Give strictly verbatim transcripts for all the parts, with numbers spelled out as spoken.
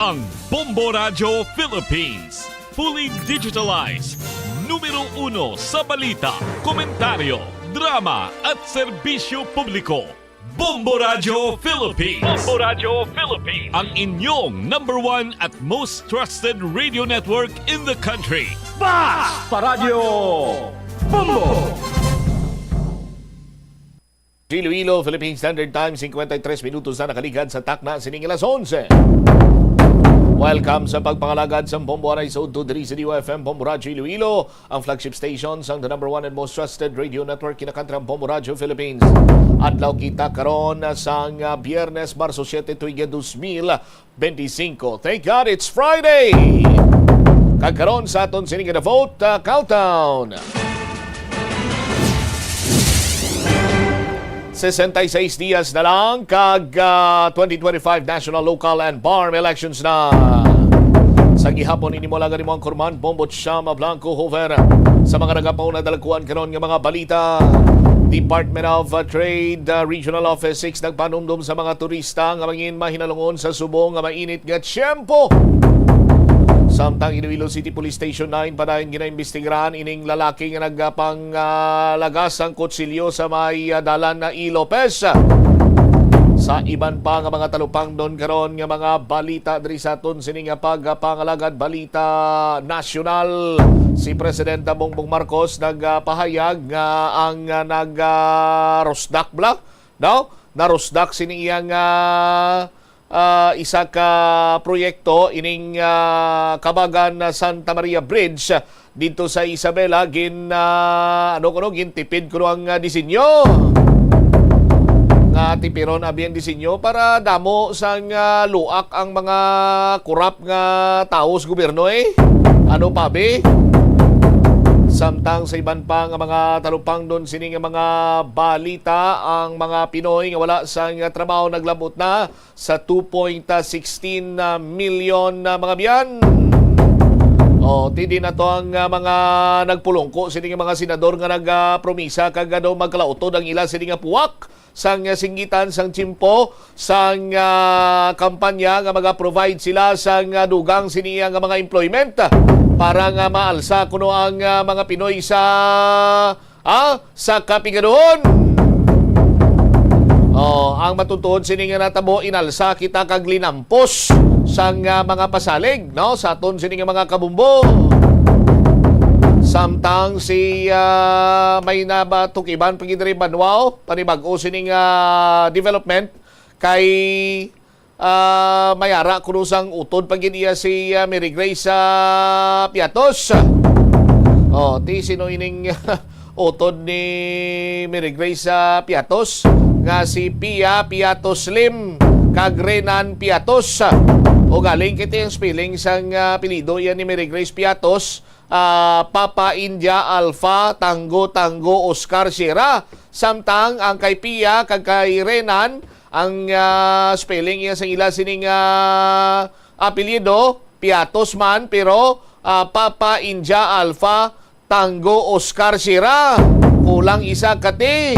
Ang Bombo Radyo Philippines, fully digitalized, numero uno sa balita, komentaryo, drama at serbisyo publiko. Bombo Radyo Philippines. Bombo Radyo Philippines. Ang inyong number one at most trusted radio network in the country. Basta Radyo Bombo! Iloilo, Philippine Standard Time, cincuenta y tres minutos na nakaligad sa takna sining alas onse. Welcome sa pagpangalagad sa Bombo Aray sa Udto diri sa D Y F M Bombo Radyo Iloilo, ang flagship station sang the number one and most trusted radio network, kinakantrang Bombo Radyo Philippines. Adlaw kita karon sang, ah, Biyernes, Marso siete, tuig dos mil benti singko. Thank God it's Friday! Kag karon sa aton sini nga The Vote, ah, Countdown. Sesenta y seis dias na lang kag, ah, twenty twenty-five national, local, and BARMM elections na. Sa gihapon, ini mo lang ang imong kurman, Bombo Chama Blanco Hover. Sa mga nagapauna, dalakuan karon nga mga balita, Department of, uh, Trade, uh, Regional Office six nagpanumdom sa mga turista nga mangin mahinalungon sa subong nga mainit nga tiyempo. Samtang Iloilo City Police Station nine padayon ginaimbestigaran ining lalaki nga nagpanglagas sang kutsilyo sa may, uh, dalan na E. Lopez. Sa iban pa nga mga talupangdon karon nga mga balita diri sa aton sini nga pagpangalagad balita nasyonal, si Presidente Bongbong Marcos nagpahayag nga ang, ah, nag, ah, rusdak bala, no? Narusdak sini iyang, ah, ah, isa ka proyekto ining, ah, Kabagan Santa Maria Bridge didto sa Isabela, gin, ah, ano kuno, gintipid kuno ang, ah, disenyo. Nga tipiron abi ang disenyo para damo sang, ah, luak ang mga korap nga tawo sa gobyerno, eh. Ano pa, be? Samtang sa iban pa nga mga talupangdon sini nga mga balita, ang mga Pinoy nga wala sang trabaho naglabot na sa two point sixteen million na mga biyan. O, ti di na to ang, ah, mga nagpulungko sini nga mga senador nga nagpromisa kag, ano, magkalautod ang ila sini nga puwak sang singgitan sang tiyempo sang, ah, kampanya nga maga-provide sila sang, ah, dugang sini nga mga employment para nga maalsa kuno ang, ah, mga Pinoy sa ah, sa kapigaduhon. Oh, ang matutuod sini nga natabo, inalsa kita kag linampos sang, ah, mga pasalig, no, sa aton sini nga mga kabumbo. Samtang si, ah, may nabatukiban pa gid diri, Banwao, panibag-o sini nga development kay ah, may ara kuno sang utod pa gid iya si, ah, Mary Grace, ah, Piatos. Oh, ti sino ining utod ni Mary Grace, ah, Piatos? Nga si Pia Piatos Lim kag Renan Piatos. O galing kay ti ang spelling sang, ah, apelyido iya ni Mary Grace Piatos, ah, Papa India Alpha Tango Tango Oscar Sierra. Samtang ang kay Pia kag kay Renan, ang, ah, spelling iya sa ila sining, ah, apelyido, Piatos man, pero, ah, Papa India Alpha Tango Oscar Sierra. Kulang isa ka T.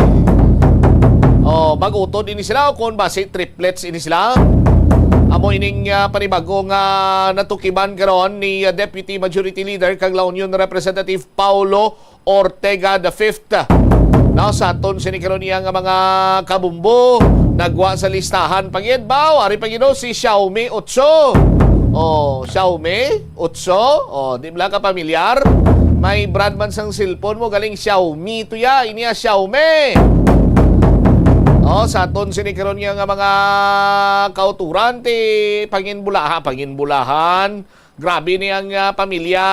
Oh, mag-utod ini sila o kung basi triplets ini sila. Amo ining, ah, panibag-o nga natukiban karon ni, ah, Deputy Majority Leader kag La Union Representative Paulo Ortega the fifth. Now, sa aton sini karon niya nga mga kabumbo, nagwa sa listahan pa gid ba? Ari pa gid, oh, si Xiaomi Otso. Oh, Xiaomi Otso. Oh, di bala ka pamilyar? May brand man sang cellphone mo, galing Xiaomi to ya. Ini ya, Xiaomi. Oh, sa aton sini karon niya nga mga kauturan, ti panginbulaha, panginbulahan. Grabe ni ang, ah, pamilya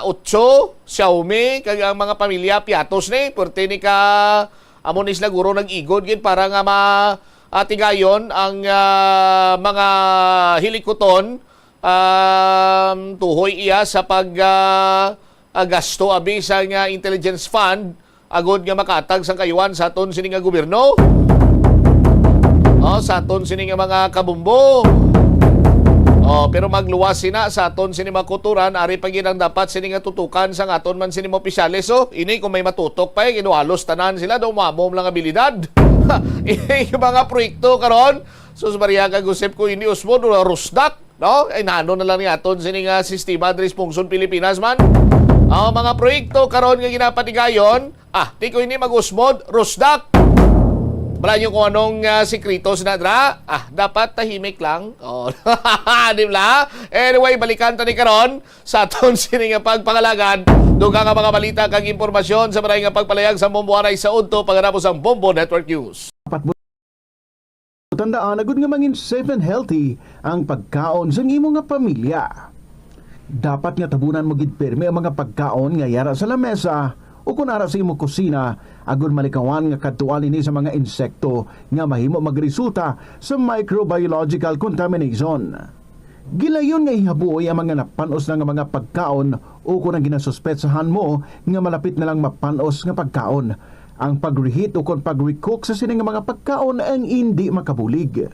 Otso, Xiaomi, kag ang mga pamilya Piatos ni, pwerte ni ka, amo ni sila guro nag-igod gid para nga ma-, ah, tigayon ang, ah, mga hilikuton, um, tuhoy iya sa pag, ah, ah, gasto abi sa nga intelligence fund agod nga makatag sang kayuan sa aton sini nga gobyerno. Oh, sa aton sini nga mga kabumbo. Oh, pero magluwas sina sa aton sini mga kauturan, ari pa gid ang dapat sini nga tutukan sang aton man sini mga opisyales, oh. Ini kung may matutok pa, eh, kinuhalos tanan sila, daw mamom lang abilidad. Ini yung mga proyekto karon, sus Maria kag Josep, ko ini usbon, wala rusdak. No? Ay, nano na lang ni aton sini nga sistema diri sa Pungson Pilipinas man. Ang mga proyekto karon nga ginapatigayon, ah, di ko ini mag-usmod, rusdak. Wala niyo kung anong, ah, sikreto sa nadra. Ah, dapat tahimik lang. Oh. Di ba? Anyway, balikan ta ni karon sa aton sini nga pagpangalagad. Dugang nga mga balita kag impormasyon sa maray nga pagpalayag sa Bombo anay sa udto pagkatapos ang Bombo Network News. Tandaan, agud nga mangin safe and healthy ang pagkaon sang imo nga pamilya. Dapat nga tabunan mo gid pirmi ang mga pagkaon nga yara sa lamesa o kon ara sa imo kusina, agud malikawan nga kadtuan ini sa mga insekto nga mahimo magresulta sa microbiological contamination. Gilayon nga ihabuoy ang mga napan-os na nga mga pagkaon o kon ang ginasuspetsahan mo nga malapit na lang mapan-os nga pagkaon. Ang pag-reheat o kon pag-recook sa sini nga mga pagkaon ang indi makabulig.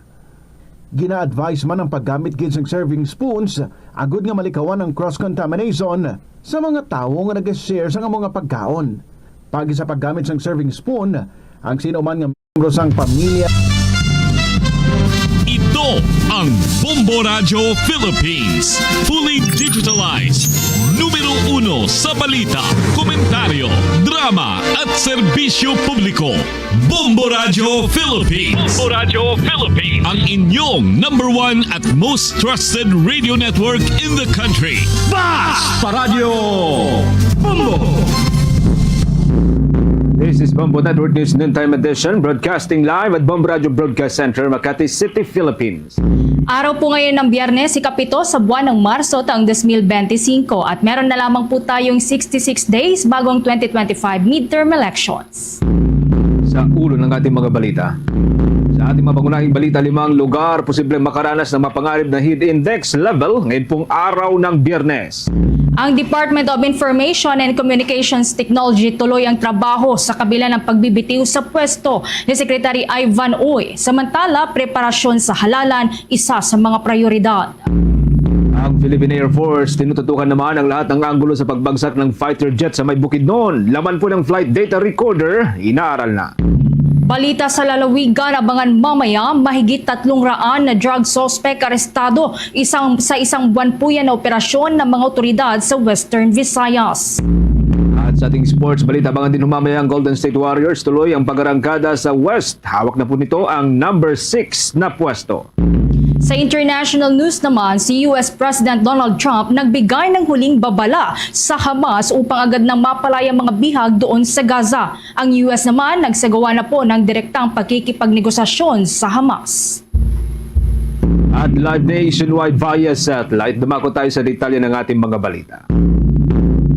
Gina-advise man ang paggamit gid sang serving spoons agud nga malikawan ang cross-contamination sa mga tawo nga nag-share sang amo nga pagkaon. Paagi sa paggamit sang serving spoon, ang sino man nga miyembro sang pamilya. Ito ang Bombo Radyo Philippines, fully digitalized, numero uno sa balita, komentaryo, drama at serbisyo publiko. Bombo Radyo Philippines. Bombo Radyo Philippines. Ang inyong number one at most trusted radio network in the country. Bas! Paradyo! Bombo! This is Bombo Network News Noontime Edition, broadcasting live at Bombo Radio Broadcast Center, Makati City, Philippines. Araw po ngayon ng Biyernes, ikapito sa buwan ng Marso taong dos mil bente singko, at meron na lamang po tayong sixty-six days bago ang twenty twenty-five midterm elections. Sa ulo ng ating mga balita. Sa ating mga pangunahing balita, limang lugar posibleng makaranas ng mapanganib na heat index level ngayon pong araw ng Biyernes. Ang Department of Information and Communications Technology tuloy ang trabaho sa kabila ng pagbibitiw sa pwesto ni Secretary Ivan Uy. Samantala, preparasyon sa halalan, isa sa mga prioridad. Ang Philippine Air Force tinututukan naman ang lahat ng anggulo sa pagbagsak ng fighter jet sa may Bukidnon. Laman po ng flight data recorder, inaaral na. Balita sa lalawigan, abangan mamaya, mahigit tatlong raan na drug suspect arestado isang, sa isang buwan po yan na operasyon ng mga otoridad sa Western Visayas. At sa ating sports balita, abangan din mamaya ang Golden State Warriors. Tuloy ang pag-arangkada sa West. Hawak na po nito ang number six na pwesto. Sa international news naman, si U S President Donald Trump nagbigay ng huling babala sa Hamas upang agad nang mapalaya ang mga bihag doon sa Gaza. Ang U S naman nagsagawa na po ng direktang pagkikipagnegosasyon sa Hamas. At live nationwide via satellite, dumako tayo sa detalye ng ating mga balita.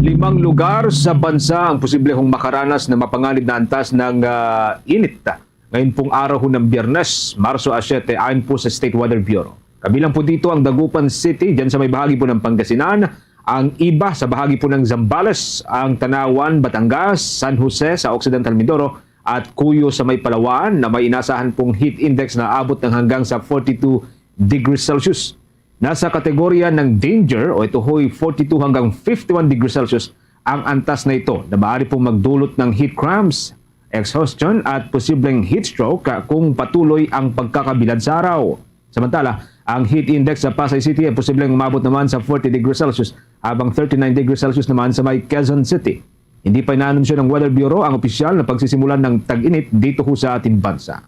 Limang lugar sa bansa ang posibleng makaranas ng mapanganib na antas ng ah, init ngayon pong araw ng Biyernes, Marso a siyete, ayon po sa State Weather Bureau. Kabilang po dito ang Dagupan City, dyan sa may bahagi po ng Pangasinan, ang iba sa bahagi po ng Zambales, ang Tanauan, Batangas, San Jose sa Occidental Mindoro, at Cuyo sa may Palawan na may inasahan pong heat index na abot ng hanggang sa forty-two degrees Celsius. Nasa kategorya ng danger o ito ho'y forty-two hanggang fifty-one degrees Celsius ang antas na ito na maaari pong magdulot ng heat cramps, exhaustion at posibleng heat stroke kung patuloy ang pagkakabilad sa araw. Samantala, ang heat index sa Pasay City ay posibleng umabot naman sa forty degrees Celsius habang thirty-nine degrees Celsius naman sa may Quezon City. Hindi pa inaanunsyo ng Weather Bureau ang opisyal na pagsisimulan ng tag-init dito ho sa ating bansa.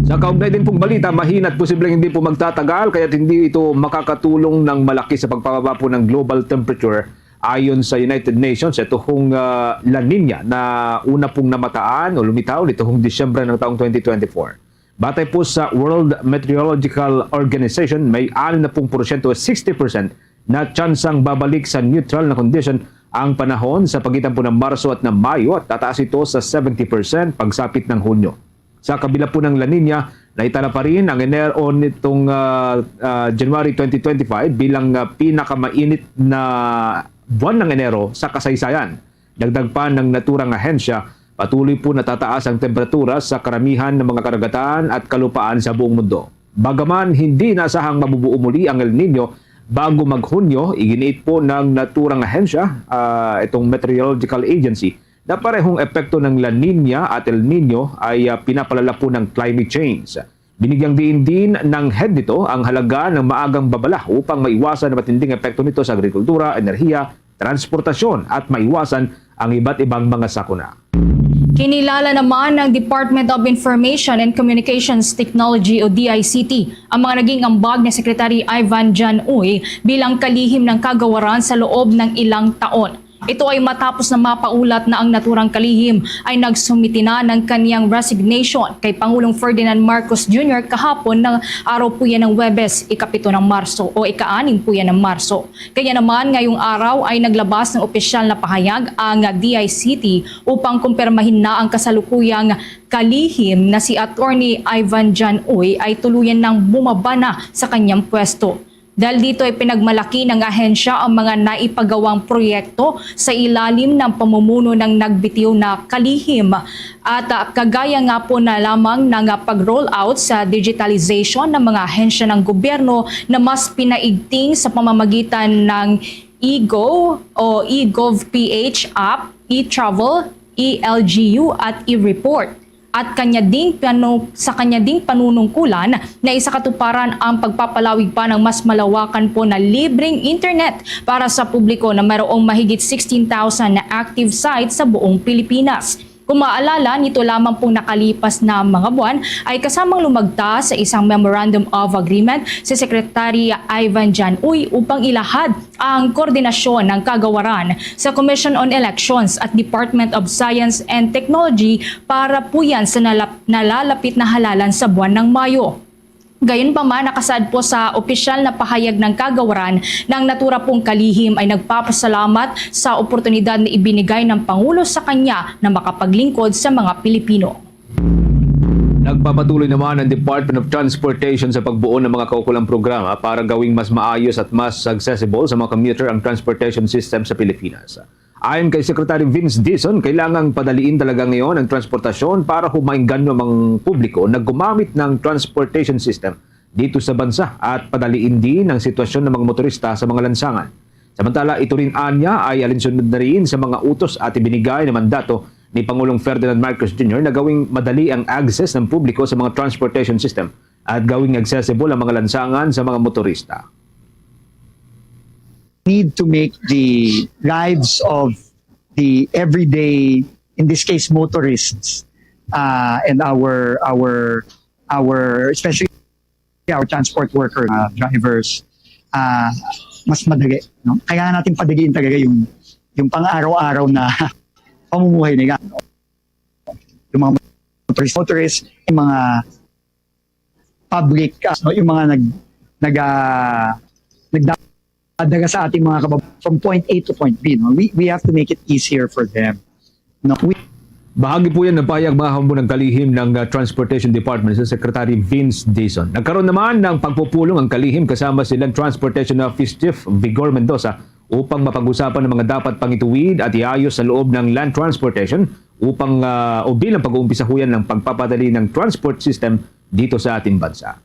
Sa kaugnay din pong balita, mahina at posibleng hindi po magtatagal kaya't hindi ito makakatulong ng malaki sa pagpababa po ng global temperature ayon sa United Nations. Ito hong ah, La Nina na una pong namataan o lumitaw nito hong Disyembre ng taong twenty twenty-four. Batay po sa World Meteorological Organization, may anim na pung porsyento o sixty percent na tsansang babalik sa neutral na kondisyon ang panahon sa pagitan po ng Marso at ng Mayo at tataas ito sa seventy percent pagsapit ng Hunyo. Sa kabila po ng La Nina, naitala pa rin ang Enero nitong ah, ah, January twenty twenty-five bilang ah, pinakamainit na buwan ng Enero sa kasaysayan. Dagdag pa ng naturang ahensya, patuloy po natataas ang temperatura sa karamihan ng mga karagatan at kalupaan sa buong mundo. Bagaman hindi inaasahang mabubuo muli ang El Nino bago mag-Hunyo, iginiit po ng naturang ahensya, ah, itong Meteorological Agency, na parehong epekto ng La Nina at El Nino ay ah, pinapalala po ng climate change. Binigyang diin din ng head nito ang halaga ng maagang babala upang maiwasan ang matinding epekto nito sa agrikultura, enerhiya, transportasyon at maiwasan ang iba't ibang mga sakuna. Kinilala naman ng Department of Information and Communications Technology o D I C T ang mga naging ambag ni Secretary Ivan John Uy bilang kalihim ng kagawaran sa loob ng ilang taon. Ito ay matapos na mapaulat na ang naturang kalihim ay nagsumiti na ng kaniyang resignation kay Pangulong Ferdinand Marcos Junior kahapon ng araw po yan ng Huwebes, ikapito ng Marso o ika-anim po yan ng Marso. Kaya naman, ngayong araw ay naglabas ng opisyal na pahayag ang D I C T upang kumpirmahin na ang kasalukuyang kalihim na si Attorney Ivan John Uy ay tuluyan nang bumaba na sa kanyang pwesto. Dahil dito ay pinagmalaki ng ahensya ang mga naipagawang proyekto sa ilalim ng pamumuno ng nagbitiw na kalihim. At, ah, kagaya nga po na lamang ng, ah, pag-roll out sa digitalization ng mga ahensya ng gobyerno na mas pinaigting sa pamamagitan ng e-go o e-gov P H app, e-travel, e-L G U at e-report. At kanya ding panu-, sa kanya ding panunungkulan na isa katuparan ang pagpapalawig pa ng mas malawakan po na libreng internet para sa publiko na mayroong mahigit sixteen thousand na active sites sa buong Pilipinas. Kung maalala, nito lamang pong nakalipas na mga buwan ay kasamang lumagta sa isang Memorandum of Agreement si Secretary Ivan John Uy upang ilahad ang koordinasyon ng kagawaran sa Commission on Elections at Department of Science and Technology para po yan sa nalap-, nalalapit na halalan sa buwan ng Mayo. Gayunpaman, nakasaad po sa opisyal na pahayag ng kagawaran na ang natura pong kalihim ay nagpapasalamat sa oportunidad na ibinigay ng Pangulo sa kanya na makapaglingkod sa mga Pilipino. Nagpapatuloy naman ang Department of Transportation sa pagbuo ng mga kaukulang programa para gawing mas maayos at mas accessible sa mga commuter ang transportation system sa Pilipinas. Ayon kay Secretary Vince Dizon, kailangang padaliin talaga ngayon ang transportasyon para humainganyo ang publiko na gumamit ng transportation system dito sa bansa at padaliin din ang sitwasyon ng mga motorista sa mga lansangan. Samantala, ito rin anya ay alinsunod na rin sa mga utos at ibinigay na mandato ni Pangulong Ferdinand Marcos Junior na gawing madali ang access ng publiko sa mga transportation system at gawing accessible ang mga lansangan sa mga motorista. Need to make the lives of the everyday, in this case, motorists, uh, and our our our especially our transport workers, uh, drivers, uh, mas madali. No? Kailangan natin padaliin talaga yung yung pang-araw-araw na pamumuhay nila. No? Yung mga motorist, motorist, yung mga public, uh, no, yung mga nag nag uh, nagdadala sa ating mga kabab from point A to point B, no? We we have to make it easier for them. No, we Bahagi po yan ng pahayag, mga kaumbo, ng kalihim ng uh, Transportation Department sa Secretary Vince Dizon. Nagkaroon naman ng pagpupulong ang kalihim kasama si Land Transportation Office Chief Vigor Mendoza upang mapag-usapan ang mga dapat pangituwid at iayos sa loob ng land transportation upang uh, o bilang pag-uumpisa ho yan ng pagpapadali ng transport system dito sa ating bansa.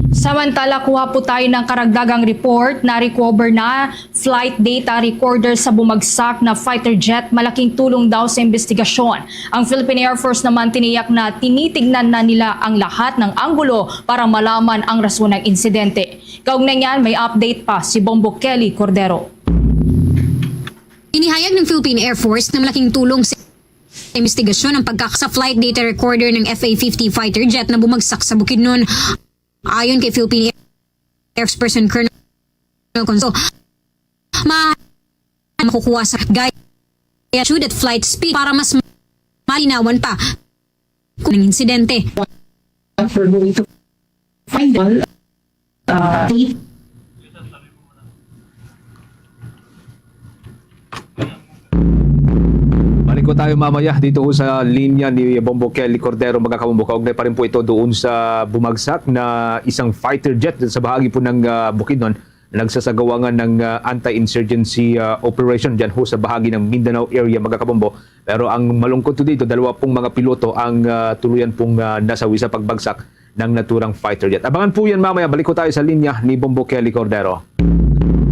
Samantala, kuha po tayo ng karagdagang report na recover na flight data recorder sa bumagsak na fighter jet, malaking tulong daw sa investigasyon. Ang Philippine Air Force naman tiniyak na tinitignan na nila ang lahat ng anggulo para malaman ang rason ng insidente. Kaugnay niyan, may update pa si Bombo Kelly Cordero. Inihayag ng Philippine Air Force na malaking tulong sa investigasyon ang pagkaksa flight data recorder ng F A fifty fighter jet na bumagsak sa Bukidnon. Ayon kay Philippine Air Force Person Colonel Conso, ma makukuha sa gaya shoot at flight speed para mas malinawan pa kung ang insidente. We're going to find all uh, date Balik ko tayo mamaya dito ho sa linya ni Bombo Kelly Cordero, mga kabombo. Kaugnay pa rin po ito doon sa bumagsak na isang fighter jet sa bahagi po ng uh, Bukidnon. Nagsasagawa nga ng uh, anti-insurgency uh, operation dyan ho sa bahagi ng Mindanao area, mga kabombo. Pero ang malungkot to dito, dalawa pong mga piloto ang uh, tuluyan pong uh, nasawi sa pagbagsak ng naturang fighter jet. Abangan po yan mamaya. Balik ko tayo sa linya ni Bombo Kelly Cordero.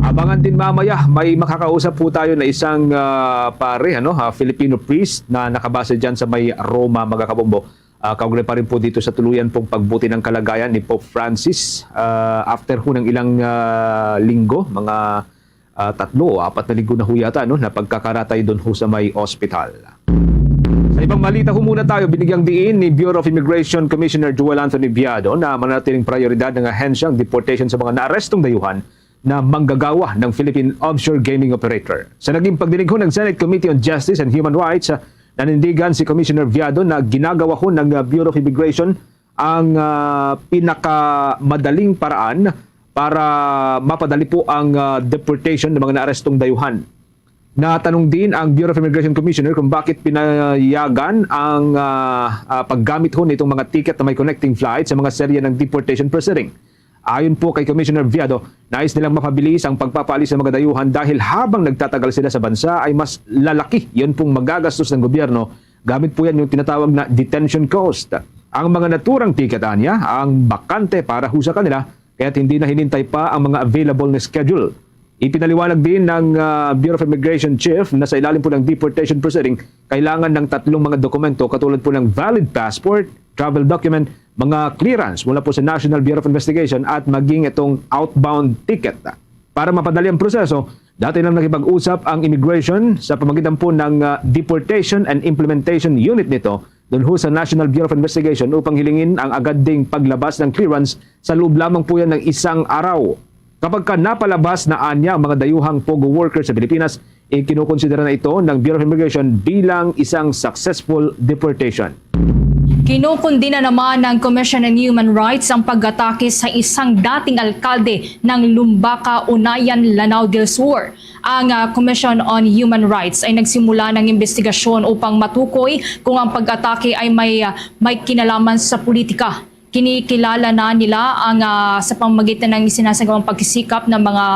Abangan din mamaya, may makakausap po tayo na isang uh, pare, ano, uh, Filipino priest na nakabase dyan sa may Roma, mga kabombo. Ah, kaugnay pa rin po dito sa tuluyan pong pagbuti ng kalagayan ni Pope Francis, ah, after ho ng ilang, ah, linggo, mga, ah, tatlo o apat na linggo na ho yata, no, na pagkakaratay doon ho sa may ospital. Sa ibang balita ho muna tayo, binigyang diin ni Bureau of Immigration Commissioner Joel Anthony Viado na manatiling prioridad ng ahensya ang deportation sa mga naarestong dayuhan na manggagawa ng Philippine offshore gaming operator. Sa naging pagdinig ho ng Senate Committee on Justice and Human Rights, ah, nanindigan si Commissioner Viado na ginagawa ho ng, ah, Bureau of Immigration ang, ah, pinakamadaling paraan para mapadali po ang, ah, deportation ng mga naarestong dayuhan. Natanong din ang Bureau of Immigration Commissioner kung bakit pinayagan ang, ah, ah, paggamit ho nitong mga ticket na may connecting flight sa mga serye ng deportation proceeding. Ayon po kay Commissioner Viado, nais nilang mapabilis ang pagpapaalis ng mga dayuhan dahil habang nagtatagal sila sa bansa ay mas lalaki yun pong magagastos ng gobyerno gamit po yan yung tinatawag na detention cost. Ang mga naturang ticket anya ang bakante para ho sa kanila kaya't hindi na hinintay pa ang mga available na schedule. Ipinaliwanag din ng, ah, Bureau of Immigration Chief na sa ilalim po ng deportation proceeding, kailangan ng tatlong mga dokumento katulad po ng valid passport, travel document, mga clearance mula po sa National Bureau of Investigation at maging itong outbound ticket. Para mapadali ang proseso, dati lang nakipag-usap ang immigration sa pamagitan po ng, ah, Deportation and Implementation Unit nito doon ho sa National Bureau of Investigation upang hilingin ang agad ding paglabas ng clearance sa loob lamang po yan ng isang araw. Kapag ka napalabas na anya ang mga dayuhang POGO worker sa Pilipinas, ikinukonsidera na ito ng Bureau of Immigration bilang isang successful deportation. Kinukundina naman ng Commission on Human Rights ang pag-atake sa isang dating alkalde ng Lumbaca, Unayan, Lanao del Sur. Ang, ah, Commission on Human Rights ay nagsimula ng investigasyon upang matukoy kung ang pag-atake ay may, ah, may kinalaman sa politika. Kinikilala na nila ang, ah, sa pamamagitan ng isinasagawang pagsisikap ng mga,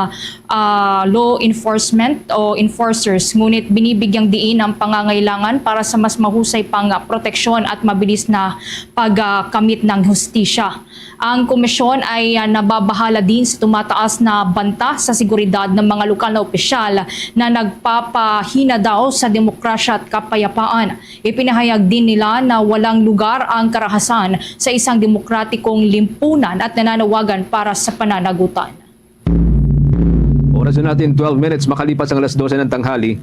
ah, law enforcement o enforcers, ngunit binibigyang diin ang pangangailangan para sa mas mahusay pang, ah, proteksyon at mabilis na pagkamit ng hustisya. Ang komisyon ay, ah, nababahala din sa tumataas na banta sa seguridad ng mga lokal na opisyal na nagpapahina daw sa demokrasya at kapayapaan. Ipinahayag din nila na walang lugar ang karahasan sa isang demokratikong limpunan at nananawagan para sa pananagutan. Oras na natin, twelve minutes makalipas ang alas dose ng tanghali.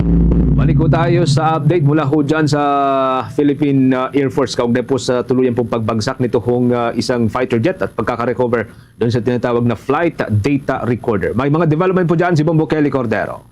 Balik po tayo sa update mula ho dyan sa Philippine, uh, Air Force kaugnay po sa tuluyan pong pagbagsak nito hong, uh, isang fighter jet at pagkakarecover doon sa tinatawag na flight data recorder. May mga development po dyan si Bombo Kelly Cordero.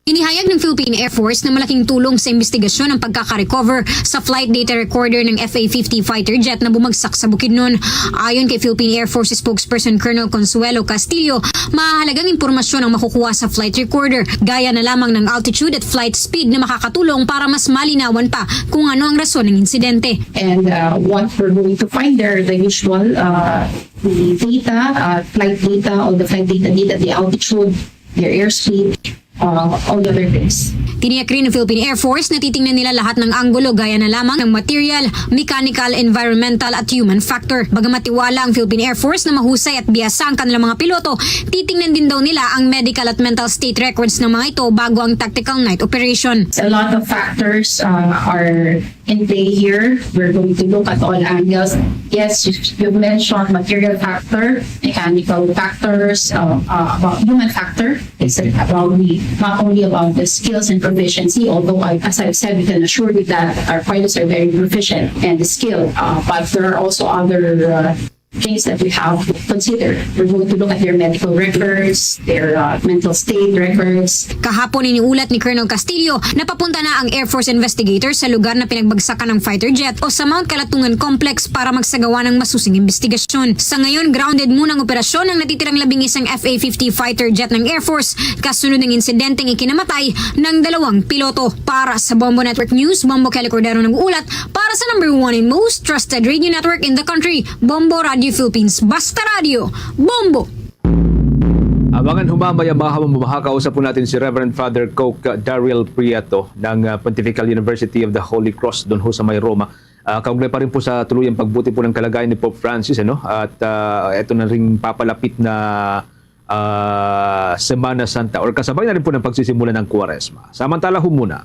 Inihayag ng Philippine Air Force na malaking tulong sa imbestigasyon ang pagkaka-recover sa flight data recorder ng F A fifty fighter jet na bumagsak sa Bukidnon. Ayon kay Philippine Air Force spokesperson Colonel Consuelo Castillo, mahalagang impormasyon ang makukuha sa flight recorder, gaya na lamang ng altitude at flight speed na makakatulong para mas malinawan pa kung ano ang rason ng insidente. And uh, what we're going to find there, the usual uh, the data, uh, flight data, all the flight data data, the altitude, their airspeed, uh, all the other things. Tiniyak rin ng Philippine Air Force na titingnan nila lahat ng anggulo gaya na lamang ng material, mechanical, environmental at human factor. Bagamat tiwala ang Philippine Air Force na mahusay at biyasa ang kanilang mga piloto, titingnan din daw nila ang medical at mental state records ng mga ito bago ang tactical night operation. A lot of factors uh, are in play here. We're going to look at all angles. Yes, you, you mentioned material factor, mechanical factors, uh, uh, about human factor. It's about the, not only about the skills and proficiency, although I, as I've said, we can assure you that our pilots are very proficient and skilled, uh, but there are also other uh, things that we have to consider. We're going to look at their medical records, their uh, mental state records. Kahapon, iniulat ni Colonel Castillo na papunta na ang Air Force investigator sa lugar na pinagbagsakan ng fighter jet o sa Mount Kalatungan Complex para magsagawa ng masusing investigasyon. Sa ngayon, grounded muna ang operasyon ng natitirang labing isang F A fifty fighter jet ng Air Force kasunod ng insidenteng ikinamatay ng dalawang piloto. Para sa Bombo Network News, Bombo Kelly Cordero nag-uulat para sa number one and most trusted radio network in the country, Bombo Radio Philippines. Basta Radio, Bombo! Abangan ho mamaya, mga kabombo, makakausap po natin si Reverend Father Coke Daryl Prieto ng, ah, Pontifical University of the Holy Cross doon ho sa may Roma. Ah, kaugnay pa rin po sa tuluyang pagbuti po ng kalagayan ni Pope Francis, ano? At, ah, ito na rin papalapit na, ah, Semana Santa or kasabay na rin po ng pagsisimula ng Kuwaresma. Samantala ho muna.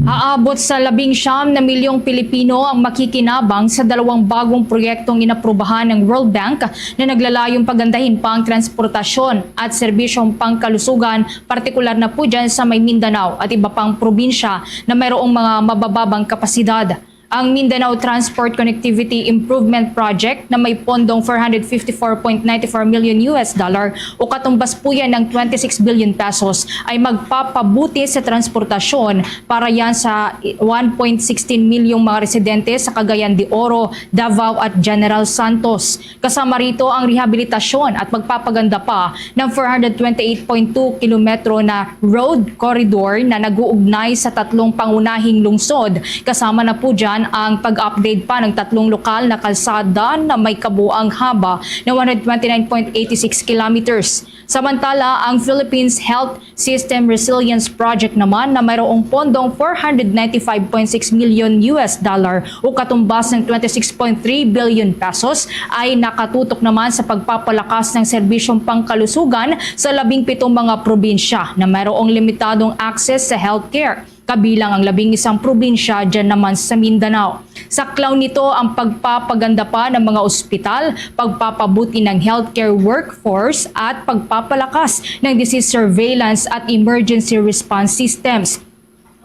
Aabot sa labing siyam na milyong Pilipino ang makikinabang sa dalawang bagong proyektong inaprubahan ng World Bank na naglalayong pagandahin pa ang transportasyon at serbisyong pangkalusugan, partikular na po dyan sa may Mindanao at iba pang probinsya na mayroong mga mabababang kapasidad. Ang Mindanao Transport Connectivity Improvement Project na may pondong four hundred fifty-four point nine four million U S dollar o katumbas po yan ng twenty-six billion pesos ay magpapabuti sa transportasyon para yan sa one point sixteen milyong mga residente sa Cagayan de Oro, Davao at General Santos. Kasama rito ang rehabilitasyon at pagpapaganda pa ng four hundred twenty-eight point two kilometro na road corridor na nag-uugnay sa tatlong pangunahing lungsod. Kasama na po dyan ang pag-upgrade pa ng tatlong lokal na kalsada na may kabuang haba na one hundred twenty-nine point eight six kilometers. Samantala, ang Philippines Health System Resilience Project naman na mayroong pondong four hundred ninety-five point six million U S dollar o katumbas ng twenty-six point three billion pesos ay nakatutok naman sa pagpapalakas ng serbisyong pangkalusugan sa labing pitong mga probinsya na mayroong limitadong access sa healthcare, kabilang ang labing isang probinsya dyan naman sa Mindanao. Saklaw nito ang pagpapaganda pa ng mga ospital, pagpapabuti ng healthcare workforce at pagpapalakas ng disease surveillance at emergency response systems.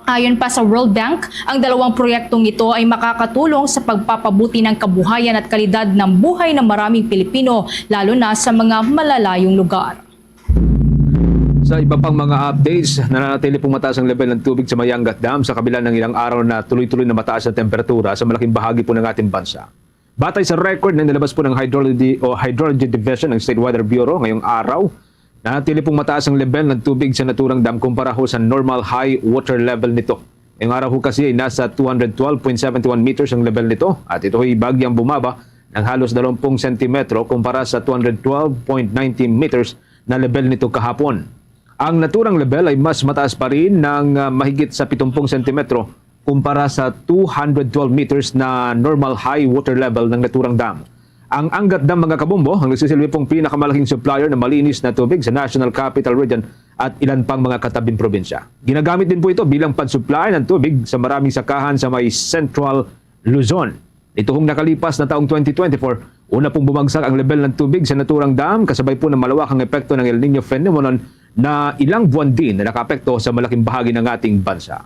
Ayon pa sa World Bank, ang dalawang proyektong ito ay makakatulong sa pagpapabuti ng kabuhayan at kalidad ng buhay ng maraming Pilipino, lalo na sa mga malalayong lugar. Sa iba pang mga updates, nananatili pong mataas ang level ng tubig sa may Angat Dam sa kabila ng ilang araw na tuloy-tuloy na mataas na temperatura sa malaking bahagi po ng ating bansa. Batay sa record na nilabas po ng Hydrology o Hydrology Division ng State Weather Bureau ngayong araw, nanatili pong mataas ang level ng tubig sa naturang dam kumpara ho sa normal high water level nito. Ngayong araw ho kasi ay nasa two hundred twelve point seven one meters ang level nito at ito ay bagyang bumaba ng halos dalawang sentimetro kumpara sa two hundred twelve point ninety meters na level nito kahapon. Ang naturang level ay mas mataas pa rin ng ah, mahigit sa pitong sentimetro kumpara sa two hundred twelve meters na normal high water level ng naturang dam. Ang Angat Dam, mga kabombo, ang nagsisilbi pong pinakamalaking supplier ng malinis na tubig sa National Capital Region at ilan pang mga katabing probinsya. Ginagamit din po ito bilang pag-supply ng tubig sa maraming sakahan sa may Central Luzon. Nitong nakalipas na taong twenty twenty-four, una pong bumagsak ang level ng tubig sa naturang dam kasabay po ng malawakang epekto ng El Nino phenomenon na ilang buwan din na nakaapekto sa malaking bahagi ng ating bansa.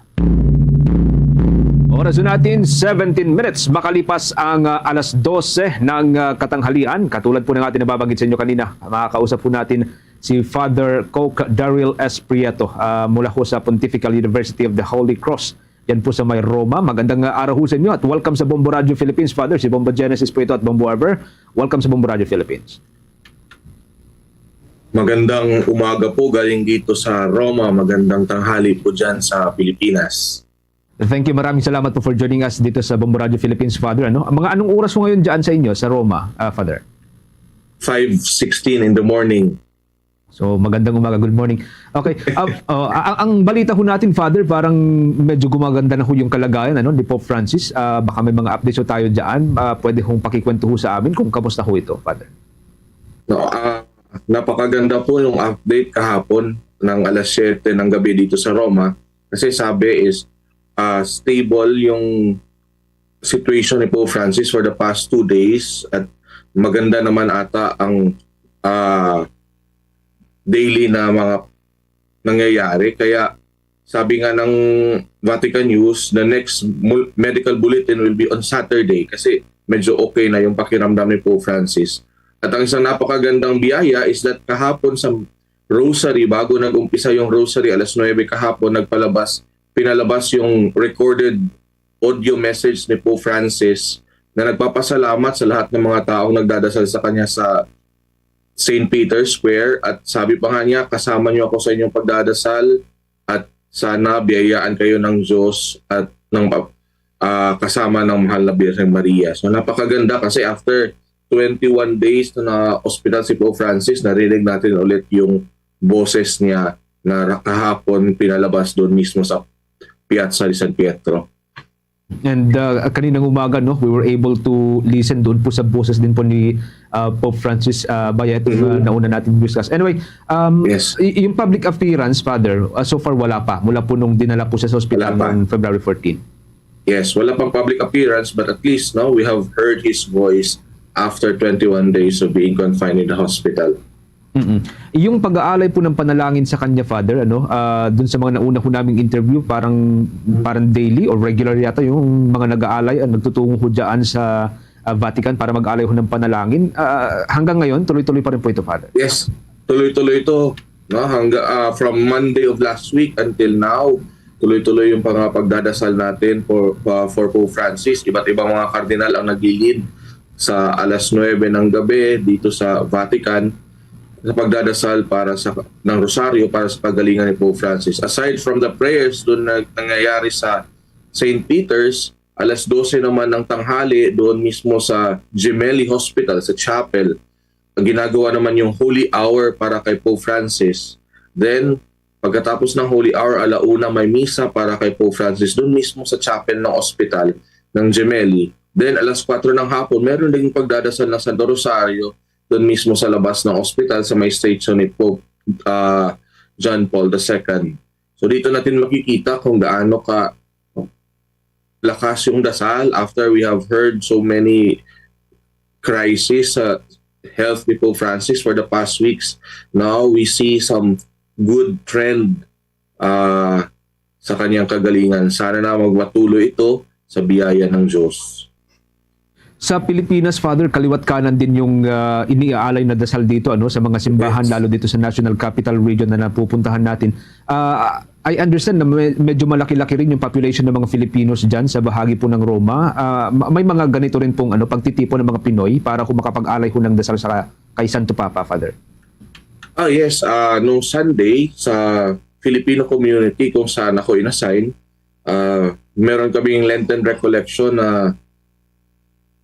Oras natin, seventeen minutes makalipas ang ah, alas dose ng ah, katanghalian. Katulad po ng ating nababanggit sa inyo kanina, makakausap po natin si Father Coke Daryl S. Prieto ah, mula ho sa Pontifical University of the Holy Cross. Yan po sa may Roma. Magandang ah, araw ho sa inyo at welcome sa Bombo Radio Philippines, Father. Si Bombo Genesis po ito at Bombo Ever. Welcome sa Bombo Radio Philippines. Magandang umaga po galing dito sa Roma. Magandang tanghali po dyan sa Pilipinas. Thank you. Maraming salamat po for joining us dito sa Bombo Radio Philippines, Father. Ano? Mga anong oras po ngayon dyan sa inyo, sa Roma, ah, Father? Five sixteen in the morning. So, magandang umaga. Good morning. Okay. Ah, oh, a- ang balita ho natin, Father, parang medyo gumaganda na ho yung kalagayan ano, ni Pope Francis. Ah, baka may mga updates ho tayo dyan. Ah, pwede hong pakikwento ho sa amin kung kamusta ho ito, Father. No, ah, napakaganda po yung update kahapon ng alas siyete ng gabi dito sa Roma. Kasi sabi is ah, stable yung situation ni Pope Francis for the past two days at maganda naman ata ang ah, daily na mga nangyayari. Kaya sabi nga ng Vatican News, the next mul- medical bulletin will be on Saturday kasi medyo okay na yung pakiramdam ni Pope Francis. At ang isang napakagandang biyaya is that kahapon sa Rosary, bago nag-umpisa yung Rosary alas nuebe kahapon, nagpalabas, pinalabas yung recorded audio message ni Pope Francis na nagpapasalamat sa lahat ng mga taong nagdadasal sa kanya sa Saint Peter's Square at sabi pa nga niya, "Kasama niyo ako sa inyong pagdadasal at sana biyayaan kayo ng Diyos at ng pa- ah, kasama ng mahal na Birhen Maria." So napakaganda kasi after twenty-one days na na-hospital si Pope Francis, narinig natin ulit yung boses niya na ra- kahapon pinalabas doon mismo sa Piazza di San Pietro. And uh, kaninang umaga, no, we were able to listen doon po sa boses din po ni uh, Pope Francis uh, via itong uh, nauna natin discuss. Anyway, um, Yes. y- yung public appearance, Father, uh, so far wala pa. Mula po nung dinala po siya sa hospital Wala pa. Noong February fourteen. Yes, wala pang public appearance, but at least, no, we have heard his voice after twenty-one days of being confined in the hospital. Mm-mm. Yung pag-aalay po ng panalangin sa kanya, Father, ano, ah, dun sa mga nauna ho naming interview, parang parang daily or regular yata yung mga nag-aalay, ah, nagtutungo ho dyan sa ah, Vatican para mag-alay ho ng panalangin. Ah, hanggang ngayon, tuloy-tuloy pa rin po ito, Father. Yes, tuloy-tuloy ito, no, hangga ah, from Monday of last week until now, tuloy-tuloy yung mga pagdadasal natin for ah, for Pope Francis. Iba't ibang mga kardinal ang naglilid sa alas nuebe ng gabi dito sa Vatican sa pagdadasal para sa ng rosaryo para sa kagalingan ni Pope Francis. Aside from the prayers doon na nangyayari sa Saint Peter's, alas dose naman ng tanghali doon mismo sa Gemelli Hospital, sa chapel, ginagawa naman yung Holy Hour para kay Pope Francis. Then, pagkatapos ng Holy Hour, alauna may misa para kay Pope Francis doon mismo sa chapel ng ospital ng Gemelli. Then, alas kwatro ng hapon, meron ding pagdadasal ng Santo Rosario doon mismo sa labas ng ospital sa may station ni Pope ah, John Paul the Second. So, dito natin makikita kung gaano ka lakas yung dasal after we have heard so many crisis sa health ni Pope Francis for the past weeks. Now, we see some good trend ah, sa kanyang kagalingan. Sana na magpatuloy ito sa biyaya ng Diyos. Sa Pilipinas, Father, kaliwat kanan din yung ah, iniaalay na dasal dito, ano, sa mga simbahan, Yes. Lalo dito sa National Capital Region na napupuntahan natin. Ah, I understand na me- medyo malaki-laki rin yung population ng mga Filipinos dyan sa bahagi po ng Roma. Ah, ma- may mga ganito rin pong ano, pagtitipon ng mga Pinoy para kung makapag-alay ho ng dasal sa kay Santo Papa, Father. Ah, yes. Ah, nung Sunday, sa Filipino community kung saan ako inassign, ah, meron kaming Lenten recollection na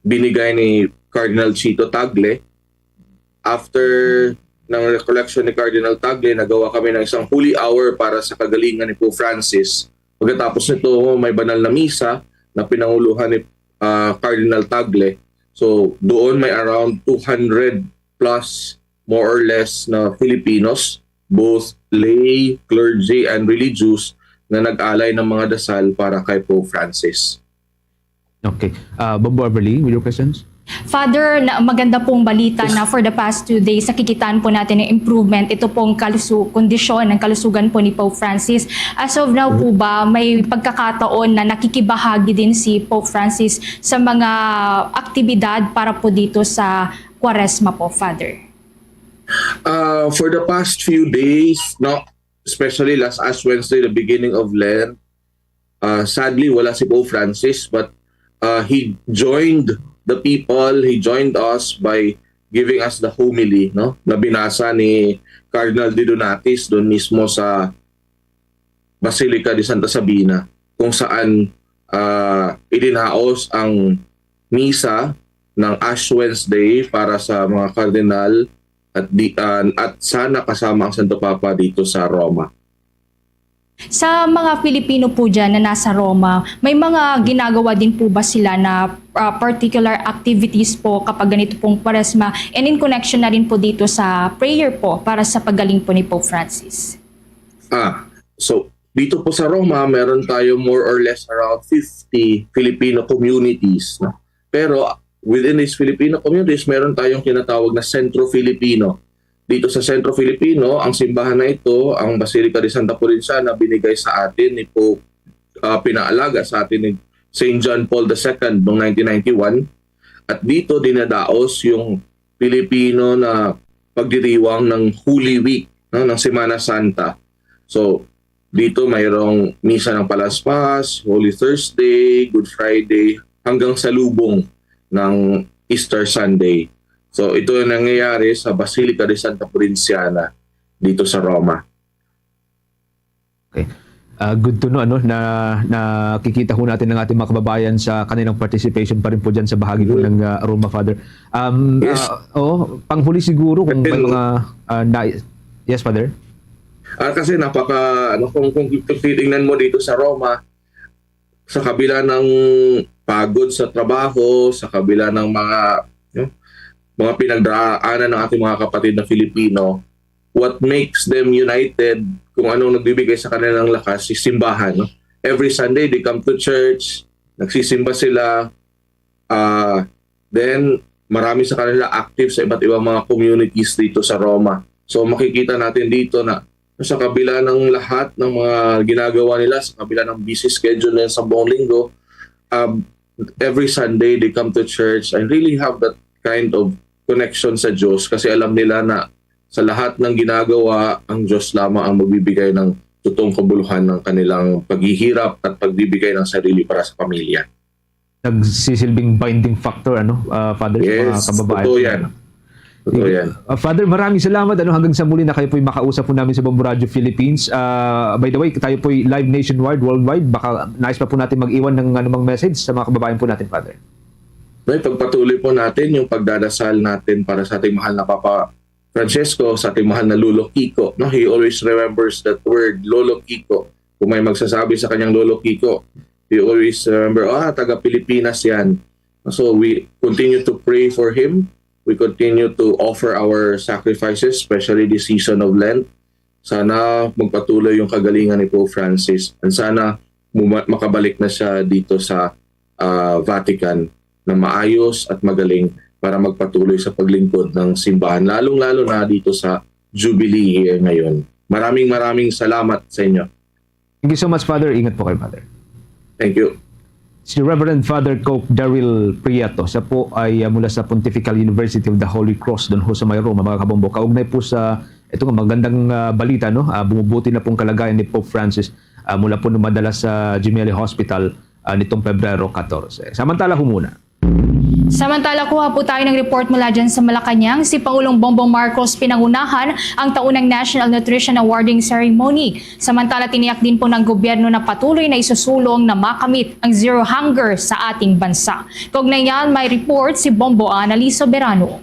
binigay ni Cardinal Chito Tagle. After ng recollection ni Cardinal Tagle, nagawa kami ng isang holy hour para sa kagalingan ni Pope Francis. Pagkatapos nito, may banal na misa na pinanguluhan ni ah, Cardinal Tagle. So, doon may around two hundred plus, more or less, na Filipinos, both lay, clergy, and religious, na nag-alay ng mga dasal para kay Pope Francis. Okay. Uh, Bombo Everly, with your questions? Father, na, maganda pong balita na for the past two days, nakikitaan po natin ang improvement. Ito pong kalusu kondisyon ng kalusugan po ni Pope Francis. As of now po ba, may pagkakataon na nakikibahagi din si Pope Francis sa mga aktibidad para po dito sa Kwaresma po, Father? Uh, for the past few days, no, especially last Ash Wednesday, the beginning of Lent, uh, sadly, wala si Pope Francis, but uh, he joined the people, he joined us by giving us the homily, no, na binasa ni Cardinal Di Donatis doon mismo sa Basilica de Santa Sabina, kung saan uh, idinaos ang misa ng Ash Wednesday para sa mga kardinal at di, uh, at sana kasama ang Santo Papa dito sa Roma. Sa mga Filipino po dyan na nasa Roma, may mga ginagawa din po ba sila na uh, particular activities po kapag ganito pong Kwaresma, and in connection na rin po dito sa prayer po para sa pagaling po ni Pope Francis? Ah, so dito po sa Roma, meron tayo more or less around fifty Filipino communities, no? Pero within these Filipino communities, meron tayong tinatawag na Centro Filipino. Dito sa Centro Filipino, ang simbahan na ito, ang Basilica de Santa Provinciana, binigay sa atin ni Pope, ah, pinaalaga sa atin ni Saint John Paul the Second noong nineteen ninety-one. At dito dinadaos yung Filipino na pagdiriwang ng Holy Week, no, ng Semana Santa. So, dito mayroong misa ng Palaspas, Holy Thursday, Good Friday, hanggang sa lubong ng Easter Sunday. So, ito ang nangyayari sa Basilica de Santa Provinciana dito sa Roma. Okay. Ah, good to know, ano, na nakikita ho natin ng ating mga kababayan sa kanilang participation pa rin po dyan sa bahagi po ng ah, Roma, Father. Um, Yes. ah, oh, panghuli siguro kung may Pero mga ah, na, yes, Father. Ah, kasi napaka, ano, kung, kung titingnan mo dito sa Roma, sa kabila ng pagod sa trabaho, sa kabila ng mga, no, mga pinagdaanan ng ating mga kapatid na Filipino, what makes them united, kung anong nagbibigay sa kanila ng lakas, is simbahan, no? Every Sunday, they come to church, nagsisimba sila. Ah, then, marami sa kanila active sa iba't ibang mga communities dito sa Roma. So, makikita natin dito na sa kabila ng lahat ng mga ginagawa nila, sa kabila ng busy schedule nila sa buong linggo, um, every Sunday they come to church and really have that kind of connection sa Diyos, kasi alam nila na sa lahat ng ginagawa, ang Diyos lamang ang magbibigay ng totoong kabuluhan ng kanilang paghihirap at pagbibigay ng sarili para sa pamilya. Nagsisilbing binding factor, ano, ah, Father, sa mga Yes, kababayan. totoo yan. Totoo yan. Ah, Father, maraming salamat, ano, hanggang sa muli na kayo po'y makausap po namin sa Bombo Radio Philippines. Ah, by the way, tayo po'y live nationwide, worldwide. Baka nais pa po natin mag-iwan ng anumang message sa mga kababayan po natin, Father. Well, pagpatuloy po natin yung pagdadasal natin para sa ating mahal na Papa Francesco, sa ating mahal na Lolo Kiko. No? He always remembers that word, Lolo Kiko. Kung may magsasabi sa kanyang Lolo Kiko, he always remember, ah, taga Pilipinas yan. So we continue to pray for him. We continue to offer our sacrifices, especially this season of Lent. Sana magpatuloy yung kagalingan ni Pope Francis. And sana muma- makabalik na siya dito sa ah, Vatican na maayos at magaling para magpatuloy sa paglingkod ng simbahan, lalong-lalo na dito sa Jubilee year ngayon. Maraming maraming salamat sa inyo. Thank you so much, Father. Ingat po kayo, Father. Thank you. Si Reverend Father Coke Daryl Prieto, siya po ay, ah, mula sa Pontifical University of the Holy Cross, Don Jose Mayor Roma, mga kabombo. Kaugnay po sa ito nga magandang, ah, balita, no? Ah, bumubuti na pong kalagayan ni Pope Francis, ah, mula po nung madala sa Gemelli Hospital, ah, nitong Pebrero katorse. Samantala ho muna. Samantala, kuha po tayo ng report mula dyan sa Malacañang. Si Pangulong Bongbong Marcos pinangunahan ang taunang National Nutrition Awarding Ceremony. Samantala, tiniyak din po ng gobyerno na patuloy na isusulong na makamit ang zero hunger sa ating bansa. Kaugnay niyan, may report si Bombo Annalise Soberano.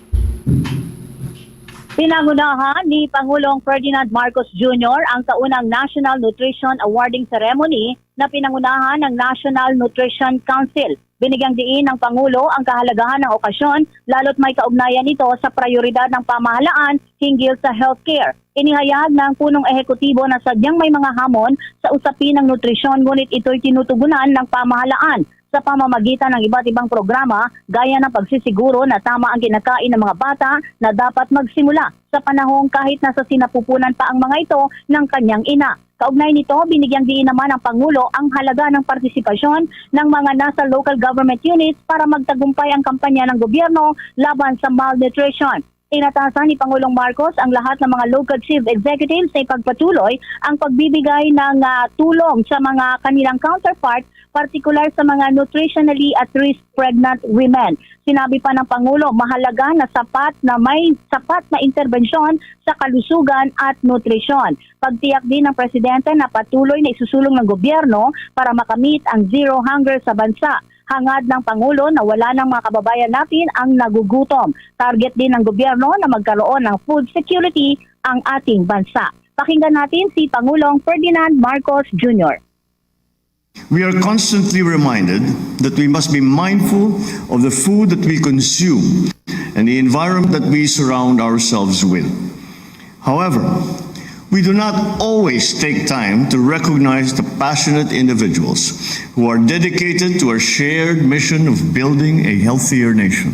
Pinangunahan ni Pangulong Ferdinand Marcos Junior ang taunang National Nutrition Awarding Ceremony na pinangunahan ng National Nutrition Council. Binigyang diin ng Pangulo ang kahalagahan ng okasyon, lalo't may kaugnayan ito sa prioridad ng pamahalaan hinggil sa healthcare. Inihayag ng punong ehekutibo na sadyang may mga hamon sa usapin ng nutrisyon, ngunit ito'y tinutugunan ng pamahalaan sa pamamagitan ng iba't ibang programa, gaya ng pagsisiguro na tama ang kinakain ng mga bata na dapat magsimula sa panahong kahit nasa sinapupunan pa ang mga ito ng kanyang ina. Kaugnay nito, binigyang diin naman ng Pangulo ang halaga ng partisipasyon ng mga nasa local government units para magtagumpay ang kampanya ng gobyerno laban sa malnutrition. Inatasan ni Pangulong Marcos ang lahat ng mga local chief executives na ipagpatuloy ang pagbibigay ng, ah, tulong sa mga kanilang counterpart, partikular sa mga nutritionally at risk pregnant women. Sinabi pa ng Pangulo, mahalaga na sapat na may sapat na interbensyon sa kalusugan at nutrisyon. Pagtiyak din ng Presidente na patuloy na isusulong ng gobyerno para makamit ang zero hunger sa bansa. Hangad ng Pangulo na wala ng mga kababayan natin ang nagugutom. Target din ng gobyerno na magkaroon ng food security ang ating bansa. Pakinggan natin si Pangulong Ferdinand Marcos Junior. We are constantly reminded that we must be mindful of the food that we consume and the environment that we surround ourselves with. However, we do not always take time to recognize the passionate individuals who are dedicated to our shared mission of building a healthier nation.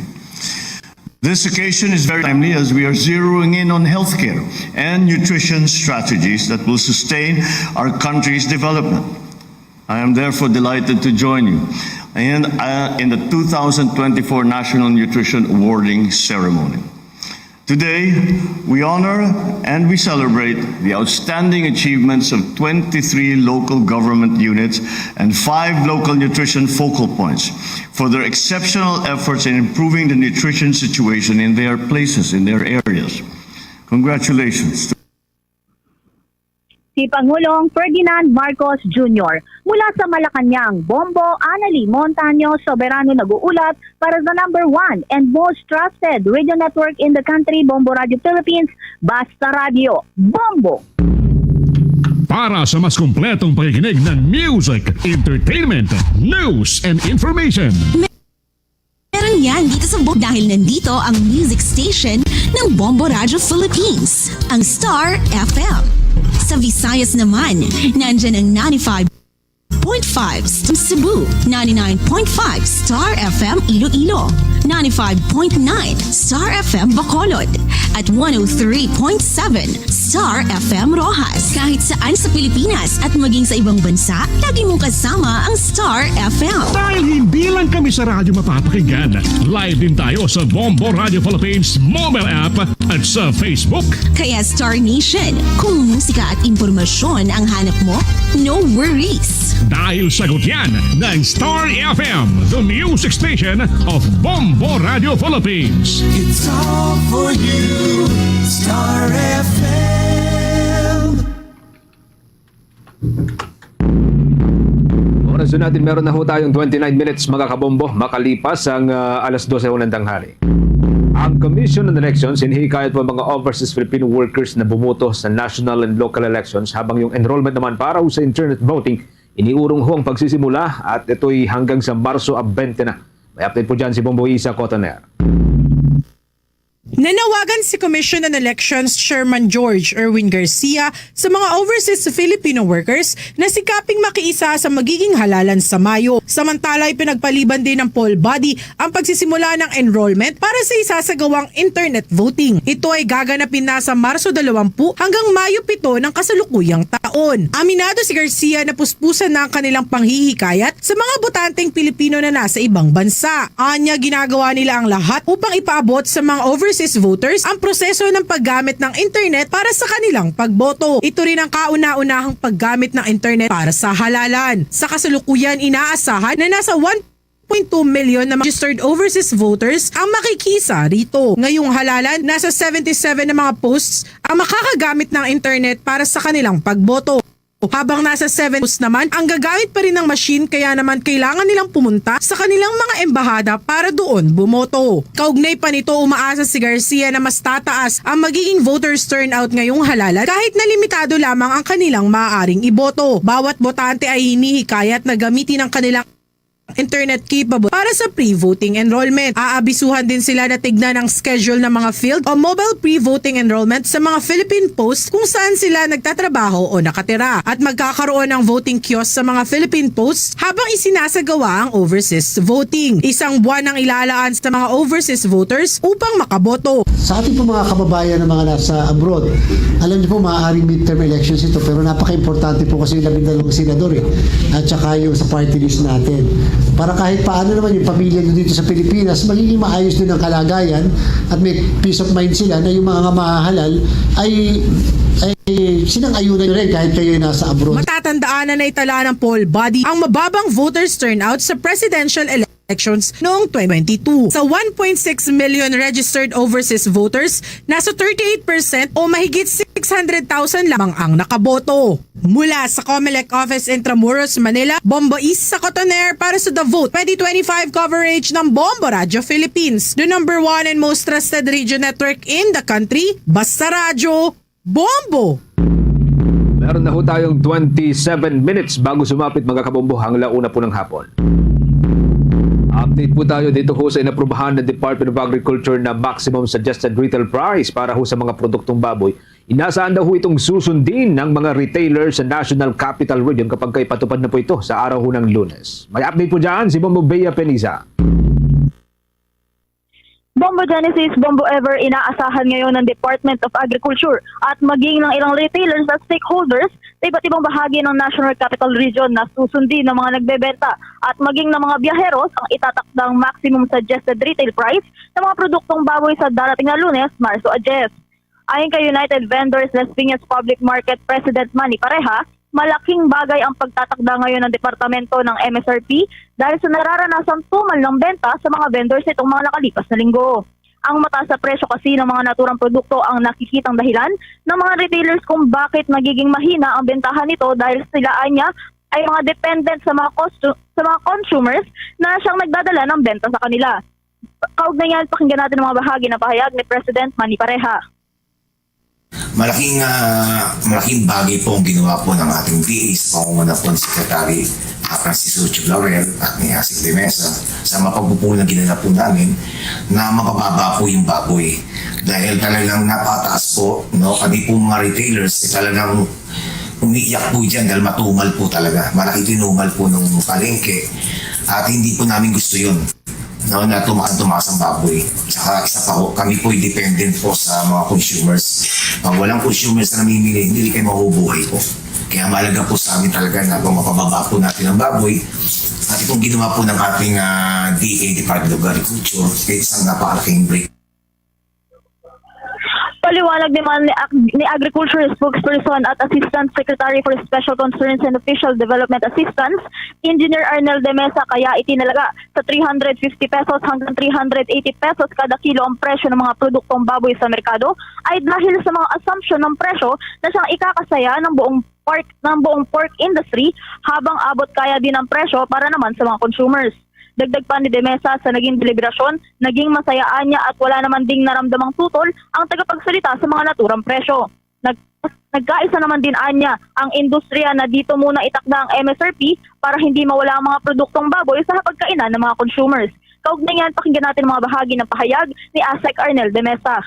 This occasion is very timely as we are zeroing in on healthcare and nutrition strategies that will sustain our country's development. I am therefore delighted to join you in, uh, in the two thousand twenty-four National Nutrition Awarding Ceremony. Today, we honor and we celebrate the outstanding achievements of twenty-three local government units and five local nutrition focal points for their exceptional efforts in improving the nutrition situation in their places, in their areas. Congratulations. Si Pangulong Ferdinand Marcos Junior. Mula sa Malacañang, Bombo Anali Montaño Soberano nag-uulat para sa number one and most trusted radio network in the country, Bombo Radio Philippines, Basta Radio, Bombo! Para sa mas kompletong pakikinig ng music, entertainment, news, and information. Meron yan dito sa Bo-, dahil nandito ang music station ng Bombo Radio Philippines, ang Star F M. Sa Visayas naman, nandyan ang ninety-five point five Cebu, ninety-nine point five Star F M Iloilo, ninety-five point nine Star F M Bacolod, at one oh three point seven Star F M Roxas. Kahit saan sa Pilipinas at maging sa ibang bansa, lagi mong kasama ang Star F M. Dahil hindi lang kami sa radyo mapapakinggan, live din tayo sa Bombo Radio Philippines mobile app at sa Facebook. Kaya Star Nation, kung musika at impormasyon ang hanap mo, no worries. Dahil sagot yan ng Star F M, the music station of Bombo Radio Philippines. It's all for you, Star F M. Oras na natin, meron na ho tayong twenty-nine minutes, mga kabombo, makalipas ang, ah, alas dose ho ng tanghali. Ang Commission on Elections hinihikayat po ang mga overseas Filipino workers na bumoto sa national and local elections, habang yung enrollment naman para ho sa internet voting, iniurong ho ang pagsisimula at ito'y hanggang sa Marso a twenty na. May update po dyan si Bombo Isa Cotoner. Nanawagan si Commission on Elections Chairman George Erwin Garcia sa mga overseas Filipino workers na sikaping makiisa sa magiging halalan sa Mayo. Samantala, ipinagpaliban din ng poll body ang pagsisimula ng enrollment para sa isasagawang internet voting. Ito ay gaganapin na sa Marso dalawampu hanggang Mayo pito ng kasalukuyang taon. Aminado si Garcia na puspusan na ang kanilang panghihikayat sa mga botanteng Pilipino na nasa ibang bansa. Anya, ginagawa nila ang lahat upang ipaabot sa mga overseas voters ang proseso ng paggamit ng internet para sa kanilang pagboto. Ito rin ang kauna-unahang paggamit ng internet para sa halalan. Sa kasalukuyan, inaasahan na nasa one point two million na registered overseas voters ang makikisa rito. Ngayong halalan, nasa seventy-seven na mga posts ang makakagamit ng internet para sa kanilang pagboto. Habang nasa seven posts naman ang gagamit pa rin ng machine, kaya naman kailangan nilang pumunta sa kanilang mga embahada para doon bumoto. Kaugnay pa nito, umaasa si Garcia na mas tataas ang magiging voters turnout ngayong halalan kahit na limitado lamang ang kanilang maaaring iboto. Bawat botante ay hinihikayat na gamitin ang kanilang internet capable para sa pre-voting enrollment. Aabisuhan din sila na tignan ang schedule ng mga field o mobile pre-voting enrollment sa mga Philippine Post kung saan sila nagtatrabaho o nakatira. At magkakaroon ng voting kiosk sa mga Philippine Post habang isinasagawa ang overseas voting. Isang buwan ang ilalaan sa mga overseas voters upang makaboto. Sa ating po mga kababayan na mga nasa abroad, alam niyo po, maaaring midterm elections ito, pero napaka-importante po kasi yung labindalawang senador, eh, at saka yung sa party list natin. Para kahit paano naman yung pamilya nyo dito sa Pilipinas, magiging maayos din ang kalagayan at may peace of mind sila na yung mga mahahalal ay, ay sinang-ayunan nyo rin kahit kayo ay nasa abroad. Matatandaan na naitala ng poll body ang mababang voters turnout sa presidential elections noong twenty twenty-two. Sa one point six million registered overseas voters, nasa thirty-eight percent o mahigit six hundred thousand lamang ang nakaboto. Mula sa Comelec Office, Intramuros, Manila, Bombo Isa Cotoner para sa The Vote twenty twenty-five coverage ng Bombo Radio Philippines, the number one and most trusted radio network in the country. Basta Radyo, Bombo! Meron na ho tayong twenty-seven minutes bago sumapit, mga kabombo, ang la una po ng hapon. Update po tayo dito ho sa inaprubahan ng Department of Agriculture na maximum suggested retail price para ho sa mga produktong baboy. Inaasahan daw ho itong susundin ng mga retailer sa National Capital Region kapag ka ipatupad na po ito sa araw ho ng Lunes. May update po dyan si Bombo Bea Penisa. Bombo Genesis, Bombo Ever, inaasahan ngayon ng Department of Agriculture at maging ng ilang retailers at stakeholders sa iba't ibang bahagi ng National Capital Region na susundin ng mga nagbebenta at maging ng mga biyaheros ang itatakdang maximum suggested retail price ng mga produktong baboy sa darating na Lunes, Marso a diyes. Ayon kay United Vendors Las Piñas Public Market President Manny Pareja, malaking bagay ang pagtatakda ngayon ng departamento ng M S R P dahil sa nararanasang tumal ng benta sa mga vendors nitong mga nakalipas na linggo. Ang mataas na presyo kasi ng mga naturang produkto ang nakikitang dahilan ng mga retailers kung bakit magiging mahina ang bentahan nito dahil sila anya ay mga dependent sa mga costu-, sa mga consumers na siyang nagdadala ng benta sa kanila. Kaugnay niyan, pakinggan natin ang mga bahagi ng pahayag ni President Manny Pareja. Malaking, ah, malaking bagay po ang ginawa po ng ating D A sa pangunguna po ni Secretary, ah, Francisco Laurel at ni Asik de Mesa sa mapagpupunan ginanap po namin na mapababa po yung baboy. Dahil talagang napataas po, no? Kami po mga retailers, eh, talagang umiiyak po dyan dahil matumal po talaga. Malaki tinumal po ng palengke at hindi po namin gusto yun. No, na tumaas, tumaas ang baboy. Tsaka isa pa ho, kami po'y dependent po sa mga consumers. Pag walang consumers na namimili, hindi kayo mahubuhay po. Kaya mahalaga po sa amin talaga na po mapababa po natin ang baboy. At itong ginawa po ng ating, ah, D A, Department of Agriculture, ay isang napakalaking break. Paliwanag naman ni, Ag- ni Agriculture Spokesperson at Assistant Secretary for Special Concerns and Official Development Assistance, Engineer Arnel de Mesa, kaya itinalaga sa three hundred fifty pesos hanggang three hundred eighty pesos kada kilo ang presyo ng mga produktong baboy sa merkado ay dahil sa mga assumption ng presyo na siyang ikakasaya ng buong pork ng buong pork industry habang abot kaya din ang presyo para naman sa mga consumers. Dagdag pa ni de Mesa, sa naging deliberasyon, naging masayaan niya at wala naman ding naramdamang tutol ang tagapagsalita sa mga naturang presyo. Nag, nagkaisa naman din anya ang industriya na dito muna itakda ang M S R P para hindi mawala ang mga produktong baboy sa hapagkainan ng mga consumers. Kaugnay niyan, pakinggan natin ang mga bahagi ng pahayag ni Asek Arnel de Mesa.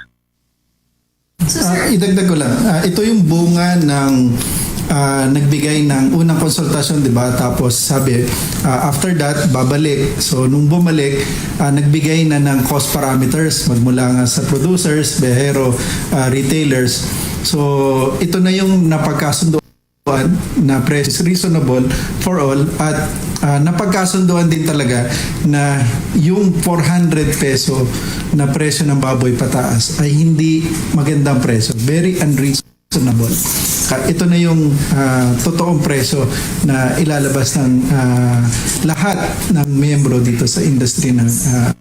Ah, idagdag ko lang, ah, ito yung bunga ng ah, nagbigay ng unang konsultasyon, di ba? Tapos sabi, ah, after that, babalik. So, nung bumalik, ah, nagbigay na ng cost parameters, magmula nga sa producers, behero, ah, retailers. So, ito na yung napagkasunduan na presyo is reasonable for all at ah, napagkasunduan din talaga na yung four hundred peso na presyo ng baboy pataas ay hindi magandang presyo. Very unreasonable. Ah, ito na yung ah, totoong presyo na ilalabas ng ah, lahat ng miyembro dito sa industry ng ah,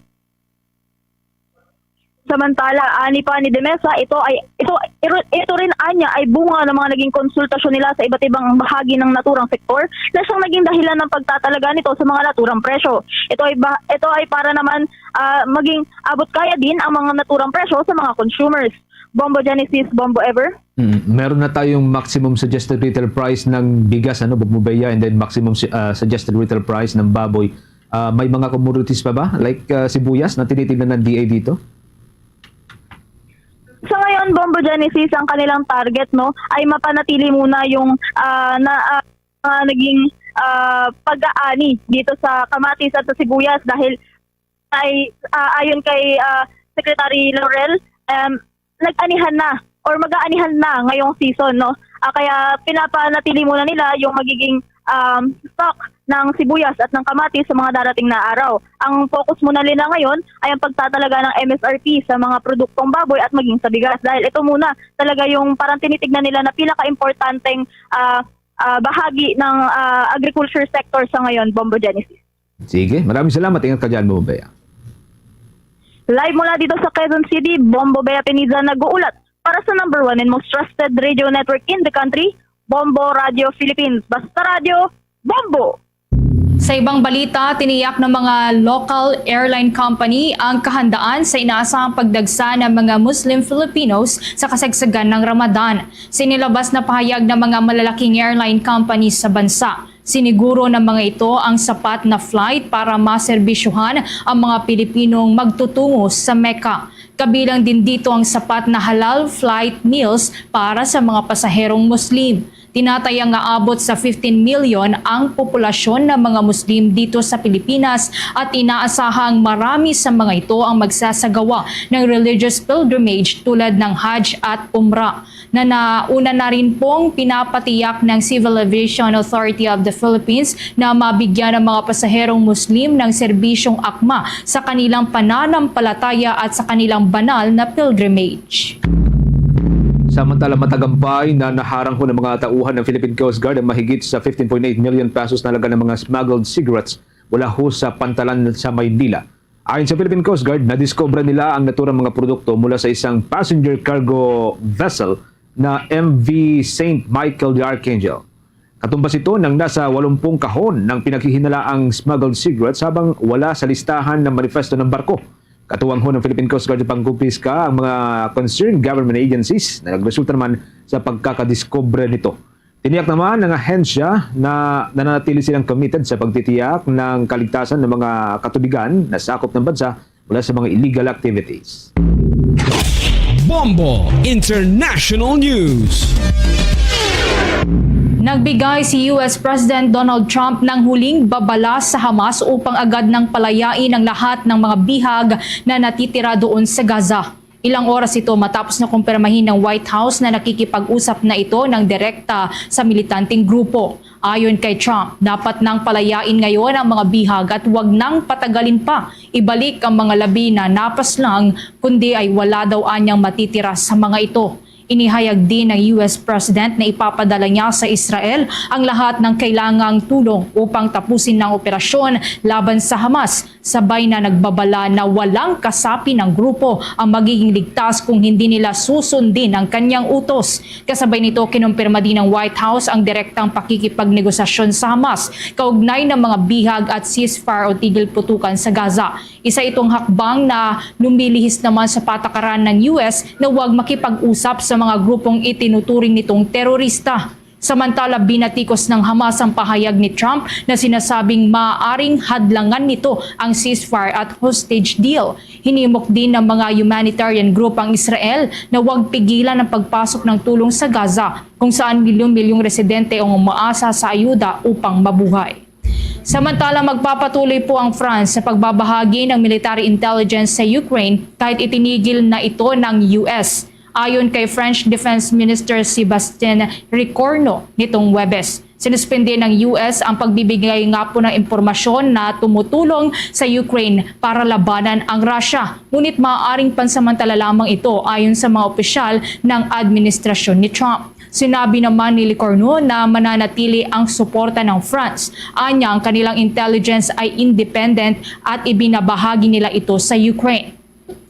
Samantala, ani pa ni de Mesa, ito ay ito ito, ito rin anya ay bunga ng mga naging konsultasyon nila sa iba't ibang bahagi ng naturang sektor na siyang naging dahilan ng pagtatalaga nito sa mga naturang presyo. Ito ay ba, ito ay para naman ah, maging abot kaya din ang mga naturang presyo sa mga consumers. Bombo Genesis, Bombo Ever. Mm, meron na tayong maximum suggested retail price ng bigas, ano, Bombo Bea, and then maximum si- ah, suggested retail price ng baboy. Ah, may mga commodities pa ba? Like ah, sibuyas na tinitingnan ng D A dito? Sa ngayon, Bombo Genesis, ang kanilang target, no, ay mapanatili muna yung ah, na ah, mga naging ah, pag-aani dito sa kamatis at sa sibuyas dahil ay ah, ayon kay ah, Secretary Laurel, um, nag-anihan na or mag-aanihan na ngayong season, no? Ah, kaya pinapanatili muna nila yung magiging um, stock ng sibuyas at ng kamatis sa mga darating na araw. Ang focus muna nila ngayon ay ang pagtatalaga ng M S R P sa mga produktong baboy at maging sa bigas dahil ito muna talaga yung parang tinitignan nila na pinaka-importanteng ah, ah, bahagi ng ah, agriculture sector sa ngayon, Bombo Genesis. Sige, maraming salamat. Ingat ka dyan, Bombo Bea. Live mula dito sa Quezon City, Bombo Bea Pinizan nag-uulat para sa number one and most trusted radio network in the country, Bombo Radio Philippines. Basta radyo, Bombo! Sa ibang balita, tiniyak ng mga local airline company ang kahandaan sa inaasahang pagdagsa ng mga Muslim Filipinos sa kasagsagan ng Ramadan. Sa inilabas na pahayag ng mga malalaking airline companies sa bansa, siniguro ng mga ito ang sapat na flight para maserbisyuhan ang mga Pilipinong magtutungo sa Mecca. Kabilang din dito ang sapat na halal flight meals para sa mga pasaherong Muslim. Tinatayang aabot sa fifteen million ang populasyon ng mga Muslim dito sa Pilipinas at inaasahang marami sa mga ito ang magsasagawa ng religious pilgrimage tulad ng Hajj at Umrah, na nauna na rin pong pinapatiyak ng Civil Aviation Authority of the Philippines na mabigyan ang mga pasaherong Muslim ng serbisyong akma sa kanilang pananampalataya at sa kanilang banal na pilgrimage. Samantala, matagampay na naharang ho ng mga tauhan ng Philippine Coast Guard ang mahigit sa fifteen point eight million pesos na halaga ng mga smuggled cigarettes mula ho sa pantalan sa Maynila. Ayon sa Philippine Coast Guard, nadiskubre nila ang naturang mga produkto mula sa isang passenger cargo vessel na M V Saint Michael the Archangel. Katumbas ito ng nasa walumpung kahon ng pinaghihinalaang smuggled cigarettes habang wala sa listahan ng manifesto ng barko. Katuwang ng Philippine Coast Guard sa pangkumpiska ang mga concerned government agencies na nagresulta naman sa pagkakadiskubre nito. Tiniyak naman ng ahensya na nananatili silang committed sa pagtitiyak ng kaligtasan ng mga katubigan na sakop ng bansa mula sa mga illegal activities. Bombo International News. Nagbigay si U S President Donald Trump ng huling babala sa Hamas upang agad nang palayain ang lahat ng mga bihag na natitira doon sa Gaza. Ilang oras ito matapos na kumpirmahin ng White House na nakikipag-usap na ito ng direkta sa militanteng grupo. Ayon kay Trump, dapat nang palayain ngayon ang mga bihag at wag nang patagalin pa ibalik ang mga labi na napaslang, kundi ay wala daw anyang matitira sa mga ito. Inihayag din ng U S President na ipapadala niya sa Israel ang lahat ng kailangang tulong upang tapusin ang operasyon laban sa Hamas, sabay na nagbabala na walang kasapi ng grupo ang magiging ligtas kung hindi nila susundin ang kanyang utos. Kasabay nito, kinumpirma din ng White House ang direktang pakikipagnegosasyon sa Hamas kaugnay ng mga bihag at ceasefire o tigil putukan sa Gaza. Isa itong hakbang na lumilihis naman sa patakaran ng U S na huwag makipag-usap sa mga grupong itinuturing nitong terorista. Samantala, binatikos ng Hamas ang pahayag ni Trump na sinasabing maaaring hadlangan nito ang ceasefire at hostage deal. Hinimok din ng mga humanitarian group ang Israel na huwag pigilan ang pagpasok ng tulong sa Gaza, kung saan milyon-milyong residente ang umaasa sa ayuda upang mabuhay. Samantala, magpapatuloy po ang France sa pagbabahagi ng military intelligence sa Ukraine kahit itinigil na ito ng U S. Ayon kay French Defense Minister Sebastien Lecornu nitong Huwebes, sinuspindi ng U S ang pagbibigay nga po ng impormasyon na tumutulong sa Ukraine para labanan ang Russia. Ngunit maaaring pansamantala lamang ito ayon sa mga opisyal ng administrasyon ni Trump. Sinabi naman ni Lecornu na mananatili ang suporta ng France. Anya, ang kanilang intelligence ay independent at ibinabahagi nila ito sa Ukraine.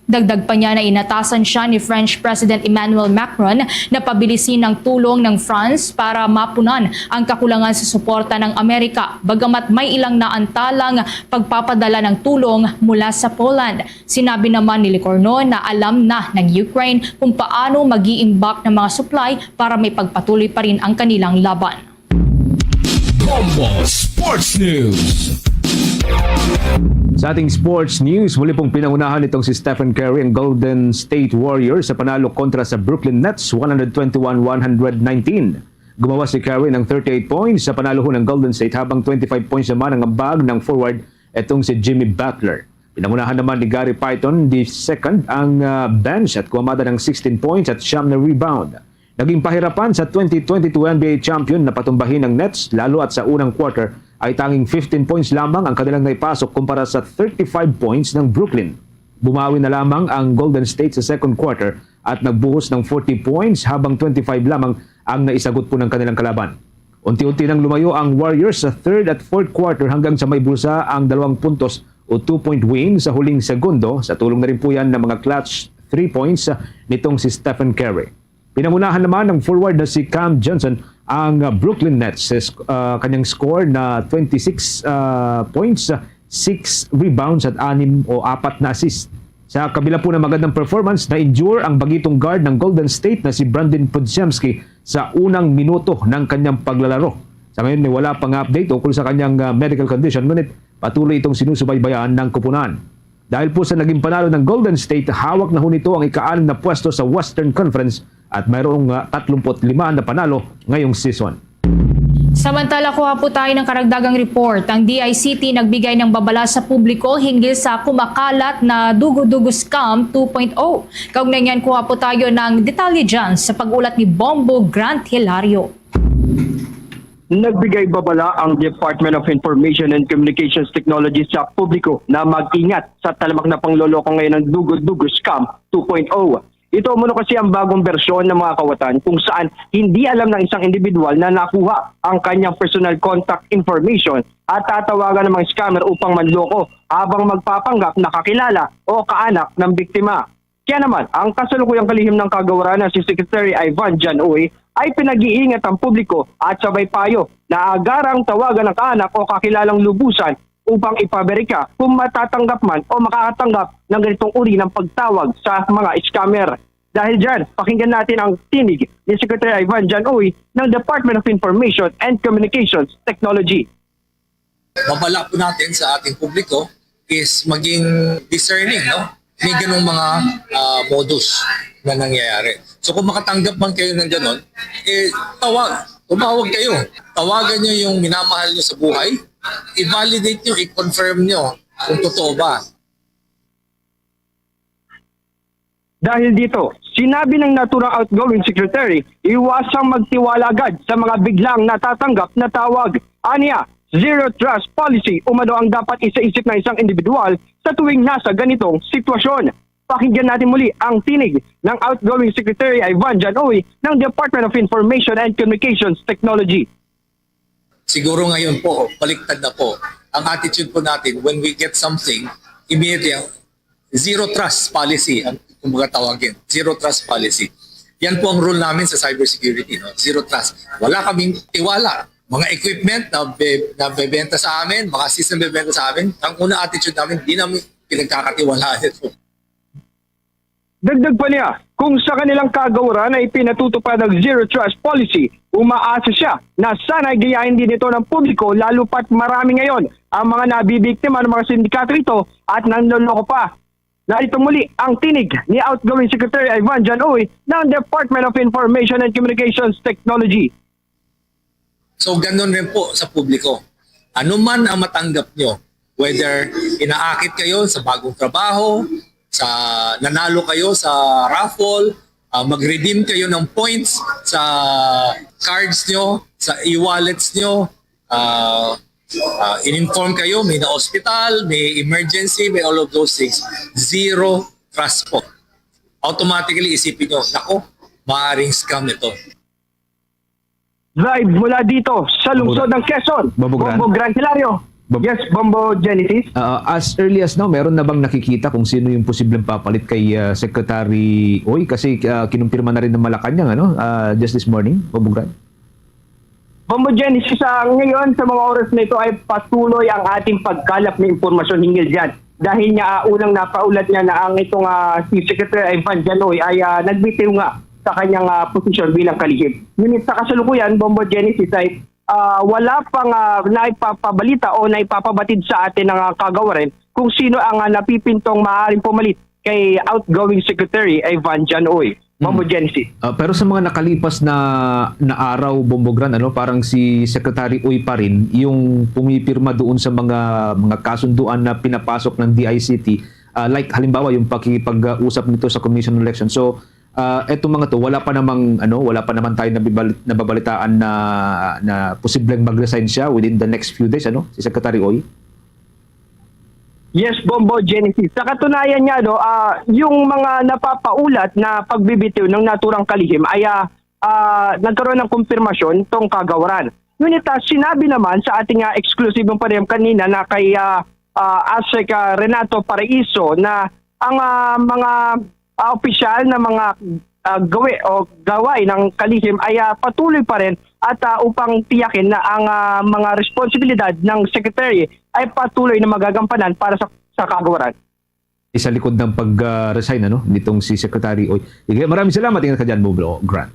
Dagdag pa niya na inatasan siya ni French President Emmanuel Macron na pabilisin ang tulong ng France para mapunan ang kakulangan sa suporta ng Amerika, bagamat may ilang naantalang pagpapadala ng tulong mula sa Poland. Sinabi naman ni Lecornu na alam na ng Ukraine kung paano mag-iimbak ng mga supply para may pagpatuloy pa rin ang kanilang laban. Bombo Sports News. Sa ating sports news, muli pong pinangunahan nitong si Stephen Curry ang Golden State Warriors sa panalo kontra sa Brooklyn Nets, one hundred twenty-one one hundred nineteen. Gumawa si Curry ng thirty-eight points sa panalo ng Golden State, habang twenty-five points naman ang ambag ng forward, itong si Jimmy Butler. Pinangunahan naman ni Gary Payton the second ang ah, bench at kumamada ng sixteen points at siyam na rebound. Naging pahirapan sa twenty twenty-two N B A champion na patumbahin ang Nets, lalo at sa unang quarter ay tanging fifteen points lamang ang kanilang naipasok kumpara sa thirty-five points ng Brooklyn. Bumawi na lamang ang Golden State sa second quarter at nagbuhos ng forty points, habang twenty-five lamang ang naisagot po ng kanilang kalaban. Unti-unti nang lumayo ang Warriors sa third at fourth quarter hanggang sa may bulsa ang dalawang puntos o two-point win sa huling segundo. Sa tulong na rin po yan ng mga clutch three points nitong si Stephen Curry. Pinangunahan naman ng forward na si Cam Johnson ang Brooklyn Nets sa sk- ah, kanyang score na twenty-six ah, points, six rebounds at anim o apat na assist. Sa kabila po ng magandang performance, na-injure ang bagitong guard ng Golden State na si Brandin Podziemski sa unang minuto ng kanyang paglalaro. Sa ngayon, may wala pang update ukol sa kanyang ah, medical condition, ngunit patuloy itong sinusubaybayan ng kupunan. Dahil po sa naging panalo ng Golden State, hawak na ho nito ang ika-anim na pwesto sa Western Conference at mayroong ah, tatlumpu't lima na panalo ngayong season. Samantala, kuha po tayo ng karagdagang report. Ang D I C T nagbigay ng babala sa publiko hinggil sa kumakalat na Dugo-Dugo Scam two point oh. Kaugnay niyan, kuha po tayo ng detalye dyan sa pag-ulat ni Bombo Grant Hilario. Nagbigay babala ang Department of Information and Communications Technology sa publiko na mag-ingat sa talamak na pangloloko ngayon ng Dugo-Dugo Scam two point oh. Ito umano kasi ang bagong bersyon ng mga kawatan kung saan hindi alam ng isang individual na nakuha ang kanyang personal contact information at tatawagan ng mga scammer upang manloko habang magpapanggap na kakilala o kaanak ng biktima. Kaya naman, ang kasalukuyang kalihim ng kagawaran na si Secretary Ivan John Uy ay pinag-iingat ang publiko at sabay payo na agarang tawagan ang kaanak o kakilalang lubusan upang ipaberika kung matatanggap man o makakatanggap ng ganitong uri ng pagtawag sa mga scammer. Dahil dyan, pakinggan natin ang tinig ni Secretary Ivan John Uy ng Department of Information and Communications Technology. Babala po natin sa ating publiko is maging discerning, no? May ganung mga ah, modus na nangyayari. So kung makatanggap man kayo ng ganon, eh, tawag, tumawag kayo. Tawagan nyo yung minamahal nyo sa buhay, i-validate nyo, i-confirm nyo kung totoo ba. Dahil dito, sinabi ng naturang outgoing secretary, iwasang magtiwala agad sa mga biglang natatanggap na tawag. Anya, zero trust policy umano ang dapat isaisip ng isang individual sa tuwing nasa ganitong sitwasyon. Pakinggan natin muli ang tinig ng outgoing Secretary Ivan John Uy ng Department of Information and Communications Technology. Siguro ngayon po, baliktad na po. Ang attitude po natin, when we get something, immediately, zero trust policy, ang kumbaga tawagin, zero trust policy. Yan po ang rule namin sa cybersecurity, no? Zero trust. Wala kaming tiwala. Mga equipment na, be, na bebenta sa amin, mga system bebenta sa amin, ang una attitude namin, di namin pinagkakatiwalaan ito. Dagdag pa niya, kung sa kanilang kagawaran ay pinatutupad ang zero trust policy, umaasa siya na sana'y gayahin din ito ng publiko, lalo pa't marami ngayon ang mga nabibiktima ng mga sindikato ito at nanloloko pa. Narito muli ang tinig ni outgoing Secretary Ivan John Uy ng Department of Information and Communications Technology. So ganun rin po sa publiko. Ano man ang matanggap nyo, whether inaakit kayo sa bagong trabaho, sa nanalo kayo sa raffle, ah, mag-redeem kayo ng points sa cards nyo, sa e-wallets nyo, ah, ah, in-inform kayo, may na-hospital, may emergency, may all of those things. Zero trust po. Automatically isipin nyo, "Nako, maaaring scam ito." Live mula dito sa lungsod ng Quezon, Bombo Grant. Bombo Grant Hilario. Bob- Yes, Bombo Genesis. Uh, as early as now, meron na bang nakikita kung sino yung posibleng papalit kay uh, Secretary Uy? Kasi uh, kinumpirma na rin ng Malacanang, ano, uh, just this morning, Bombo Grant? Bombo Genesis, ah, ngayon sa mga oras na ito ay patuloy ang ating pagkalap ng impormasyon hinggil dyan. Dahil nga ah, unang napaulat niya na ang itong ah, si Secretary Ivan Janoy ay ah, nagbitiw nga sa kanyang ah, posisyon bilang kalihim. Ngunit sa kasalukuyan, Bombo Genesis, ay ah, wala pang ah, naipapabalita o naipapabatid sa atin ng ah, kagawaran kung sino ang ah, napipintong maaaring pumalit kay outgoing Secretary Ivan Janoy. Bombo Genesis. Ah, pero sa mga nakalipas na, na araw, Bombo Grant, ano, parang si Secretary Uy pa rin yung pumipirma doon sa mga mga kasunduan na pinapasok ng D I C T. Ah, like halimbawa yung pakikipag-usap nito sa Commission on Election. So, ah, etong mga to, wala pa namang ano, wala pa naman tayo nabibal- nababalitaan na na posibleng mag-resign siya within the next few days, ano, si Secretary Uy. Yes, Bombo Genesis. Sa katunayan niya, no, ah, yung mga napapaulat na pagbibitiw ng naturang kalihim ay ah, ah, nagkaroon ng kumpirmasyon tong kagawaran. Ngunit ah, sinabi naman sa ating ah, exclusive ng panayam kanina na kay ah, ah, Asek ah, Renato Paraiso na ang ah, mga ah, opisyal na mga ah, gawi o gawain ng kalihim ay ah, patuloy pa rin at ah, upang tiyakin na ang ah, mga responsibilidad ng secretary ay patuloy na magagampanan para sa, sa kagawaran. Sa likod ng pag-resign, ano, nitong si Secretary Uy. Sige, maraming salamat. Ingat ka dyan, Bombo Grant.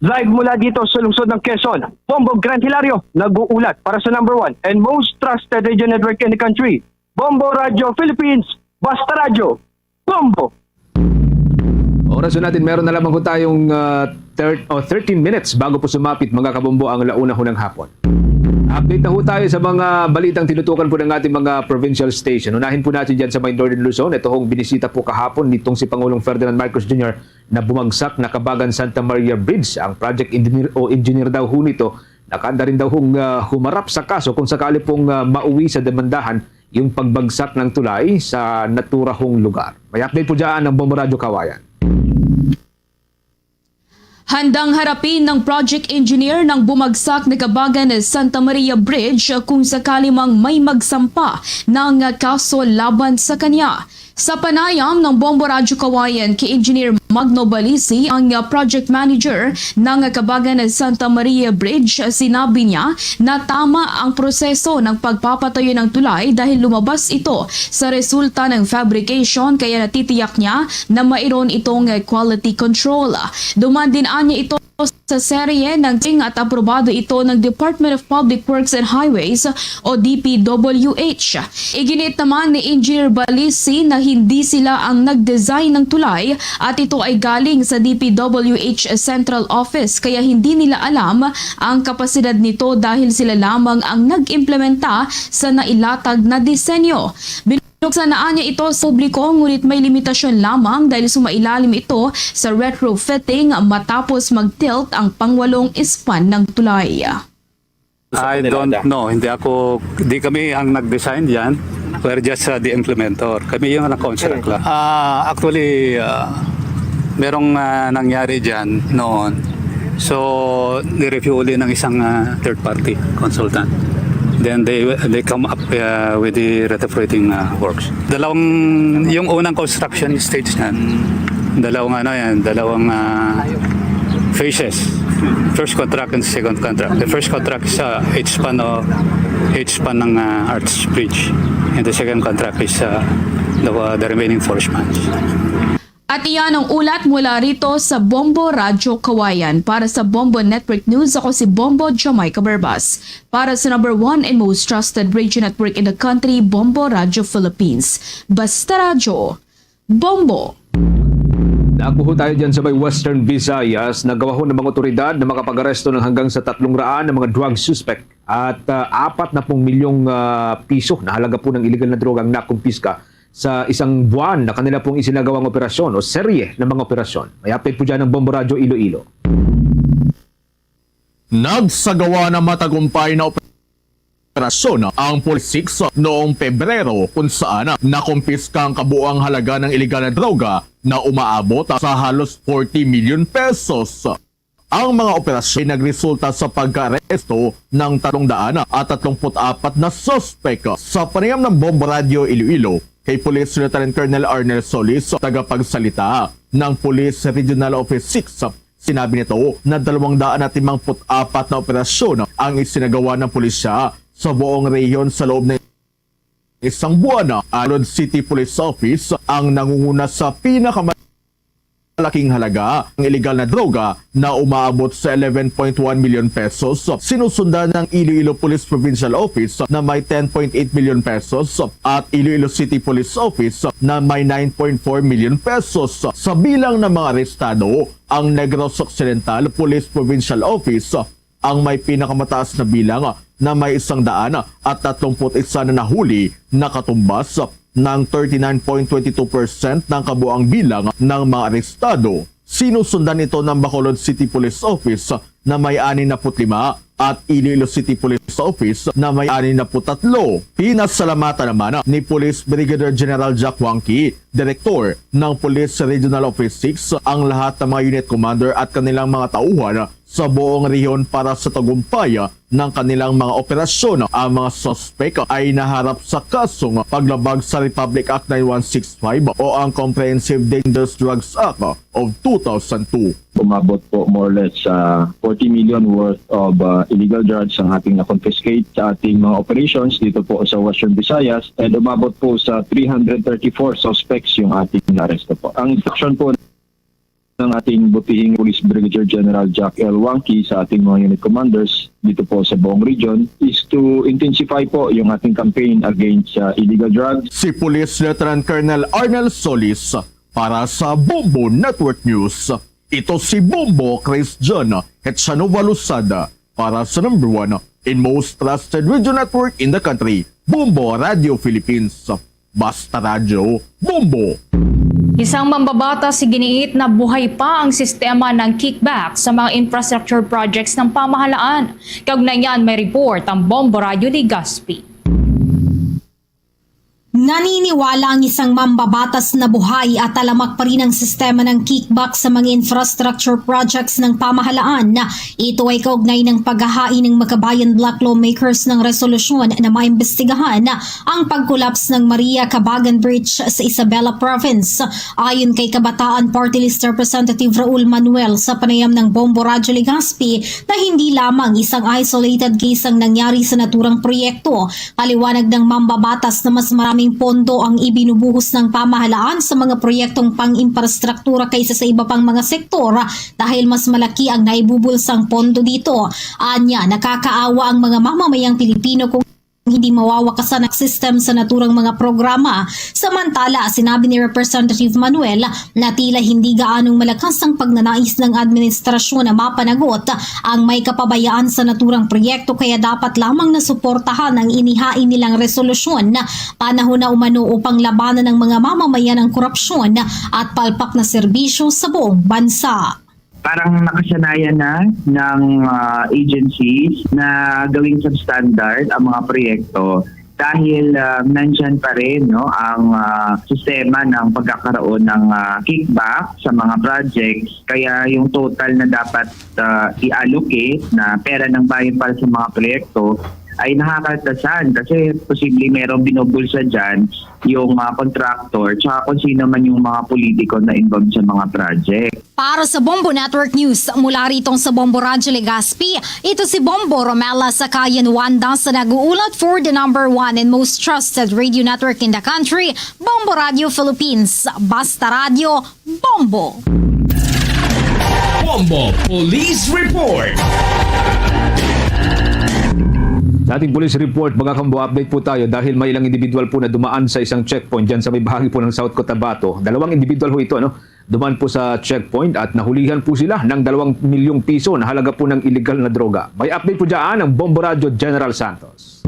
Live mula dito sa lungsod ng Quezon, Bombo Grant Hilario, nag-uulat para sa number one and most trusted radio network in the country, Bombo Radio Philippines, Basta Radyo, Bombo! Oras po natin, meron na lamang po tayong ah, thir- oh, thirteen minutes bago po sumapit, mga kabombo, ang launa ho ng hapon. Update na ho tayo sa mga balitang tinutukan po ng ating mga provincial station. Unahin po natin dyan sa may Northern Luzon. Ito hong binisita po kahapon nitong si Pangulong Ferdinand Marcos Junior na bumagsak na Kabagan Santa Maria Bridge. Ang project engineer o engineer daw ho nito, nakaanda rin daw hong ah, humarap sa kaso kung sakali pong ah, mauwi sa demandahan yung pagbagsak ng tulay sa naturahong lugar. May update po dyan ang Bombo Radyo Kawayan. Handang harapin ng project engineer ng bumagsak na Kabagan Santa Maria Bridge kung sakali mang may magsampa ng kaso laban sa kanya. Sa panayam ng Bombo Radyo Kawayan kay Engineer Magno Balisi, ang, uh, project manager ng Kabagan Santa Maria Bridge, sinabi niya na tama ang proseso ng pagpapatayo ng tulay dahil lumabas ito sa resulta ng fabrication, kaya natitiyak niya na mayroon itong, uh, quality control. Duman din anya ito sa serye ng testing at aprobado ito ng Department of Public Works and Highways o D P W H. Iginiit naman ni Engineer Balisi na hindi sila ang nag-design ng tulay at ito ay galing sa D P W H Central Office, kaya hindi nila alam ang kapasidad nito dahil sila lamang ang nag-implementa sa nailatag na disenyo. Binuksan na anya ito sa publiko, ngunit may limitasyon lamang dahil sumailalim ito sa retrofitting matapos mag-tilt ang pangwalong span ng tulay. I don't know. Hindi ako, di kami ang nag-design diyan. We're just, uh, the implementer. Kami yung nag-construct lang. Ah, actually, ah, merong, ah, nangyari diyan noon. So, ni-review uli ng isang, ah, third party consultant. Then they they come up, uh, with the retrofitting, uh, works. Dalawang, yung unang construction stage niyan, dalawang ano yan, dalawang, uh, phases. First contract and second contract. The first contract is, uh, H span o H span ng, uh, arch bridge. And the second contract is, uh, the, uh, the remaining four spans. At iyan ang ulat mula rito sa Bombo Radyo Kawayan. Para sa Bombo Network News, ako si Bombo Jamaica Berbas. Para sa number one and most trusted radio network in the country, Bombo Radyo Philippines. Basta Radyo, Bombo! Nakuho tayo dyan sa may Western Visayas. Nagawahon ng mga otoridad na makapag-aresto ng hanggang sa tatlong raan ng mga drug suspect at, ah, apat na pung milyong, ah, piso na halaga po ng illegal na droga ang nakumpiska sa isang buwan na kanila pong isinagawang operasyon o serye ng mga operasyon. May update po dyan ng Bombo Radyo Iloilo. Nagsagawa na matagumpay na operasyon ang Police Six noong Pebrero, kung saan nakumpiska ang kabuang halaga ng iligal na droga na umaabot sa halos forty million pesos. Ang mga operasyon ay nagresulta sa pagkaaresto ng tatlong daan at tatlong put apat na suspek. Sa panayam ng Bombo Radyo Iloilo kay Police Lieutenant Colonel Arnel Solis, tagapagsalita ng Police Regional Office Six, sinabi nito na dalawang daan at limang put apat na operasyon ang isinagawa ng pulisya sa buong rehiyon sa loob ng isang buwan. Ang Bacolod City Police Office ang nangunguna sa pinakamalaking halaga ng iligal na droga na umaabot sa eleven point one million pesos. Sinusundan ng Iloilo Police Provincial Office na may ten point eight million pesos at Iloilo City Police Office na may nine point four million pesos. Sa bilang ng mga arestado, ang Negros Occidental Police Provincial Office ang may pinakamataas na bilang na may isang daan at tatlong put isa na nahuli na katumbas ng thirty-nine point twenty-two percent ng kabuang bilang ng mga arestado. Sinusundan ito ng Bacolod City Police Office na may anim na put lima at Iloilo City Police Office na may anim na put tatlo. Pinasalamatan naman ni Police Brigadier General Jack Wangki, Direktor ng Police Regional Office Six, ang lahat ng mga unit commander at kanilang mga tauhan sa buong rehiyon para sa tagumpay ng kanilang mga operasyon. Ang mga suspek ay naharap sa kasong paglabag sa Republic Act nine one six five o ang Comprehensive Dangerous Drugs Act of two thousand two. Umabot po more or less sa forty million worth of uh, illegal drugs ang ating na-confiscate sa ating mga operations dito po sa Western Visayas, and umabot po sa three hundred thirty-four suspects yung ating naaresto po. Ang instruction po ng ating butihing Police Brigadier General Jack L. Wangki sa ating mga unit commanders dito po sa buong region is to intensify po yung ating campaign against uh, illegal drugs. Si Police Lieutenant Colonel Arnel Solis para sa Bombo Network News. Ito si Bombo Christian Hetsanova Losada para sa number one and most trusted radio network in the country, Bombo Radio Philippines. Basta Radyo, Bombo! Isang mambabatas iginiit na buhay pa ang sistema ng kickback sa mga infrastructure projects ng pamahalaan. Kaugnay niyan, may report ang Bombo Radyo Legazpi. Naniniwala ang isang mambabatas na buhay at talamak pa rin ang sistema ng kickback sa mga infrastructure projects ng pamahalaan. Ito ay kaugnay ng paghahain ng Makabayan Bloc lawmakers ng resolusyon na maimbestigahan ang pagkulaps ng Maria Cabagan Bridge sa Isabela Province. Ayon kay Kabataan Party List Representative Raul Manuel, sa panayam ng Bombo Radyo Legazpi na hindi lamang isang isolated case ang nangyari sa naturang proyekto, paliwanag ng mambabatas na mas maraming pondo ang ibinubuhos ng pamahalaan sa mga proyektong pang-infrastruktura kaysa sa iba pang mga sektor dahil mas malaki ang naibubulsang pondo dito. Anya, nakakaawa ang mga mamamayang Pilipino kung hindi mawawakasan ang system sa naturang mga programa. Samantala, sinabi ni Representative Manuel na tila hindi gaanong malakas ang pagnanais ng administrasyon na mapanagot ang may kapabayaan sa naturang proyekto, kaya dapat lamang na suportahan ang inihain nilang resolusyon. Panahon na umano upang labanan ng mga mamamayan ang korupsyon at palpak na serbisyo sa buong bansa. Parang nakasanayan na ng ah, agencies na gawing substandard ang mga proyekto dahil ah, nandyan pa rin, no, ang ah, sistema ng pagkakaroon ng ah, kickback sa mga projects. Kaya yung total na dapat ah, i-allocate na pera ng bayan para sa mga proyekto ay nakakaltasan kasi posible merong binubulsa dyan yung ah, contractor tsaka kung sino man yung mga politiko na involved sa mga project. Para sa Bombo Network News, mula rito sa Bombo Radyo Legazpi, ito si Bombo Romela Sakayan Wanda sa nag-uulat for the number one and most trusted radio network in the country, Bombo Radio Philippines. Basta Radyo, Bombo! Bombo Police Report. Sa ating police report, mga kambo, update po tayo dahil may ilang individual po na dumaan sa isang checkpoint dyan sa may bahagi po ng South Cotabato. Dalawang individual ho ito, ano? Dumaan po sa checkpoint at nahulihan po sila ng dalawang milyong piso na halaga po ng illegal na droga. May update po dyan ang Bombo Radyo General Santos.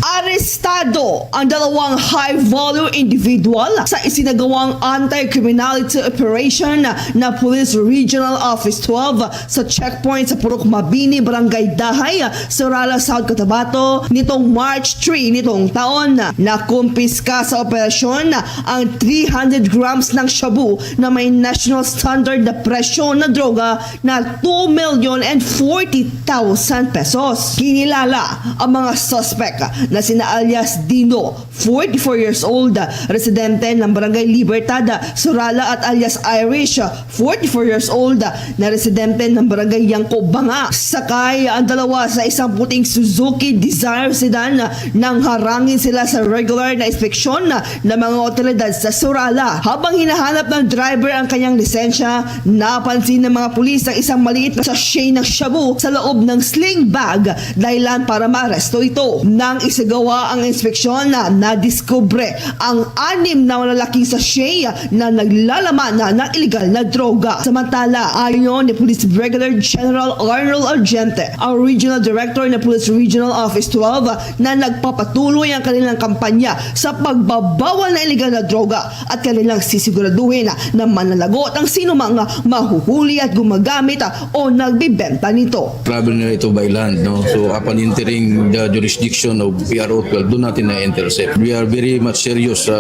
Arestado ang dalawang high-value individual sa isinagawang anti-criminality operation na Police Regional Office twelve sa checkpoint sa Purok Mabini, Barangay Dahay, Surala, South Cotabato nitong March three nitong taon. Nakumpiska sa operasyon ang three hundred grams ng shabu na may national standard na presyo na droga na two million and forty thousand pesos. Kinilala ang mga suspek na sina alias Dino, forty-four years old, residente ng Barangay Libertad, Surala, at alias Irish, forty-four years old, na residente ng Barangay Yangko, Banga. Sakay ang dalawa sa isang puting Suzuki Dzire sedan nang harangin sila sa regular na inspeksyon ng mga otoridad sa Surala. Habang hinahanap ng driver ang kanyang lisensya, napansin ng mga pulis ang isang maliit na sachet ng shabu sa loob ng sling bag, dahilan para maaresto ito. Nang isagawa ang inspeksyon, nadiskubre ang anim na malalaking sachet na naglalaman ng iligal na droga. Samantala, ayon ni Police Brigadier General Arnold Argente, ang Regional Director ng Police Regional Office twelve, na nagpapatuloy ang kanilang kampanya sa pagbabawal ng iligal na droga at kanilang sisiguraduhin na mananagot ang sinumang mahuhuli at gumagamit o nagbibenta nito. Travel nila ito by land, no? So upon entering the jurisdiction of P R O twelve, doon natin na-intercept. We are very much serious sa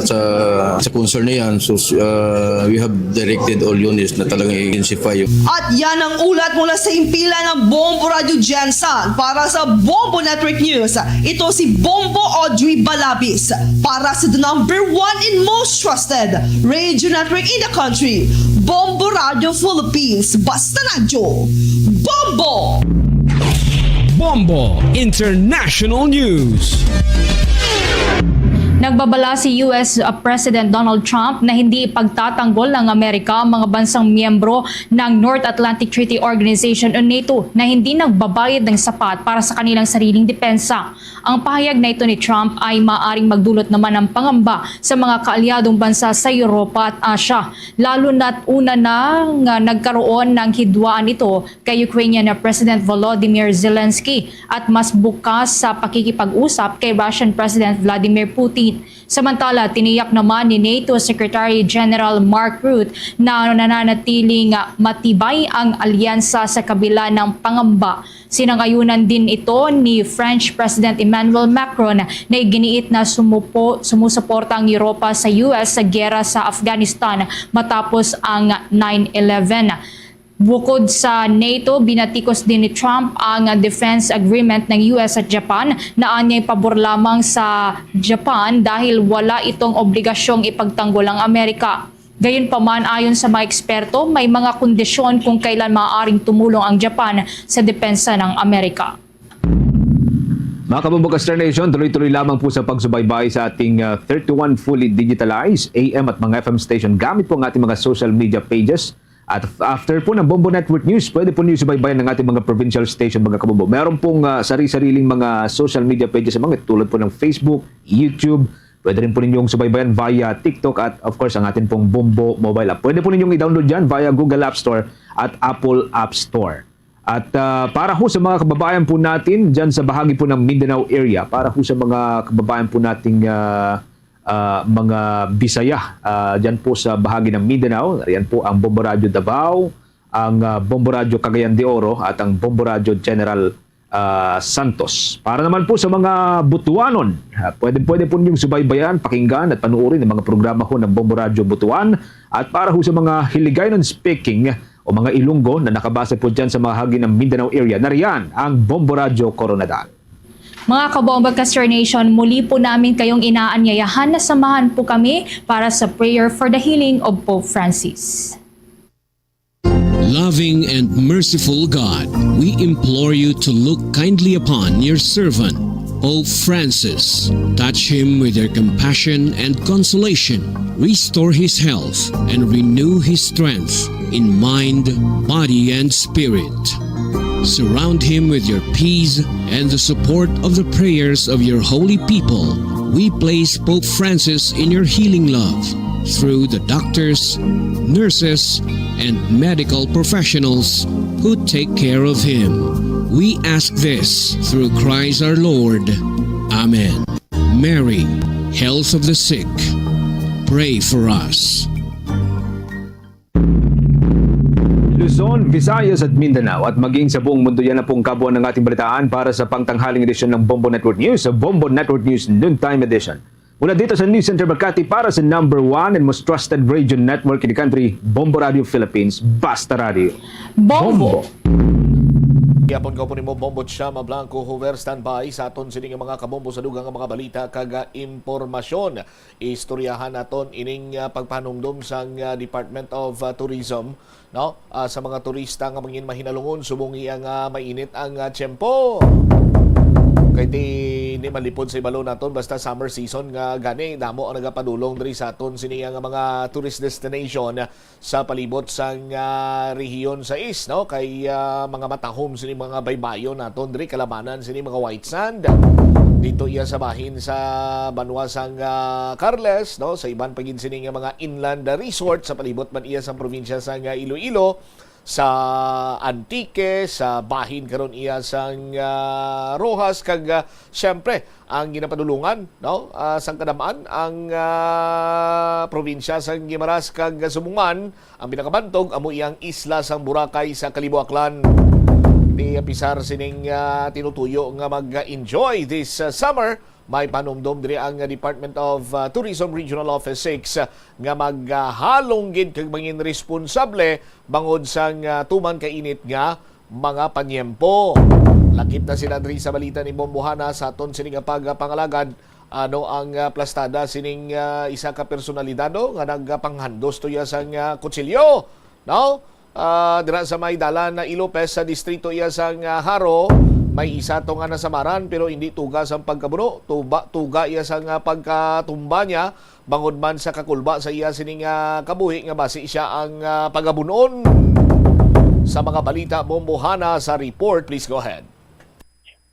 sa, sa concern na yan. So uh, we have directed all units na talagang i-intensify yung At yan ang ulat mula sa himpilan ng Bombo Radio Gensan. Para sa Bombo Network News, ito si Bombo Audrey Balabis. Para sa the number one and most trusted radio network in the country, Bombo Radio Philippines. Basta Radyo, Bombo! Bombo International News. Nagbabala si U S President Donald Trump na hindi ipagtatanggol ng Amerika ang mga bansang miyembro ng North Atlantic Treaty Organization o NATO na hindi nagbabayad ng sapat para sa kanilang sariling depensa. Ang pahayag na ito ni Trump ay maaring magdulot naman ng pangamba sa mga kaalyadong bansa sa Europa at Asia, lalo na't una na nga nagkaroon ng hidwaan ito kay Ukrainian President Volodymyr Zelensky at mas bukas sa pakikipag-usap kay Russian President Vladimir Putin. Samantala, tiniyak naman ni NATO Secretary General Mark Rutte na nananatiling matibay ang alyansa sa kabila ng pangamba. Sinangayunan din ito ni French President Emmanuel Macron na iginiit na sumupo, sumusuporta ang Europa sa U S sa giyera sa Afghanistan matapos ang nine eleven. Bukod sa NATO, binatikos din ni Trump ang defense agreement ng U S at Japan na anyay pabor lamang sa Japan dahil wala itong obligasyong ipagtanggol ang Amerika. Gayunpaman, ayon sa mga eksperto, may mga kondisyon kung kailan maaaring tumulong ang Japan sa depensa ng Amerika. Mga kabombo ka Star Nation, tuloy-tuloy lamang po sa pagsubaybay sa ating uh, thirty-one fully digitalized A M at mga F M station gamit po ang ating mga social media pages. At after po ng Bombo Network News, pwede po niyo subaybayan ng ating mga provincial station, mga kabombo. Meron pong uh, sari-sariling mga social media pages, mga tulad po ng Facebook, YouTube. Pwede rin po ninyong subaybayan via TikTok at of course ang ating pong Bombo mobile app. Pwede po ninyong i-download dyan via Google App Store at Apple App Store. At uh, para ho sa mga kababayan po natin dyan sa bahagi po ng Mindanao area, para ho sa mga kababayan po nating uh, uh, mga Bisaya uh, dyan po sa bahagi ng Mindanao, yan po ang Bombo Radio Davao, ang uh, Bombo Radio Cagayan de Oro at ang Bombo Radio General uh, Santos. Para naman po sa mga Butuanon, uh, pwede pwede po ninyong subaybayan, pakinggan at panuorin ang mga programa ho ng Bombo Radio Butuan. At para ho sa mga Hiligaynon speaking o mga Ilonggo na nakabase po dyan sa mga hagi ng Mindanao area, nariyan ang Bombo Radio Koronadal. Mga kabombo ka Star Nation, muli po namin kayong inaanyayahan na samahan po kami para sa prayer for the healing of Pope Francis. Loving and merciful God, we implore you to look kindly upon your servant, Pope Francis. Touch him with your compassion and consolation. Restore his health and renew his strength in mind, body, and spirit. Surround him with your peace and the support of the prayers of your holy people. We place Pope Francis in your healing love through the doctors, nurses, and medical professionals who take care of him. We ask this through Christ our Lord. Amen. Mary, health of the sick, pray for us. Luzon, Visayas at Mindanao at maging sa buong mundo, yan na pong kabuuan ng ating balitaan para sa pangtanghaling edisyon ng Bombo Network News, sa Bombo Network News Noontime Edition. Mula dito sa News Center Makati para sa number one and most trusted radio network in the country, Bombo Radio Philippines, Basta Radio. Bombo! Yapon ko po nimo Bombo Chama Blanco Hoover, standby sa aton sini nga mga kabombo sa dugang nga mga balita kag ah, impormasyon. Istoryahan naton ining ah, pagpanumdom sang ah, Department of ah, Tourism, no? Ah, sa mga turista nga mangin mahinalungon subong iya nga mainit ang ah, tiyempo. Kay di, di malipod sa ibalo naton basta summer season nga gani damo ang nagapadulong diri sa aton sini nga mga tourist destination sa palibot sang ah, rehiyon sa East, no? Kay ah, mga matahom sini mga baybayon naton diri, kalabanan sini mga white sand. Dito iya sa bahin sa banwa sang ah, Carles, no? Sa iban pa gid sini nga mga inland resort sa palibot man iya sang probinsya sang ah, Iloilo, sa Antique, sa bahin karon iya sang ah, Roxas, kag ah, siyempre ang ginapadulungan, no? Ah, sang kadamaan ang ah, probinsya sang Guimaras kag Sumbongan, ang pinakabantog amo iyang isla sang Boracay sa Kalibo, Aklan. Di apisar sining ah, tinutuyo nga mag-enjoy this ah, summer, may panumdom diri ang Department of ah, Tourism Regional Office six ah, nga maghalong gid kag mangin responsable bangod sang ah, tuman kainit nga mga panyempo. Lakip na sila diri sa balita ni Bombohana sa aton sini nga pagpangalagad. Ano ang ah, plastada sining ah, isa ka personalidad, no, nga nagpanghandos tuya sang ah, kutsilyo, no? Ah, dira sa may dalan na Ilopez sa distrito iya sang ah, Jaro, may isa to nga nasamaran pero hindi tuga sang pagkabuno, tuba, tuga iya sang ah, pagkatumba niya bangod man sa kakulba sa iya sini nga kabuhi nga basi siya ang ah, pagabun-on. Sa mga balita, Bombohana sa report, please go ahead.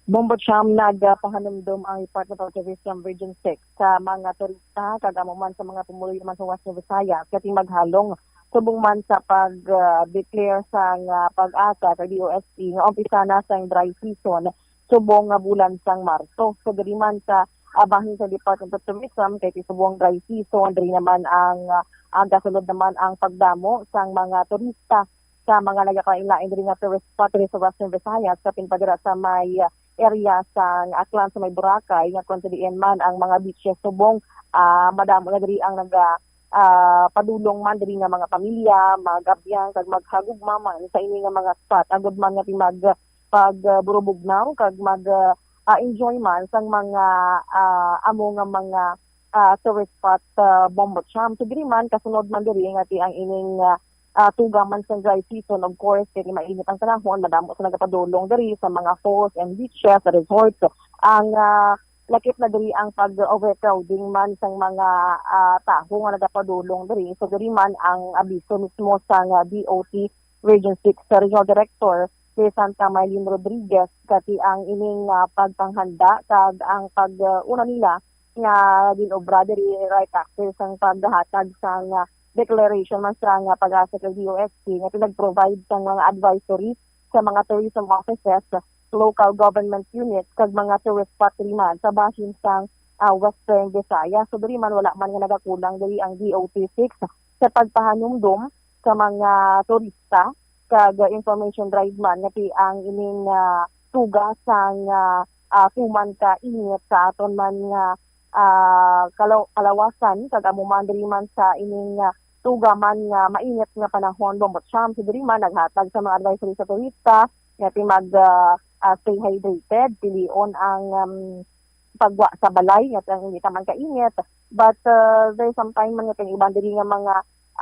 Bombo Cham, nagapahanumdom ang Department of Tourism Region six sa mga turista kag amo man sa mga pumuluyo man sa Western Visayas kay maghalong subong man sa pag-declare sang ah, PAGASA kag D O S T nga umpisa na sang dry season subong nga bulan sang Marso. So diri man sa Ah, bahin sa Department of Tourism, kay subong dry season, diri naman ang, ah, ang gasulod naman ang pagdamo sang mga turista sa mga nagakalain-lain diri nga tourist spot diri sa Western Visayas, kapin pa dira sa may, ah, area sa Aklan, sa may Boracay, nga kung sa diin man ang mga beaches subong, ah, madamo na diri ang naga, ah, padulong man diri nga mga pamilya, magabyan kag maghagugma man sa ini nga mga spot, agud man nga ti mag, pag, ah, burubugnaw kag mag, ah, ah, enjoy man sang mga, ah, amo nga mga, ah, tourist spot, ah, Bombo Cham. So, diri man, kasunod man diri nga ti ang ining, ah, ah, tuga man sang dry season, of course, kay mainit ang panahon, madamo sa nagapadulong diri sa mga falls and beaches, resorts. Ang, ah, lakip na diri ang pag-overcrowding man sang mga, ah, tawo nga nagapadulong diri. So, diri man ang abiso mismo sang D O T Region six Regional Director si Santa Marlene Rodriguez, kati ang ining, ah, pagpanghanda kag ang pag, ah, una nila nga ginobra diri right after sang paghatag sang, ah, declaration man sa nga pag-asa kag D O S T nga pinag-provide sang mga advisory sa mga tourism offices, local government units, kag mga tourist spot diri man sa bahin sang, ah, Western Visayas. So, diri man wala man nga nagakulang diri ang D O T six sa pagpahanumdom sa mga turista kag information drive man nga ti ang ining, ah, tuga sang, ah, ah, tuman ka init sa aton man nga, ah, kalaw-, kalawasan kag amo man diri man sa ining, ah, tuga man nga mainit nga panahon, Bombo Cham. So, diri man naghatag sa mga advisory sa turista nga ti mag, ah, ah, stay hydrated, pilion ang, um, pagwa sa balay nga ti ang hindi ta man kainit. But, uh, there's sometimes man nga ti ang iban diri nga mga,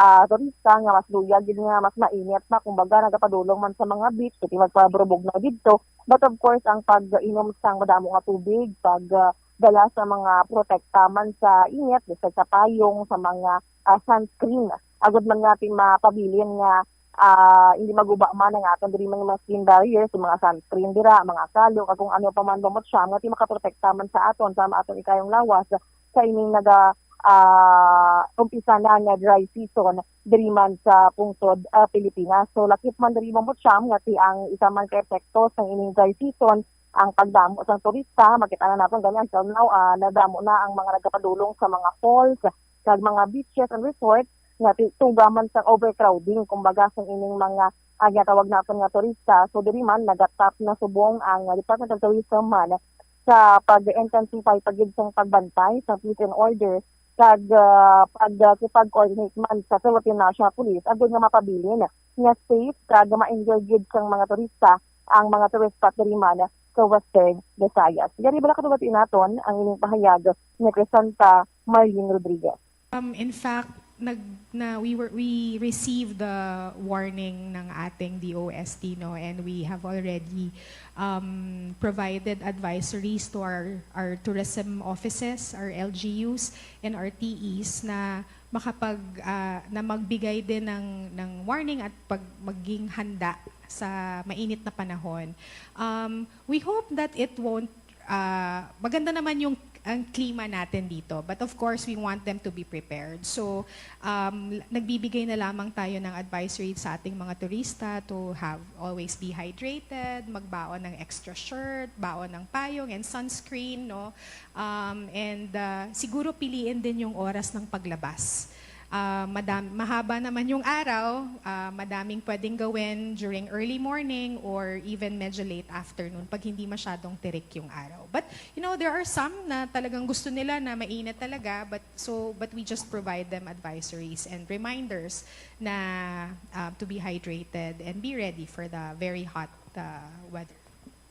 ah, turista nga mas luya gid nga mas mainit pa, kumbaga nagapadulong man sa mga beach, kay magpaburubog na didto. But of course, ang pag-inom sang madamo nga tubig, pag, ah, dala sa mga protekta man sa init, bisan sa payong, sa mga, ah, sunscreen, agud man nga ti mapabilin nga, ah, hindi maguba man ang aton diri mga skin barriers, yung mga sunscreen dira, mga kalo, kag kung ano pa man, Bombo Cham, nga ti makaprotekta man sa aton, sa aton ikayong lawas, sa ining naga, ah, umpisa na nga dry season diri man sa pungsod, ah, Pilipinas. So, lakip man diri, Bombo Cham, nga ti ang isa man ka epekto sang ining dry season, ang pagdamo sang turista. Makita na naton gani until now, ah, nadamo na ang mga nagapadulong sa mga falls, kag mga beaches and resort nga ti-, tuga man sang overcrowding, kumbaga, sang ining mga, ah, ginatawag naton nga turista. So, diri man, nagatap na subong ang, ah, Department of Tourism man sa pag-intensify pa gid sang pagbantay sa peace and order kag, ah, pag, ah, kipag-coordinate man sa Philippine National Police agud nga mapabilin nga safe kag ma-enjoy gid sang mga turista ang mga tourist spot diri man sa Western Visayas. Yari bala katubati naton ang ining pahayag ni Crisanta Marlene Rodriguez. Um, in fact, nag-, na, we were, we received the warning ng ating D O S T, no, and we have already, um, provided advisories to our, our tourism offices, our L G Us, and our T Es na makapag-, ah, na magbigay din ng, ng warning at pag-, maging handa sa mainit na panahon. Um, we hope that it won't, ah, maganda naman yung, ang klima natin dito. But of course, we want them to be prepared. So, um, nagbibigay na lamang tayo ng advisory sa ating mga turista to have, always be hydrated, magbaon ng extra shirt, baon ng payong and sunscreen, no? Um, and, ah, siguro piliin din yung oras ng paglabas. Ah, madam-, mahaba naman yung araw, ah, madaming pwedeng gawin during early morning or even medyo late afternoon pag hindi masyadong tirik yung araw. But, you know, there are some na talagang gusto nila na mainit talaga, but so, but we just provide them advisories and reminders na, ah, to be hydrated and be ready for the very hot, ah, weather.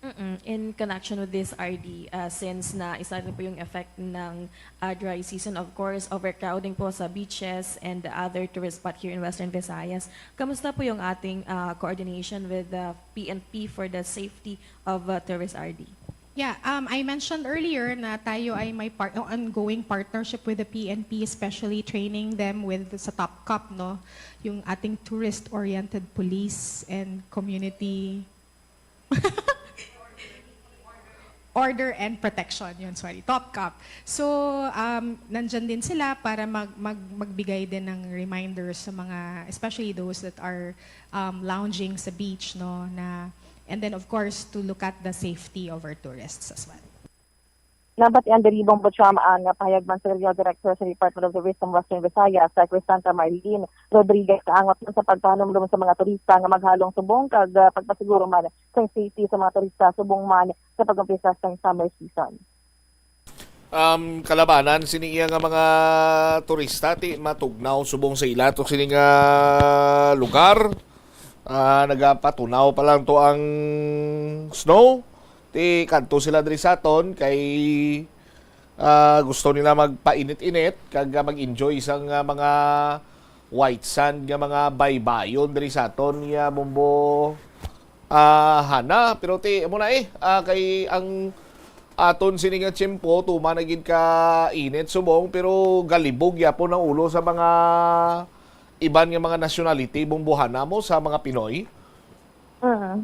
Mm-mm. In connection with this, R D, uh, since na isa rin po yung effect ng, uh, dry season, of course, overcrowding po sa beaches and the other tourist spot here in Western Visayas. Kamusta po yung ating, uh, coordination with the P N P for the safety of, uh, tourists, R D? Yeah, um, I mentioned earlier na tayo ay may par-, ongoing partnership with the P N P, especially training them with sa TOPCOP, no? Yung ating tourist-oriented police and community Order and protection, yun, sorry, TOPCOP. So, um, nandyan din sila para mag-, mag-, magbigay din ng reminders sa mga, especially those that are, um, lounging sa beach, no, na, and then, of course, to look at the safety of our tourists as well. Nabatian diri, Bombo Cham, ang pahayag man sa Regional Director sa Department of Tourism Western Visayas, sa Crisanta Marlene Rodriguez, kaangot man sa pagpanumdom sa mga turista nga maghalong subong kag, ah, pagpasiguro man sa safety sa mga turista subong man sa pag-umpisa sa summer season. Um, kalabanan sini iya nga mga turista, ti matugnaw subong sa ila to sini nga lugar. Ah, nagapatunaw pa lang to ang snow. Ti kadto sila diri sa aton kay, ah, gusto nila magpainit-init kag, ah, mag-enjoy sang, ah, mga white sand nga mga baybayon diri sa aton nga, Bombo, ah, Hana. Pero ti, amo na eh, ah, kay ang aton sini nga tiyempo, tuman na gid ka init subong, pero galibog yapon ang ulo sa mga iban nga mga nationality, Bombo Hana, mo sa mga Pinoy. Mm.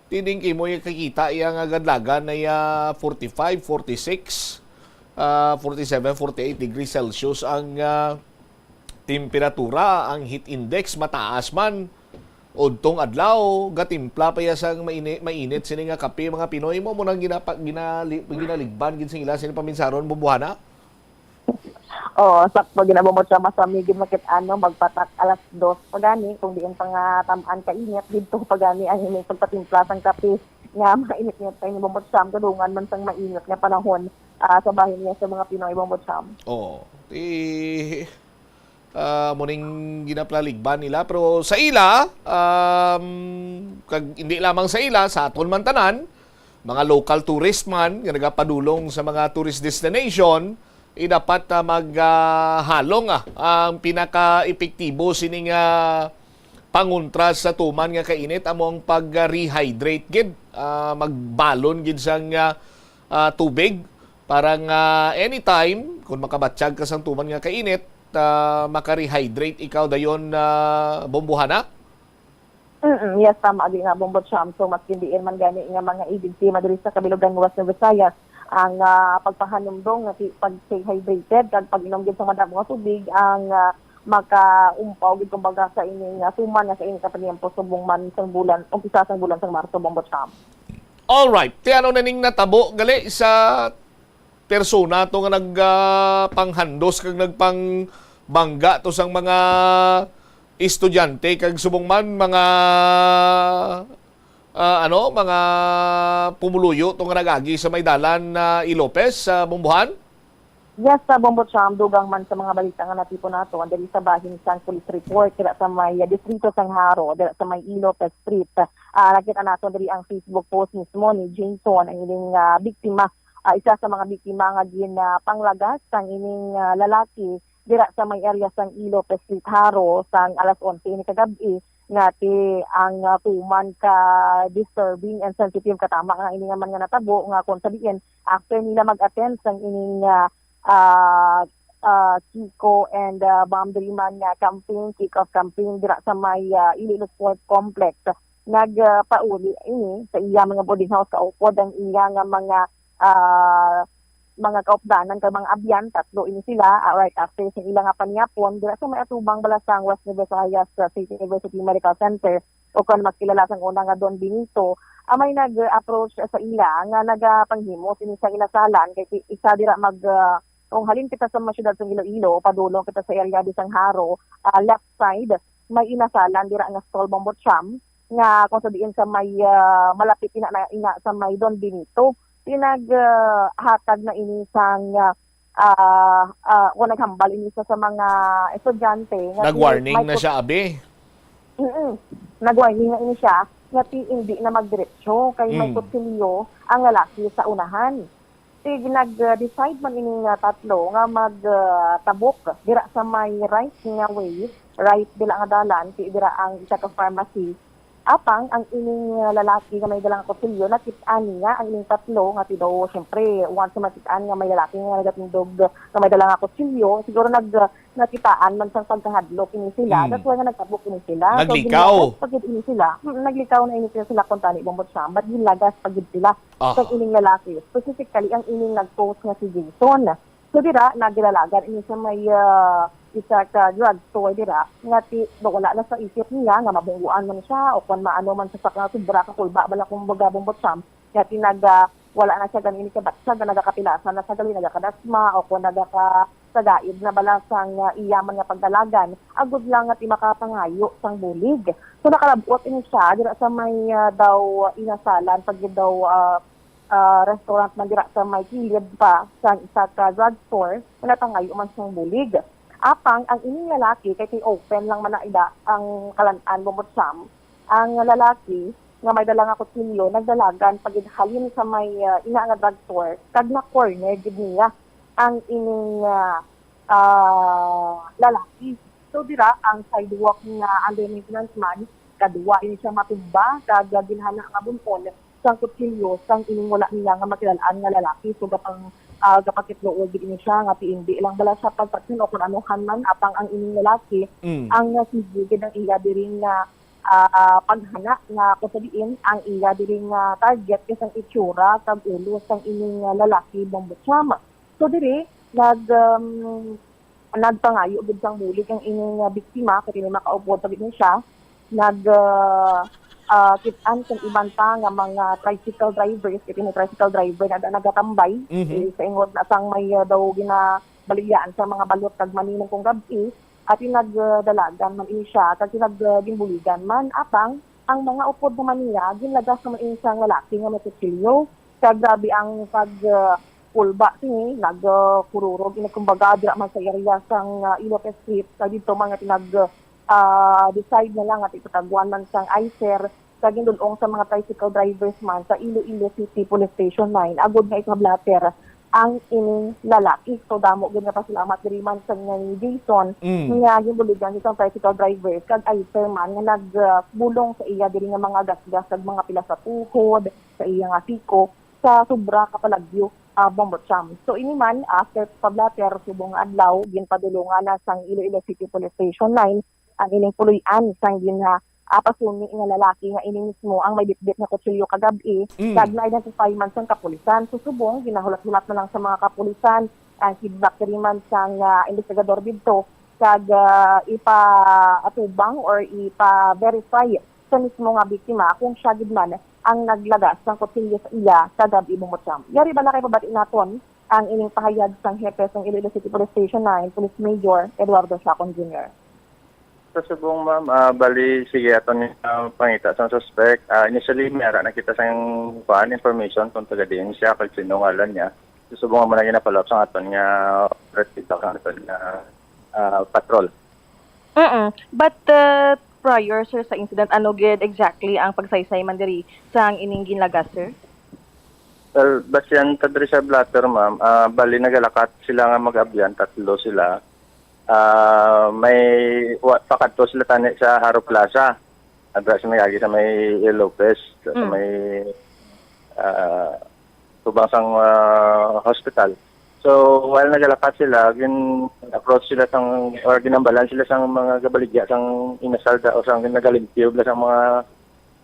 Tining imo yung kakita iya nga gadlagan na iya forty-five, forty-six, ah, forty-seven, forty-eight degrees Celsius ang, ah, temperatura, ang heat index mataas man. Udtong adlaw, gatimpla pa iya sang maini-, mainit sini nga kape, mga Pinoy mo, mo nang ginapa-, ginali-, ginaligban gid sing ila sini paminsaron, Bombo Hana. Oo, sakto, ginabumot siya. Masamig gid makit ano, magpatak alas dos pa gani, kung diin pa nga tam-an ka init, didto pa gani ang ining pagpatimpla sang kape nga mainit-init pa ini, Bombo Cham, kadungan man sang mainit nga panahon, ah, sa bahin niya sa mga Pinoy, Bombo Cham. Oo. Ti, ah, mo ning ginaplaligban nila. Pero sa ila, um, kag hindi lamang sa ila, sa aton man tanan, mga local tourist man nga nagapadulong sa mga tourist destination, eh, dapat, ah, mag, ah, halong, ah, ang pinaka-epektibo sining, ah, pangontra sa tuman nga kainit amo ang pag-rehydrate gid. Ah, magbalon gid sang, ah, ah, tubig para nga anytime kung makabatyag ka sang tuman nga kainit, ah, maka-rehydrate ikaw dayon, ah, Bombo Hana. Mm, yes, tama gid nga, Bombo Cham. So, mas diin man gani nga mga biktima diri sa kabilugan nga Western Visayas, ang, ah, pagpahanumdom nga si, pag-stay hydrated kag pag-inom gid sa madamo nga tubig ang, ah, makaumpaw gid, kumbaga, sa ining, ah, tuman nga sa ining kapagyempo subong man sang bulan, umpisa sang bulan sang Marso, Bombo Cham. Alright. Ti ano na ning natabo gali sa persona to nga nagpanghandos kag nagpangbangga to sang mga estudyante kag subong man mga, ah, ano, mga pumuluyo to nga nag-agi sa may dalan na Ilopez sa Bombohan? Yes, sa Bombo Cham, dugang man sa mga balita nga natipon nato, diri sa bahin sang police report, dira sa may, ah, distrito sang Jaro, dira sa may Ilopez Street. Ah, nakita nato diri ang Facebook post mismo ni Jason, ang ining, ah, biktima. Ah, isa sa mga biktima nga ginapanglagas sang ining, ah, lalaki dira sa may area sang Ilopez Street, Jaro, sang alas onse ini kagab-i, nga ti ang, ah, tuman ka disturbing and sensitive, katama nga ini nga man nga natabo, nga kung sa diin after nila mag-attend sang ining, ah, ah, ah, Kiko and, ah, Boundary Man nga campaign, kick-off campaign dira sa may, ah, Iloilo Sport Complex, nagpauli ini sa iya mga boarding house, kaupod ang iya nga mga, ah, mga kaupdanan kag mga abyan. Tatlo ini sila, ah, right after sa ila nga panyapon dira sa may atubang balasang West Nueva Ecija sa State University Medical Center, o kon mas kilala sang una nga Don Benito, ah, may nag-approach sa ila nga nagapanghimo sini sa inasalan kay ti-, isa dira mag, ah, kung halin kita sa mga syudad sa Iloilo, padulong kita sa area di sang Jaro, ah, left side, may inasalan dira nga stall, Bombo Cham, nga kung sa diin sa may, ah, malapit ina na ina sa may Don Benito. Pinag, ah, hatag na ini sang, ah, ah, ah, o naghambal ini sa, sa mga estudyante nga ti Nag-warning may na kut- siya, abi. Mm-mm. Nag-warning na ini siya nga ti hindi na magdiretso kay may Mm. kutsilyo ang lalaki sa unahan. Ti nag-decide man ining, ah, tatlo nga mag, ah, tabok dira sa may right nga way, right dira nga dalan, ti dira ang isa ka pharmacy. Apang ang ining, ah, lalaki nga may dala nga kutsilyo, nakit-an niya ang ining tatlo nga ti daw, syempre, once makit-an nga may lalaki nga nagatindog nga may dala nga kutsilyo, siguro nag, ah, nakitaan man sang pagkahadlok ini sila. Mm. That's why nga nagtabok ini sila. Naglikaw. So, ginlagas pa gid ini sila. Mm, naglikaw na ini sila, kung tani, Bombo Cham, but ginlagas pa gid sila Aha. sa ining lalaki. Specifically, ang ining nag-post nga si Jason. So, dira, nagilalagan ini sa may, ah, isa ka drugstore dira, nga ti, wala na sa isip niya nga mabungguan man siya o kung maano man siya sa sobra ka kulba, bala, kumbaga, Bombo Cham, nga ti nag, ah, wala na siya gani ini kabatyag nga nagakapilasa na siya gali, nagakadasma o kon nagakasagaid na bala sang, ah, iya man nga pagdalagan, agod lang nga ti makapangayo sang bulig. So, nakalab-ot ini siya dira sa may, ah, daw inasalan pa gid daw, ah, ah, restaurant man dira sa may kilid pa sa isa ka drugstore nga napangayo man sang bulig. Apang ang ining lalaki, kay ti open lang man na ida ang kalan-an, Bombo Cham, ang lalaki nga may dala nga kutsilyo nagdalagan pa gid halin sa may, ah, ina nga drugstore kag na-corner gid niya ang ining, ah, ah, lalaki. So, dira ang sidewalk nga under maintenance man, kadwa ini siya matumba kag ginhala nga bun-on sang kutsilyo sang ining wala niya nga makilal-an nga lalaki. So, gapang, ah, gapakitluoy gid ini siya nga ti indi lang bala siya pagpatyon o kon anuhan man, apang ang ining lalaki Mm. ang nasigi gid ang iya diri nga, ah, paghana nga kung sa diin ang iya diri nga target kay sang itsura kag ulo sang ining, ah, lalaki, Bombo Cham. So, diri, nag, um, nagpangayo gid sang bulig ang ining, ah, biktima, kay kini makaupod pa gid ni siya. Nag, ah, ah, kit-an sang iban pa nga mga tricycle drivers, kay kini tricycle driver na nagatambay, Mhm. eh, sa ingon na sang may, ah, daw ginabaligyaan sa mga balot kag maninong kung gab-i, at nagdalagan man ini siya, kag nag, ah, ginbuligan man. Apang, ang mga upod naman niya, ginlagas naman ini sang lalaki nga may kutsilyo. Kag grabe ang pag, ah, kulba sini, nag, ah, kururog ini, kumbaga, dira man sa area sang, ah, Ilocos Street, sa didto man nga tinag, ah, decide na lang nga ipataguan man sang ICER, sa gindul-ong sa mga tricycle drivers man sa Iloilo City Police Station nine, agod nga ipablatter ang ining lalaki. So, damo gid nga pasalamat diri man sa nga ni Jason Mm. nga ginbuligan sa tricycle driver kag ICER man nga nag, ah, bulong sa iya diri nga mga gasgas kag mga pila sa tuhod, sa iya nga siko, sa sobra ka palagyo, ah, Bombo Cham. So, ini man, after pablatter subong nga adlaw, ginpadulungan na sang Iloilo City Police Station nine ang ining puloy-an sang gin, ah, ah, pasuni nga lalaki nga ini mismo ang may bitbit nga kutsilyo kagab-i, Mm. kag na-identify man sang kapulisan. So, subong, ginahulat-hulat na lang sa mga kapulisan ang kidnap diri man sang, ah, investigador didto, kag, ah, ipaatubang or ipa-verify sa mismo nga biktima kung siya gid man ang naglagas sang kutsilyo sa iya kagab-i, Bombo Cham. Yari bala kay pabati naton ang ining pahayag sang hepe sang Iloilo City Police Station nine, Police Major Eduardo Siacon Junior. Sa subong, ma'am, ah, bali, sige, aton, ah, pangita sang suspect. Ah, initially, may ara na kita sang, kuan, information kung taga diin siya, kag sino ngalan niya. Sa subong, amo na ginapalawak sang aton nga, respect sang aton nga, ah, patrol. Mm. But, uh, prior, sir, sa incident, ano gid exactly ang pagsaysay man diri sang ining ginlagas, sir? Well, basihan ta diri sa blotter, ma'am. Ah, bali, nagalakat sila nga mag-abyan, tatlo sila. Ah, may, wa, pakadto sila tani sa Haro Plaza. Adra sa may agi sa may Lopez, sa Mm. may, ah, tubang sang, ah, hospital. So, while nagalakat sila, gin-approach sila sang, or ginambalan sila sang mga gabaligya sang inasalda o sang nagalimpyo bala sang mga,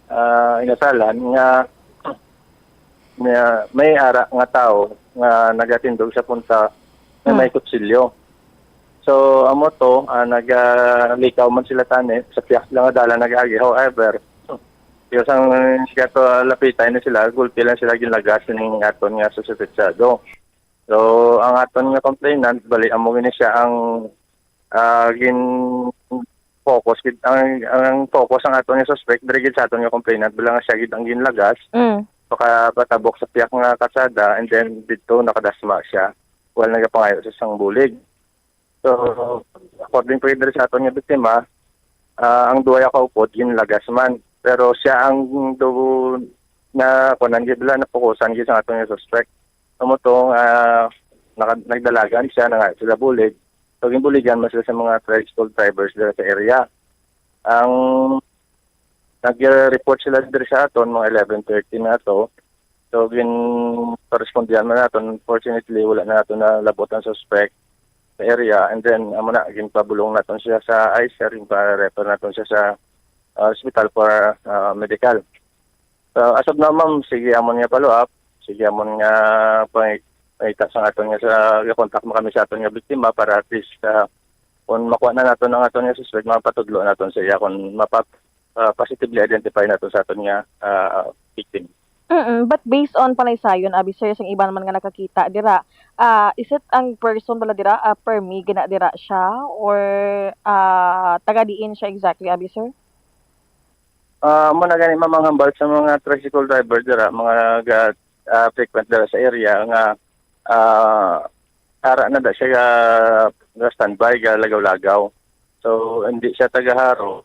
ah, inasalan nga, nga may ara nga tawo nga nagatindog sa punta nga Hmm. may kutsilyo. So, amo to, ah, nagalikaw man sila tani, sa pihak lang nga dalan nag-agi. However, yung sang gato, ah, lapitay na sila, gulpi lang sila ginlagas ning aton nga suspetsado. So, ang aton nga complainant, bali, amo gini siya ang, ah, gin-focus gid, ang, ang focus ang aton nga suspect, diri gid sa aton nga complainant, bala nga siya gid ang ginlagas, Mm. baka patabok sa pihak nga kalsada, and then didto nakadasma siya, while nagapangayo sa sang bulig. So, according pa gid diri sa aton nga biktima, ah, ang duha ya kaupod ginlagas man. Pero siya ang do na kunan gid bala, napukusan gid sa aton nga suspect. Amo to nga naka-, nagdalagan siya na nga sila bulig. So, ginbuligan man sila sa mga tricycle drivers dira sa area. Ang nag-report sila diri sa aton mga eleven thirty na to. So, gin-, parespondihan man naton. Unfortunately, wala na naton nalabot ang suspect sa area. And then, amo na, ginpabulong naton siya sa ICER, ginpa-refer naton siya sa, ah, hospital for, ah, medical. So, as of now, ma'am, sige amon nga follow up, sige amon nga pang-, pangita sa aton nga sa, contact mo kami sa aton nga biktima para at least, ah, kung makuha na naton ang aton nga suspect, mapatudlo naton sa iya kung mapa-, ah, positively identify naton sa aton nga, ah, victim. Mm, but based on panaysayon, abi, sir, sang iban man nga nakakita dira, ah, is it ang person bala dira, ah, permi gina dira siya or, ah, taga diin siya exactly, abi, sir? Ah, mo na gani, ma'am, ang hambal sa mga tricycle driver dira, mga ga, ah, frequent dira sa area nga, ah, ara na da siya ga, ga standby, ga lagaw-lagaw. So, hindi siya taga Jaro.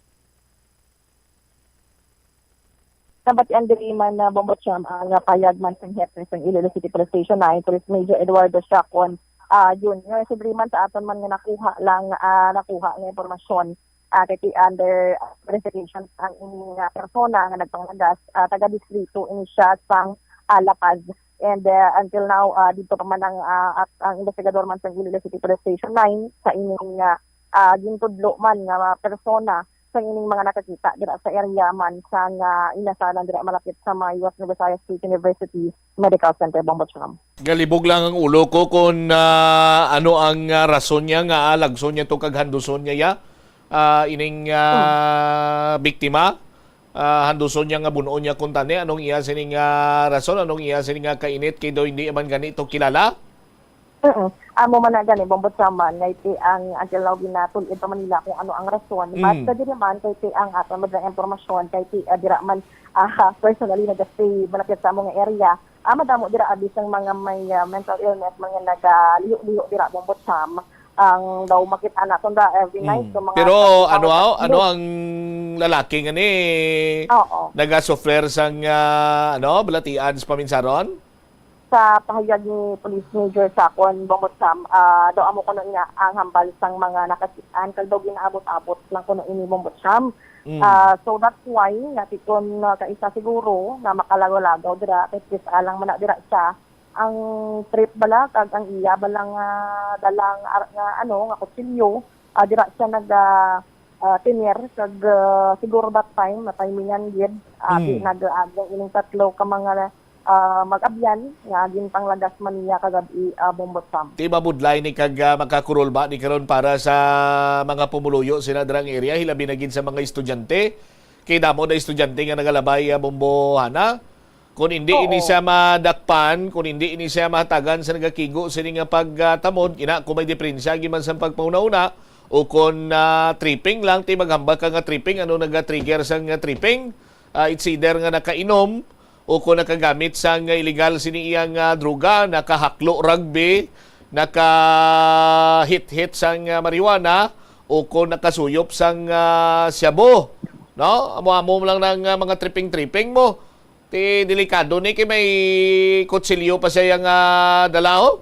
Nabatian diri man na Bombo Cham ang, ah, payag man sang hepe sang Iloilo City Police Station nine, Police Major Eduardo Siacon, ah, Junior. So, diri man sa aton man nga nakuha lang, ah, nakuha nga impormasyon, ah, kay ti under, ah, investigation ang ini nga persona nga nagpanglagas, ah, taga distrito ini siya sang, ah, La Paz. And, ah, until now, ah, dito pa man ang, ah, at ang investigador man sang Iloilo City Police Station nine sa ining, ah, ah, gintudlo man nga mga persona sang ining mga nakakita dira sa area man sang, ah, inasalan dira malapit sa may West Nueva Ecija State University Medical Center, Bombo Cham. Galibog lang ang ulo ko kung, ah, ano ang, ah, rason niya nga, ah, lagson niya to kag handuson niya ya. Ah, ining, ah, biktima, ah, handuson niya nga bun-on niya kung tani anong iya sining, ah, rason, anong iya sining, ah, kainit kay daw hindi man gani to kilala. Mm. Amo man na gani, Bombo Cham, man, nga iti ang until now ginatul-id pa man nila kung ano ang rason. But Mm. sa diri man, kay ti ang aton man ang impormasyon, kay ti, ah, dira man, ah, personally nag-stay malapit sa among area. Ah, madamo dira abi sang mga may, ah, mental illness, mga nagaliyo-liyo dira, Bombo Cham. Ang daw makita naton da every night, Mm. so mga Pero twenty ano, hours ano a ang lalaki nga ni Oo. nagasuffer sang, ah, ano, balatian sa paminsaron? Sa pahayag ni Police Major Siacon, Bombo Cham, ah, daw amo kuno niya ang hambal sang mga nakakit-an, kag daw ginaabot-abot lang kuno ini, Bombo Cham. Mm. Ah, so that's why nga ti kun, ah, kaisa siguro nga makalagaw-lagaw dira, kay kis alang man na dira siya ang trip bala kag ang iya bala nga dalang ar-, nga ano, nga kutsilyo, ah, dira siya nag, ah, ah, tener kag, ah, siguro that time na timingan gid, ah, di Mm. nag-aagi ang ining tatlo ka mga, ah, mag-abyan nga ginpanglagas man niya kagab-i, ah, Bombo Cham. Ti mabudlay ni kag, ah, makakurulba ni karon para sa mga pumuluyo sila dira nga area, hilabi na gid sa mga estudyante. Kay damo na estudyante nga nagalabay, ah, Bombo Hana. Kung hindi Oo. ini siya madakpan, kung hindi ini siya mahatagan sa nagakigo sini nga pagtamod, ina kung may diferensya giman sa pagpahuna-huna o kung, ah, tripping lang, ti maghambal ka nga tripping, ano naga-trigger sa nga tripping? Ah, it's either nga nakainom o kung nakagamit sa nga illegal sini iyang, ah, droga, nakahaklo rugby, nakahit-hit sa nga marijuana, o kung nakasuyop sa nga shabu, no? Amo-amo lang nang, ah, mga tripping-tripping mo. Ti delikado ni kay may kutsilyo pa siya nga dala, oh.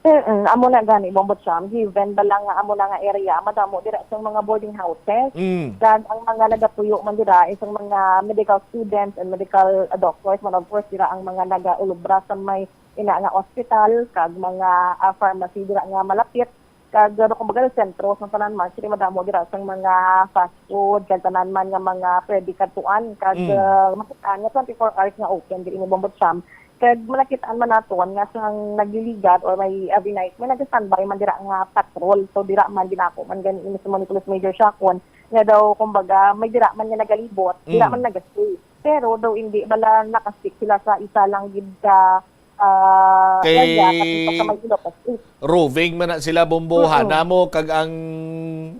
Mm, amo na gani, Bombo Cham. Given bala nga amo na nga area, madamo dira sa mga boarding houses. Mm. Kag ang mga nagapuyo man dira is ang mga medical students and medical, uh, doctors. Man, of course, dira ang mga nagaulubra sa may ina nga hospital, kag mga, ah, pharmacy dira nga malapit. Kag, uh, kumbaga, sentro sa tanan man, sila madamo dira sa mga fast food, kag tanan man nga mga pwede kadtuan, kag, Mm. uh, makita nga twenty-four hours nga open diri ni Bombo Cham. Kag malakit-an man naton nga sang nagliligad or may every night, may nag-standby man dira nga patrol. So, dira man ginako man gani ini sa Police Major Siacon nga daw, kumbaga, may dira man nga nagalibot, dira Mm. man nag-stay. Pero daw hindi bala naka-stick sila sa isa lang gid ka, ah, Kay area, kasi sa may Ilocos Street. Roving man na sila, Bombo, Mm-mm. hana mo, kag ang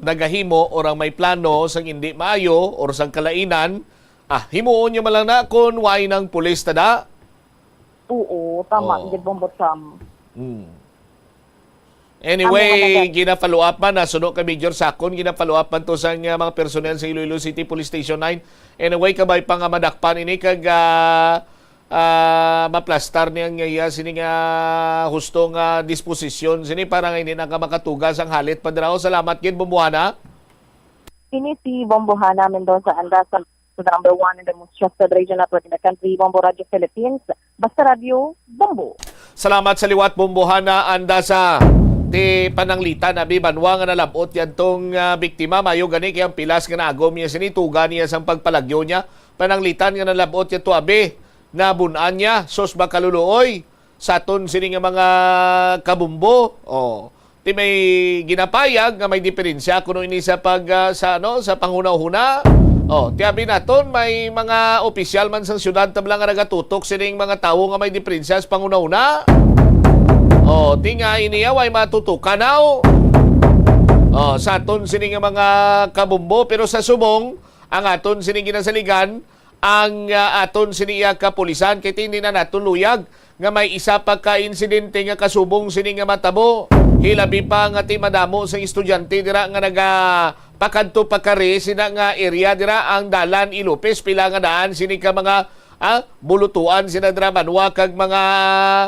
nagahimo or ang may plano sang hindi maayo or sang kalainan, ah, himuon niyo man lang na kung why nang pulis tada. Oo, tama Oo. gid, Bombo Cham. Hmm. Anyway, Amo nga naga- gina-follow up man, nasuno kay Major Siacon, gina-follow up man to sa nga mga personnel sa Iloilo City Police Station nine. Anyway, kabay pa nga madakpan ini kag, ah, ah, maplastar niya nga iya sini nga husto nga disposisyon sini para nga hindi na ka makatuga sang halit pa dira. Salamat gid, Bombo Hana. Ini si Bombo Hana Mendoza Andaza, the number one and the most trusted radio network in the country, Bombo Radio Philippines. Basta Radio, Bombo. Salamat sa liwat, Bombo Hana Andaza. Ti pananglitan, abi, banwa nga nalab-ot yadtong, ah, biktima. Mayo gani kay ang pilas nga naagom niya sini, tuga niya sang pagpalagyo niya. Pananglitan nga nalab-ot yadto, abi, nabun-an niya. Sus, makaluluoy. Sa aton sini nga mga kabumbo, oh, ti may ginapayag nga may diferensya kuno ini sa pag, ah, sa, ano, sa panghunahuna Oh, ti abi naton, may mga opisyal man sang syudad tabla nga nagatutok sining mga tawo nga may diperensya sa panghunahuna. Oh, ti nga ini ya way matutukan now. Oh, sa aton sini nga mga kabombo, pero sa subong, ang aton sini ginasaligan, ang, ah, aton sini iya kapulisan, kay ti hindi na naton luyag nga may isa pa ka insidente nga kasubong sini nga matabo. Hilabi pa nga ti madamo sang estudyante dira nga naga pakadto pakari sina nga area dira ang dalan Ilopez, pila nga daan sini ka mga, ah, bulutuan sina dira, banwa kag mga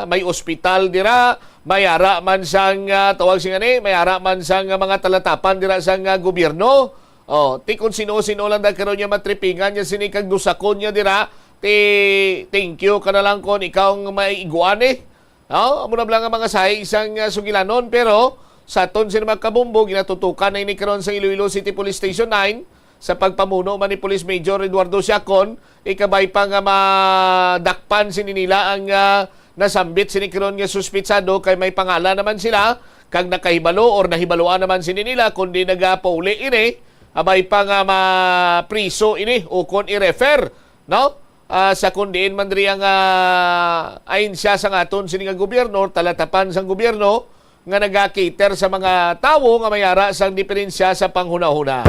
may ospital dira, may ara man sang, ah, tawag sing ani, may ara man sang, ah, mga talatapan dira sang, ah, gobyerno. Oh, ti kon sino-sino lang da karon niya matripingan niya sini kag dusakon niya dira, ti thank you ka na lang kon ikaw ang may iguan eh. Oh, amo na lang ang mga sahi sang, ah, sugilanon, pero sa aton sini mga kabombo, ginatutukan na ini karon sa Iloilo City Police Station nine, sa pagpamuno man ni Police Major Eduardo Siacon, ikabay pa nga madakpan sini nila ang, ah, nasambit sini karon nga suspitsado, kay may pangalan naman sila, kag nakahibalo or nahibaluan naman sini nila, kundi nagapauli ini, abay pa nga mapriso ini, ukon i-refer, no? Ah, sa kun diin man diri ang, ah, ahensya sang aton sini nga gobyerno, or talatapan sang gobyerno, nga naga-cater sa mga tawo nga may ara sang diperensya sa panghunahuna.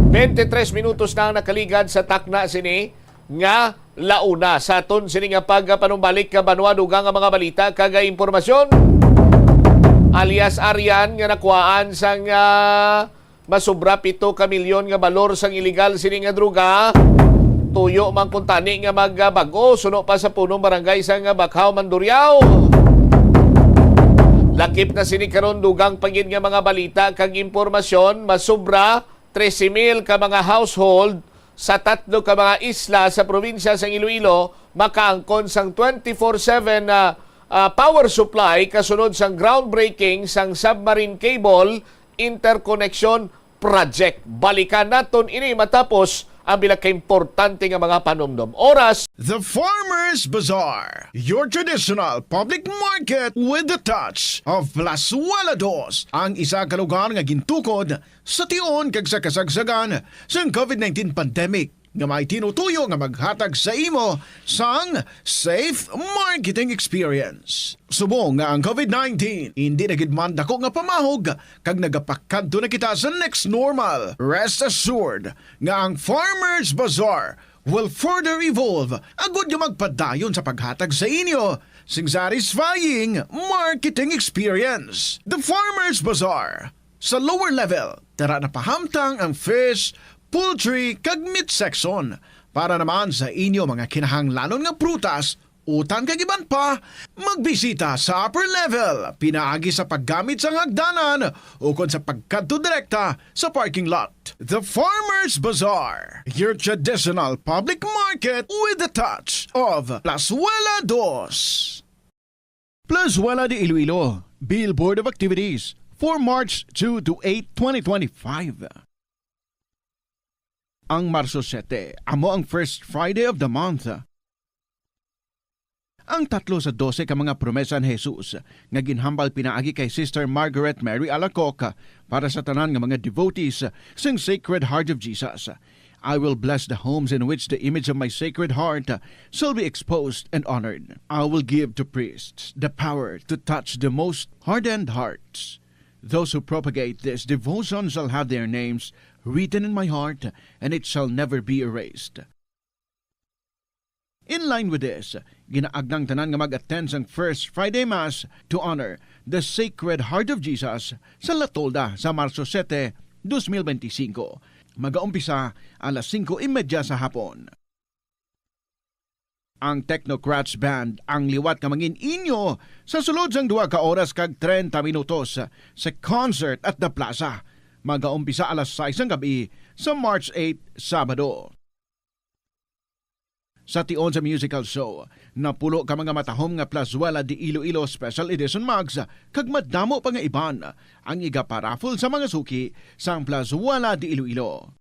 Twenty-three minutos na ang nakaligad sa takna sini nga launa. Sa aton sini nga pagpanumbalik ka banwa, dugang nga mga balita kag impormasyon. Alias Arian nga nakuhaan sang, ah, masobra pito ka milyon nga balor sang iligal sini nga droga. Tuyo man kuntani nga magbag-o suno pa sa punong barangay sang Bacau, Mandurriao. Lakip na sini karon, dugang pa gid nga mga balita kag impormasyon, masobra trese mil ka mga household sa tatlo ka mga isla sa probinsya sang Iloilo makaangkon sang twenty-four seven, ah, ah, power supply kasunod sang groundbreaking sang submarine cable interconnection project. Balikan naton ini matapos ang pila ka importante nga mga panumdom. Oras. The Farmers Bazaar, your traditional public market with the touch of Plazuela Dos, ang isa ka lugar nga gintukod sa tion kag sa kasagsagan sang covid nineteen pandemic, nga may tinutuyo nga maghatag sa imo sang safe marketing experience. Subong nga ang covid nineteen indi na gid man dako nga pamahog kag nagapakadto na kita sa next normal, rest assured nga ang Farmers Bazaar will further evolve agud nga magpadayon sa paghatag sa inyo sing satisfying marketing experience. The Farmers Bazaar, sa lower level, tara na pahamtang ang fish, poultry, kag meat section. Para naman sa inyo mga kinahanglanon nga prutas, utan kag iban pa, magbisita sa upper level pinaagi sa paggamit sang hagdanan ukon sa pagkadto direkta sa parking lot. The Farmers Bazaar, your traditional public market with the touch of Plazuela Dos. Plazuela de Iloilo, Billboard of Activities for March two to eight, twenty twenty-five. Ang Marso siete amo ang first Friday of the month. Ang tatlo sa dose ka mga promesa ni Jesus nga ginhambal pinaagi kay Sister Margaret Mary Alacoque para sa tanan nga mga devotees sing Sacred Heart of Jesus. "I will bless the homes in which the image of my Sacred Heart shall be exposed and honored. I will give to priests the power to touch the most hardened hearts. Those who propagate this devotion shall have their names written in my heart, and it shall never be erased." In line with this, ginaagnang tanan nga mag-attend sang First Friday Mass to honor the Sacred Heart of Jesus sa La Tolda sa Marso siete, dos mil benti singko. Magaumpisa alas singko y media sa hapon. Ang Technocrats Band ang liwat nga mangin-inyo sa sulod sang duha ka oras kag treinta minutos sa concert at The Plaza. Magaumpisa alas sais sang gab-i sa March eight, Sabado. Sa tion sa musical show, napulo ka mga matahom nga Plazuela de Iloilo Special Edition mugs kag madamo pa nga iban ang igaparaffle sa mga suki sang Plazuela de Iloilo.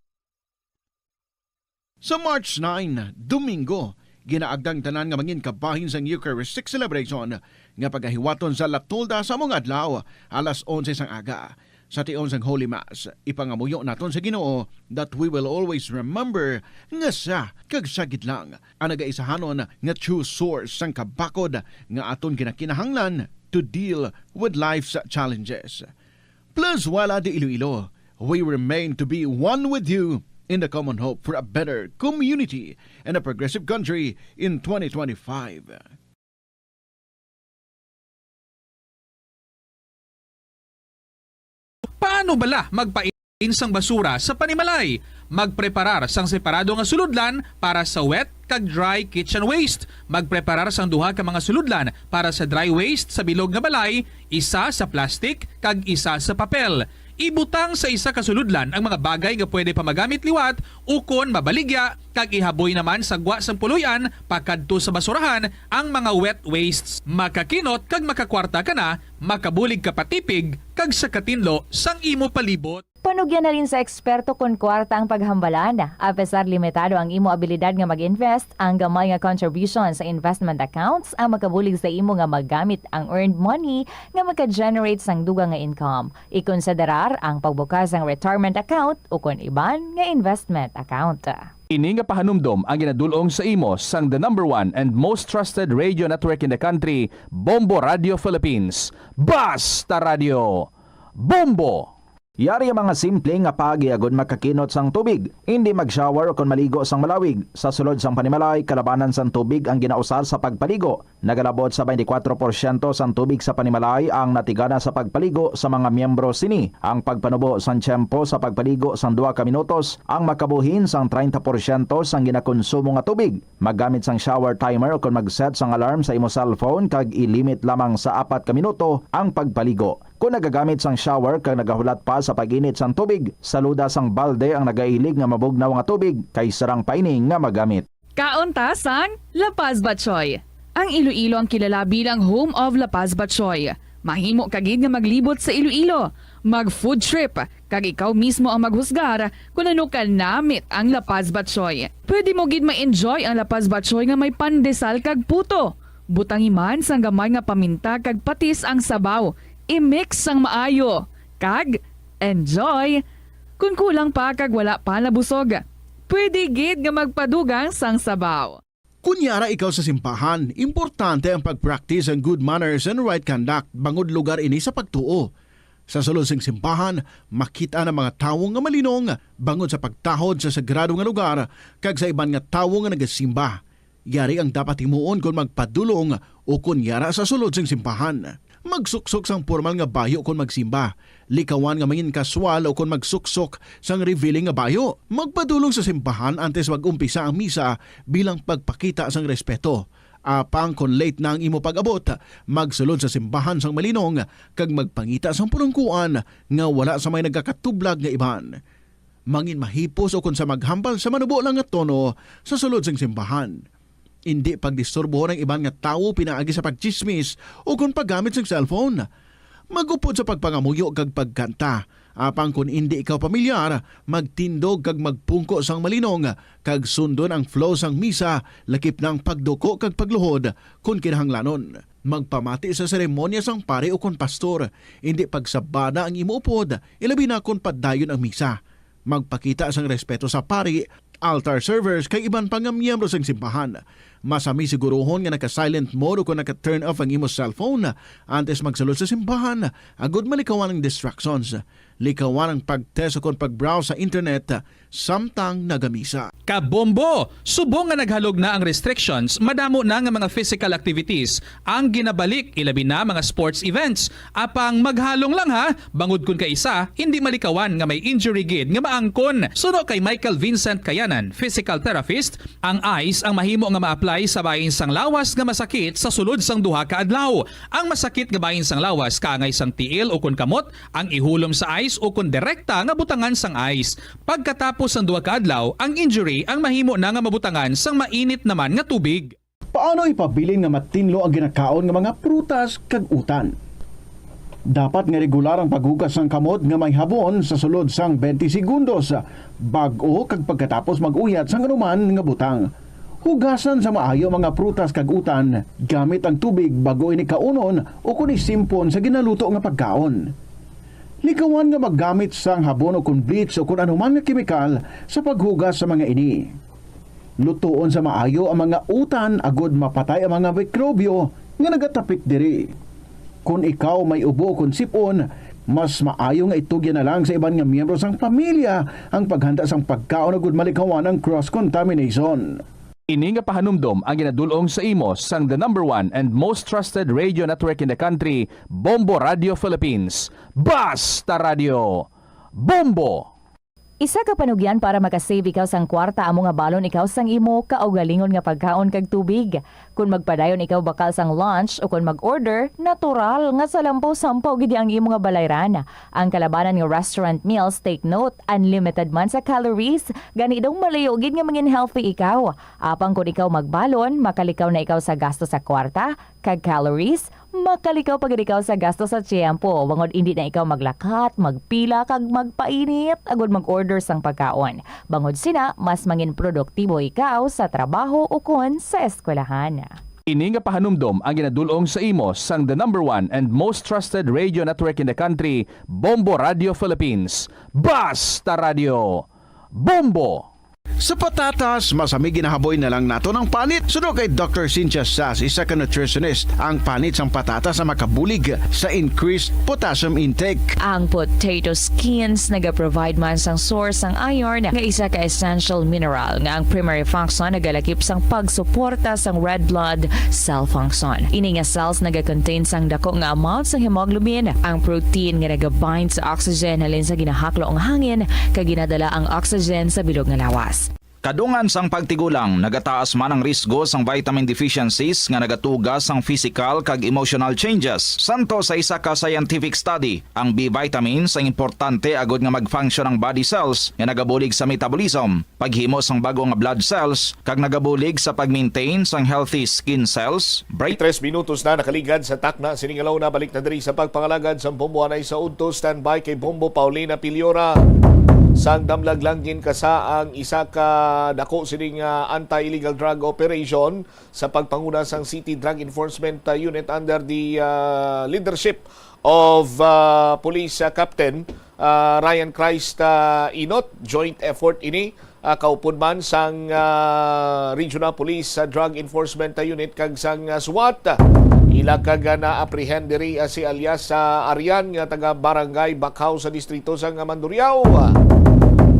Sa March nine, Domingo, ginaagda ang tanan nga mangin kabahin sang Eucharistic Celebration nga pagahiwaton sa La Tolda sa amo nga adlaw, alas onse sang aga. Sa tion sang Holy Mass, ipangamuyo naton sa Ginoo that we will always remember nga siya kag siya gid lang ang nagaisahanon nga true source sang kabakod nga aton ginakinahanglan to deal with life's challenges. Plus, wala di Iloilo, we remain to be one with you in the common hope for a better community and a progressive country in twenty twenty-five. Paano bala magpain sang basura sa panimalay? Magpreparar sang separado nga sulodlan para sa wet kag dry kitchen waste. Magpreparar sang duha ka mga sulodlan para sa dry waste sa bilog nga balay, isa sa plastic kag isa sa papel. Ibutang sa isa ka sulodlan ang mga bagay nga pwede pa magamit liwat ukon mabaligya, kag ihaboy naman sa gwa sang puloy-an pakadto sa basurahan ang mga wet wastes. Makakinot kag makakwarta ka na, makabulig ka pa tipig, kag sa katinlo sang imo palibot. Panugyan na rin sa eksperto kon kwarta ang paghambalan. Apesar limitado ang imo abilidad nga mag-invest, ang gamay nga contribution sa investment accounts ang makabulig sa imo nga magamit ang earned money nga maka-generate sang dugang nga income. Ikonsiderar ang pagbukas sang retirement account ukon iban nga investment account. Ini nga pahanumdom ang ginadul-ong sa imo sang the number one and most trusted radio network in the country, Bombo Radio Philippines. Basta Radio Bombo! Yari ang mga simple nga paagi agod makakinot sang tubig. Indi mag-shower ukon maligo sang malawig. Sa sulod sang panimalay, kalabanan sang tubig ang ginausar sa pagpaligo. Nagalabot sa twenty-four porsyento sang tubig sa panimalay ang natigana sa pagpaligo sa mga miyembro sini. Ang pagpanubo sang tiyempo sa pagpaligo sang duha ka minutos ang makabuhin sang treinta porsyento sang ginakonsumo nga tubig. Maggamit sang shower timer ukon mag-set sang alarm sa imo cellphone kag i-limit lamang sa apat ka minuto ang pagpaligo. Kon nagagamit sang shower kag nagahulat pa sa pag-init sang tubig, saluda sang balde ang nagailig nga mabugnaw nga tubig kay sarang pa ini nga magamit. Kaon ta sang La Paz Batchoy. Ang Iloilo ang kilala bilang home of La Paz Batchoy. Mahimo ka gid nga maglibot sa Iloilo, mag-food trip, kag ikaw mismo ang maghusgar kon ano ka namit ang La Paz Batchoy. Pwede mo gid ma-enjoy ang La Paz Batchoy nga may pandesal kag puto. Butangi man sang gamay nga paminta kag patis ang sabaw. I-mix sang maayo, kag enjoy! Kon kulang pa kag wala pa nabusog, pwede gid nga magpadugang sang sabaw. Kon yara ikaw sa simbahan, importante ang pag-practice ang good manners and right conduct, bangod lugar ini sa pagtuo. Sa sulod sing simbahan, makit-an ang mga tawo nga malinong bangod sa pagtahod sa sagrado nga lugar kag sa iban nga tawo nga nagasimba. Yari ang dapat himuon kon magpadulong o kon yara sa sulod sing simbahan. Magsuksok sang pormal nga bayo kon magsimba. Likawan nga mangin-kaswal o kon magsuksok sang revealing nga bayo. Magpadulong sa simbahan antes mag-umpisa ang misa bilang pagpakita sang respeto. Apang kon late na ang imo pag-abot, magsulod sa simbahan sang malinong kag magpangita sang pulongkoan nga wala sa may nagakatublag nga iban. Mangin mahipos o kon sa maghambal sa manubo lang nga tono sa sulod sing simbahan. Indi pagdisturbohon ang iban nga tawo pinaagi sa pagtsismis o kon paggamit sing cellphone. Mag-upod sa pagpangamuyo kag pagkanta. Apang kon indi ikaw pamilyar, magtindog kag magpungko sang malinong kag sundon ang flow sang misa, lakip na ang pagduko kag pagluhod kon kinahanglanon. Magpamati sa seremonya sang pari ukon pastor. Indi pagsabana ang imo upod, ilabi na kon padayon ang misa. Magpakita sang respeto sa pari, altar servers, kag iban pa nga miyembro sang simbahan. Masami siguruhon nga naka-silent mode o kon naka-turn off ang imo cellphone antes magsulod sa simbahan, agod malikawan ang distractions. Likawan ang pag-test o kon pag-browse sa internet samtang nagamisa. Kabombo! Subong nga naghalog na ang restrictions, madamo na nga mga physical activities ang ginabalik, ilabi na mga sports events. Apang maghalong lang ha, bangod kun kaisa, hindi malikawan nga may injury gid nga maangkon. Suno kay Michael Vincent Kayanan, physical therapist, ang ice ang mahimo nga ma-apply sa bahin sang lawas nga masakit sa sulod sang duha ka adlaw. Ang masakit nga bahin sang lawas kaangay sang tiil o kon kamot, ang ihulom sa ice o kon direkta nga butangan sang ice. Pagkatapos sang duha ka adlaw, ang injury ang mahimo na nga mabutangan sang mainit naman nga tubig. Paano ipabilin nga matinlo ang ginakaon nga mga prutas kag utan? Dapat nga regular ang paghugas sang kamot nga may habon sa sulod sang twenty segundos bag-o kag pagkatapos mag-uyat sang anuman nga butang. Hugasan sa maayo ang mga prutas kag utan gamit ang tubig bag-o ini kaunon o kon isimpon sa ginaluto nga pagkaon. Likawan nga maggamit sang habon o kon bleach o kon anuman nga kemikal sa paghugas sa mga ini. Lutoon sa maayo ang mga utan agod mapatay ang mga mikrobyo nga nagatapik diri. Kon ikaw may ubo kon sip-on, mas maayo nga itugyan na lang sa iban nga miyembro sang pamilya ang paghanda sang pagkaon agud malikawan ang cross-contamination. Ini nga pahanumdom ang ginadul-ong sa imo sang the number one and most trusted radio network in the country, Bombo Radio Philippines. Basta Radio! Bombo! Isa ka panugyan para makasave ikaw sang kwarta amo nga balon ikaw sang imo kaugalingon nga pagkaon kag tubig. Kon magpadayon ikaw bakal sang lunch o kon mag-order, natural nga salampaw-sampaw gid ang imo nga balayran. Ang kalabanan nga restaurant meals, take note, unlimited man sa calories, gani daw malayo gid nga mangin healthy ikaw. Apang kon ikaw magbalon, makalikaw na ikaw sa gasto sa kwarta kag calories, makalikaw pa gid ikaw sa gasto sa tiyempo, bangod indi na ikaw maglakat, magpila, kag magpainit agud mag-order sang pagkaon. Bangod sina, mas mangin produktibo ikaw sa trabaho ukon sa eskwelahan. Ini nga pahanumdom ang ginadul-ong sa imo sang the number one and most trusted radio network in the country, Bombo Radio Philippines. Basta Radio! Bombo! Sa patatas, mas ami ginahaboy na lang naton ang panit. Suno kay Doctor Cynthia Sas, isa ka nutritionist, ang panit sang patatas ang makabulig sa increased potassium intake. Ang potato skins nagaprovide man sang source sang iron, nga isa ka essential mineral nga ang primary function nagalakip sang pagsuporta sang red blood cell function. Ini nga cells nagakontain sang dako nga amount sang hemoglobin, ang protein nga nagabind sa oxygen halin sa ginahaklo nga hangin kag ginadala ang oxygen sa bilog nga lawas. Kadungan sang pagtigulang, nagataas man ang risgo sang vitamin deficiencies nga nagatuga sang physical kag emotional changes. Santo sa isa ka scientific study, ang B vitamins ang importante agud nga mag-function ang body cells nga nagabulig sa metabolism, paghimo sang bag-o nga blood cells, kag nagabulig sa pag-maintain sang healthy skin cells. Break. Tres minutos na nakaligad sa takna sining alaw na. Balik na diri sa pagpangalagad sang Bombo anay sa udto. Standby kay Bombo Paulina Piliora. Sang damlag lang ginkasa ang isa ka dako sining, ah, anti-illegal drug operation sa pagpanguna sang City Drug Enforcement, ah, Unit under the, ah, leadership of, ah, Police, ah, Captain, ah, Ryan Christ, ah, Inot. Joint effort ini, ah, kaupod man sang, ah, Regional Police, ah, Drug Enforcement, ah, Unit kag sang, ah, SWAT. Ila kag, ah, na-apprehend diri, ah, si alias, ah, Arian nga taga Barangay Bakhaw sa distrito sang, ah, Mandurriao.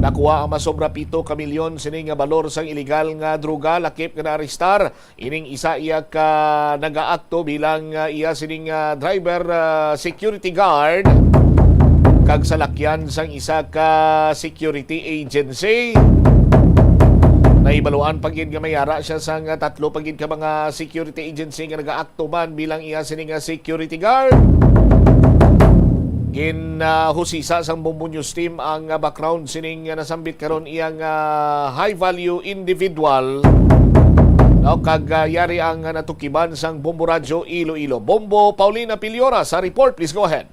Nakuha ang masobra pito ka milyon sini nga balor sang iligal nga droga, lakip nga naarestar ining isa iya ka nagaakto bilang, ah, iya sining, ah, driver, ah, security guard kag salakyan sang isa ka security agency. Nahibaluan pa gid nga may ara siya sang, ah, tatlo pa gid ka mga security agency nga nagaakto man bilang iya sining, ah, security guard. Ginahusisa sang Bombo News Team ang, ah, background sining, ah, nasambit karon iyang, ah, high value individual. No, kag, ah, yari ang, ah, natukiban sang Bombo Radyo Iloilo. Bombo Paulina Piliora sa report. Please go ahead.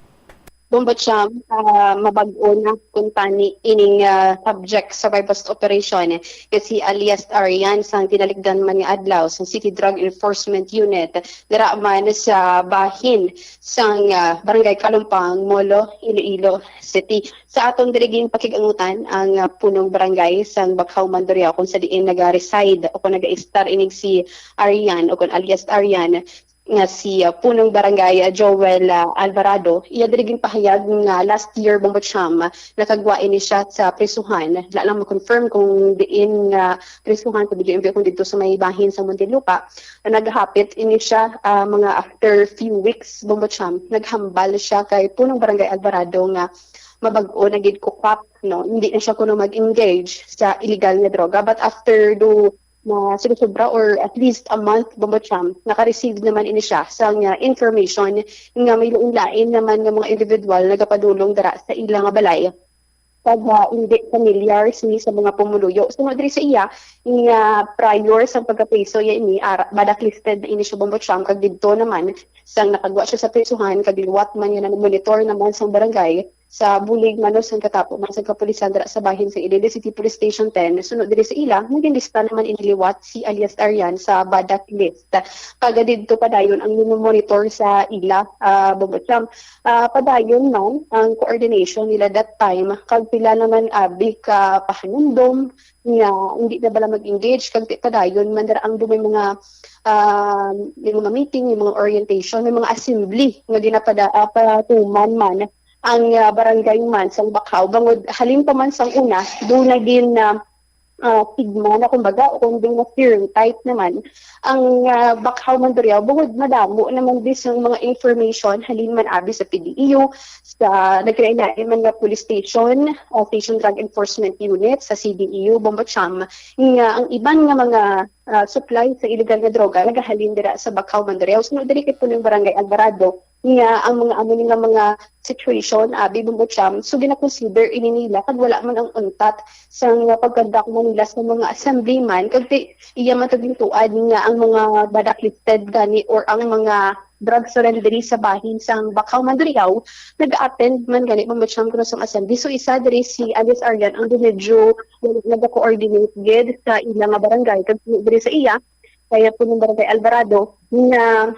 Bombo Cham, ah, mabag-o na kuntani ining, ah, subject sa buy-bust operation nga si alias Arian sang tinalikdan man nga adlaw sa City Drug Enforcement Unit. Dira man sa bahin sang, ah, Barangay Kalumpang, Molo, Iloilo City. Sa aton diri ginpakig-angutan ang, ah, punong barangay sang Bakhaw, Mandurriao, kung sa diin naga-reside o kung naga-estar ining si Arian o kung alias Arian, nga si, ah, punong barangay, ah, Joel, ah, Alvarado. Iya diri ginpahayag nga last year, Bombo Cham, nakagwa ini siya sa prisuhan. Wala lang ma-confirm kung diin nga prisuhan, kung diin ba kung didto sa may bahin sa Muntinlupa. Naghapit ini siya, ah, mga after few weeks, Bombo Cham, naghambal siya kay punong barangay Alvarado nga mabag-o na gid kukap, no? Hindi na siya kuno mag-engage sa illegal nga droga. But after do na sobra or at least a month, Bombo Cham, naka-receive naman ini siya sang, ah, information nga may lain-lain naman nga mga individual nagapadulong dira sa ila nga balay. Kag, ah, hindi familiar sini sa mga pumuluyo. Sunod diri sa iya, nga prior sa pagkapriso ya ini, ara, blacklisted na ini siya, Bombo Cham, kag didto naman, sang nakagwa siya sa prisuhan, kag liwat man nga na-monitor naman sang barangay, sa bulig man sang katapo man sa kapulisan dira sa bahin sa Iloilo City Police Station ten, suno diri sa ila, naging lista naman ini liwat si alias Arian sa BADAC list. Kag didto padayon ang monitor sa ila, ah, Bombo Cham. Ah, padayon man ang coordination nila that time, kag pila naman abi ka pahanumdom nga hindi na bala mag-engage, kag ti-, padayon man dira ang may mga, ah, may mga meeting, may mga orientation, may mga assembly nga ginapada-, ah, patuman man ang, ah, barangay man sang Bacau. Bangod halin pa man sang una, do naging, ah, ah, stigma na, kumbaga, o kung do na stereotype naman ang, ah, Bacau Mandurriao, bangod madamo naman di sang mga information halin man abi sa P D E U, sa nagkalain-lain man nga police station, ah, Station Drug Enforcement Unit, sa C D E U, Bombo Cham, nga ang iban nga mga, ah, supply sa illegal nga droga nagahalin dira sa Bacau Mandurriao. Suno diri kay punong Barangay Alvarado, nga ang mga amo ni nga mga situation, abi, Bombo Cham, so gina-consider ini nila kag wala man ang untat sang pagkandakma nila sa mga assemblyman, kag ti-, iya man to gintuad nga ang mga BADAC listed gani or ang mga drug surrendery sa bahin sang Bacau Mandurriao nag-attend man gani, Bombo Cham, kuno sang assembly. So isa diri si alias Arian ang medyo nag-coordinate gid sa ila nga barangay kag diri sa iya, kaya punong Barangay Alvarado, nga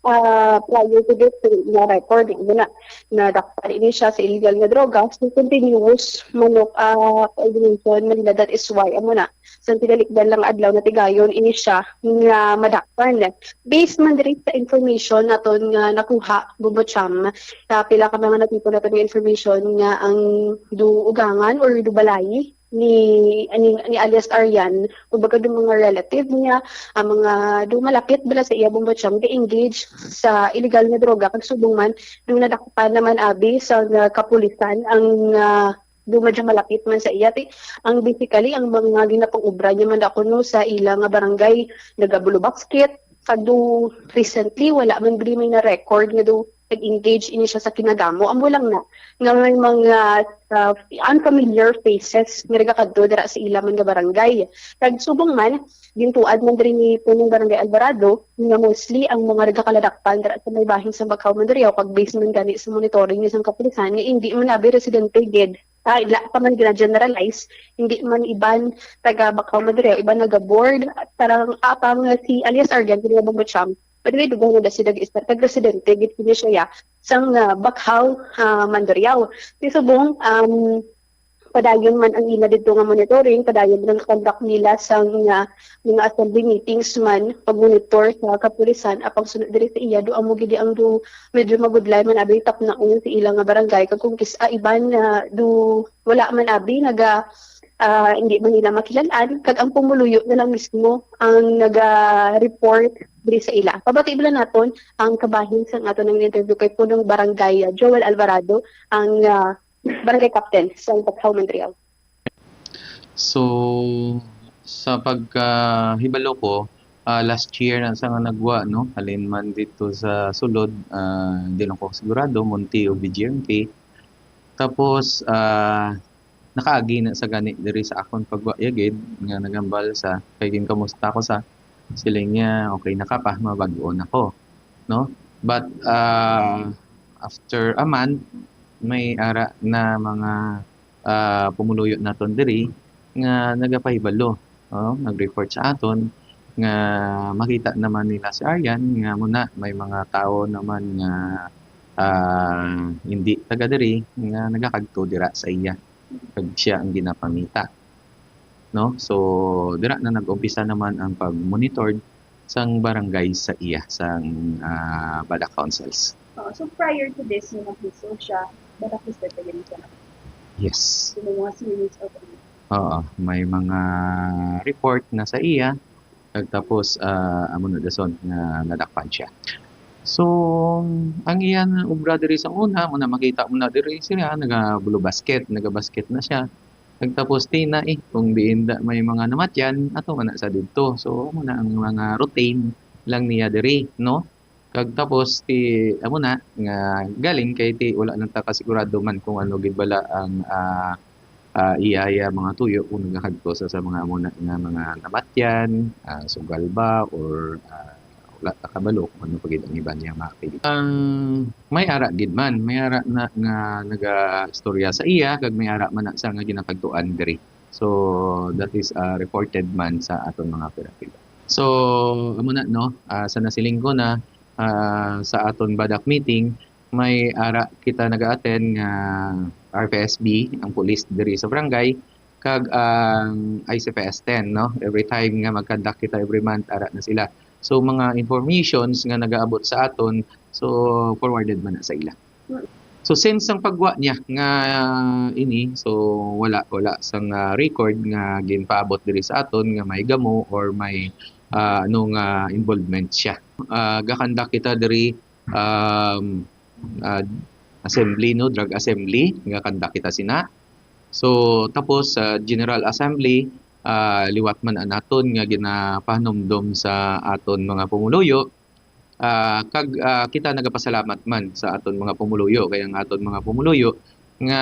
ah, prior to this, na record, amo na, nadakpan ini siya sa illegal nga droga. So, continuous manok, ah, coordination man nila. That is why, amo na, sa tinalikdan lang adlaw, natigayon ini siya nga madakpan. Based man diri sa information naton nga nakuha, Bombo Cham, sa pila ka mga natipon naton nga information nga ang duugangan or dubalay ni, ni, ni alias Arian, kumbaga, do mga relative niya, ang mga do malapit bala sa iya, Bombo Cham, ga-engage sa illegal nga droga, kag subong man, do nadakpan naman abi sa nga kapulisan ang, ah, do medyo malapit man sa iya. Ti-, ang basically, ang mga ginapang-obra niya man ako, no, sa ila nga barangay, nagabulubasket, kag do recently, wala man diri may na-record nga do nag-engage ini siya sa kinagamo. Amo lang na nga may mga, ah, unfamiliar faces nga nagakadto dira sa ila man nga barangay. Kag subong man, gintuad man diri ni Punong Barangay Alvarado nga mostly ang mga nagakaladakpan dira sa may bahin sa Bacau Mandurriao, kag based man gani sa monitoring ni sang kapulisan nga hindi man abi residente gid. Ah, ila pa man gina-generalize, hindi man iban taga Bacau Mandurriao, iban naga-board, tarang apang si alias Arian, kini nga Bombo Cham, By the way, dugang na si Dag Esther, kag residente gid kini siya, ya, sang, ah, Bacau, ah, Mandurriao. Ti subong, um, padayon man ang ila didto nga monitoring, padayon man ang conduct nila sang, ah, mga assembly meetings man, pag-monitor sa kapulisan, apang sunod diri sa iya, do amo gid ang do, medyo mabudlay man abi tapnaon sa ila nga barangay, kag kung kis-, ah, iban na do wala man abi naga, ah, hindi man nila makilalaan, kag ang pumuluyo na lang mismo ang naga-report diri sa ila. Pabati bala naton ang kabahin sang aton nga interview kay Punong Barangay, ah, Joel Alvarado, ang, ah, barangay captain sa Bacau Mandurriao. So, sa pagkahibalo ko, ah, last year na sa nga nagwa, no? Halin man dito sa sulod, ah, di lang ko sigurado, Monte o B G M P. Tapos, ah, nakaagi na sa gani diri sa akon pagwa yagid nga nagambal sa kay ginkamusta ko sa siling niya, "Okay na ka pa, mabag-o na ko," no? But, ah, after a month, may ara na mga, ah, pumuluyo naton diri nga nagapahibalo, no? Nag-report sa aton nga makita naman nila si Arian nga muna may mga tawo naman nga, ah, hindi taga diri nga nagakadto dira sa iya kag siya ang ginapangita, no? So, dira na nag-umpisa naman ang pag-monitor sang barangay sa iya, sang, ah, BADAC councils. Oo, so prior to this, nung nag-lisod siya, BADAC listed pa gid siya. Yes. So, may mga series of Oo, may mga report na sa iya, kag tapos, ah, amo na dason nga nadakpan siya. So, ang iya nga obra diri sa una, mo na makita mo na diri siya, nagabulubasket, nagabasket na siya. Kag tapos, ti na, eh, kung diin da may mga namatyan, ato man na sa didto. So, amo na ang mga routine lang niya diri, no? Kag tapos, ti, amo na, nga galing kay ti wala lang ta kasigurado man kung ano gid bala ang, ah, ah, iya, iya mga tuyo kung nagakadto sa, sa mga amo na nga mga namatyan, ah, sugal ba or, ah, Wala ta kabalo kung ano pa gid ang iban niya mga kaibigan. Ang may ara gid man, may ara na nga naga-istorya sa iya, kag may ara man na sa nga ginatagtuan diri. So, that is, ah, reported man sa aton mga operatiba. So, amo na, no? Ah, sa nasiling ko na, ah, sa aton badak meeting, may ara kita naga-attend nga R P S B, ang pulis diri sa barangay, kag ang I C P S ten, no? Every time nga mag-conduct kita every month, ara na sila. So, mga informations nga nagaabot sa aton, so, forwarded man na sa ila. So, since ang pagwa niya nga ini, so, wala, wala sang, ah, record nga ginpaabot diri sa aton nga may gamo or may, ah, ano nga involvement siya. Ah, gakandak kita diri, um, ah, assembly, no, drug assembly, gakandak kita sina. So, tapos sa General Assembly, ah, liwat man naton nga ginapahanumdom sa aton mga pumuluyo, ah, kag, ah, kita nagapasalamat man sa aton mga pumuluyo, kay ang aton mga pumuluyo nga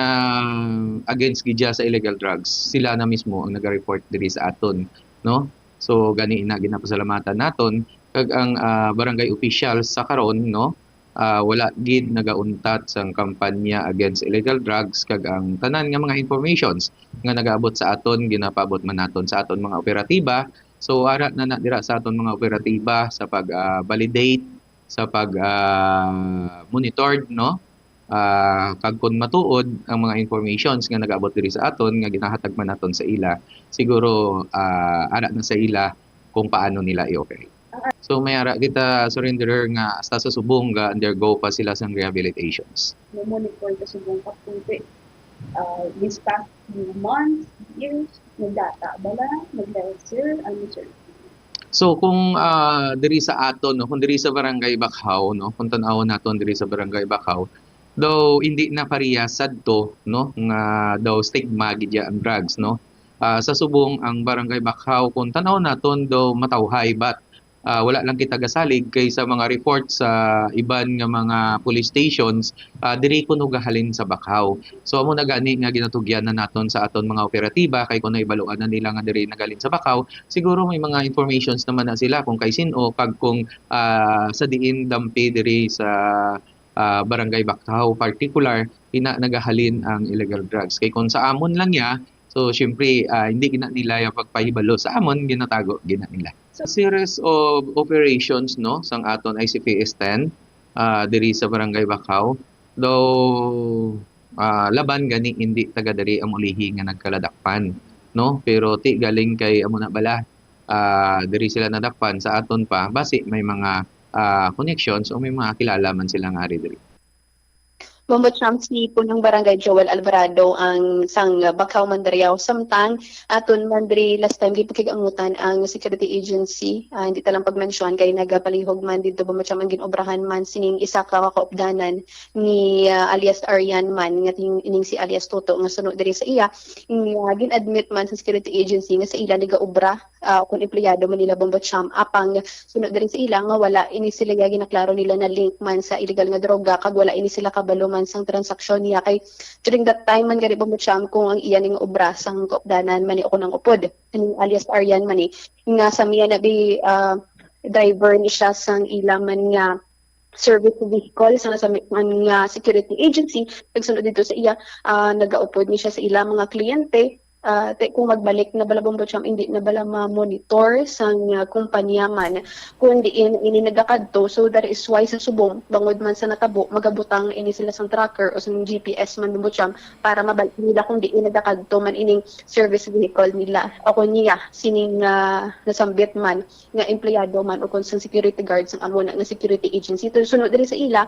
against gid siya sa illegal drugs, sila na mismo ang naga-report diri sa aton, no? So, gani ina ginapasalamatan naton, kag ang, ah, barangay officials sa karon, no, ah, wala gid nagauntat sang kampanya against illegal drugs, kag ang tanan nga mga informations nga nagaabot sa aton, ginapaabot man naton sa aton mga operatiba. So, ara na na dira sa aton mga operatiba sa pag, ah, validate, sa pag, ah, monitored, no? Ah, kag kung matuod ang mga informations nga nagaabot diri sa aton, nga ginahatag man naton sa ila, siguro, ah, ara na sa ila kung paano nila i-operate. So, may ara kita surrenderer nga hasta sa subong ga-undergo pa sila sang rehabilitations. Mo-monitor ka subong ka kung, ah, this past few months, years, nagdata bala, nag-lesser, ano, sir? So, kung, ah, diri sa aton, no, kung diri sa Barangay Bakhaw, no, kung tan-awon naton diri sa Barangay Bakhaw, daw hindi na parehas sadto, no, nga daw stigma gid ya ang drugs, no. Ah, sa subong ang Barangay Bakhaw, kung tan-awon naton, daw matawhay, but, ah, wala lang kita gasalig kay sa mga report sa iban nga mga police stations, ah, diri kuno gahalin sa Bakhaw. So, amo na gani nga ginatugyan na naton sa aton mga operatiba, kay kung nahibaluan na nila nga diri nagahalin sa Bakhaw, siguro may mga informations naman na sila kung kay sin-o, kag kung, ah, sa diin dampi diri sa, ah, Barangay Bakhaw particular, ina nagahalin ang illegal drugs. Kay kung sa amon lang ya, so, siyempre, ah, hindi gina nila yung pagpahibalo sa amon, ginatago gina nila. So, series of operations, no, sang aton I C P S ten, ah, diri sa Barangay Bakhaw, though, ah, laban gani hindi taga diri ang ulihi nga nagkaladakpan, no? Pero ti galing kay amo na bala, ah, diri sila nadakpan sa aton pa, basi may mga, ah, connections o may mga kilala man sila nga ari diri. Bombo Champ, si punong barangay Joel Alvarado ang sang Bakhaw, Mandurriao. Samtang aton man diri last time, gipakig-angutan ang security agency. Ah, hindi ta lang pag-mention kay nagapalihog man dito, Bombo Champ, ang ginobrahan man sining isa ka kaupdanan ni, ah, alias Arian man, nga ting-, ining si alias Toto, nga suno diri sa iya, nga gin-admit man sa security agency nga sa ila nagaobra, ah, kung empleyado man nila, Bombo Champ, apang suno diri sa ila nga wala ini sila ya ginaklaro nila na link man sa illegal nga droga, kag wala ini sila kabalo man sang transaksyon niya. Kay during that time man gani, Bombo Champ, kung ang iya ning obra sang kaupdanan man ni o kung ang upod, kaning alias Arian man ni, nga sa miya na bi, ah, driver ni siya sang ila man nga service vehicle sa nasamit man nga security agency. Nagsunod dito sa iya, ah, nagaupod ni siya sa ila mga kliyente. Ah, te, kung magbalik na bala, Bombo Champ, hindi na bala ma-monitor sang, ah, kumpanya man kung diin ini nagakadto. So, that is why sa subong, bangod man sa natabo, magabutang ini sila sang tracker o sang G P S man, Bombo Champ, para mabalik nila kung diin nagakadto man ining service vehicle nila. Ako niya, sining, ah, nasambit man nga empleyado man o kung sang security guard sang amo na nga security agency. Pero sunod diri sa ila,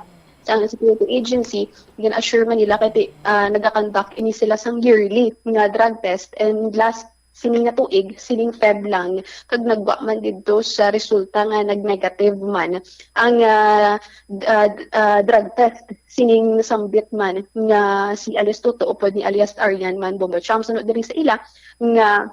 sa security agency, gin-assure man nila kay ti-, ah, nagakonduct ini sila sang yearly nga drug test, and last sining nga tuig, sining Feb lang, kag nagwa man didto sa resulta nga nag-negative man ang, ah, d-, ah, d-, ah, drug test sining nasambit man nga si alias Toto upod ni alias Arian man, Bombo Champ. Sunod diri sa ila nga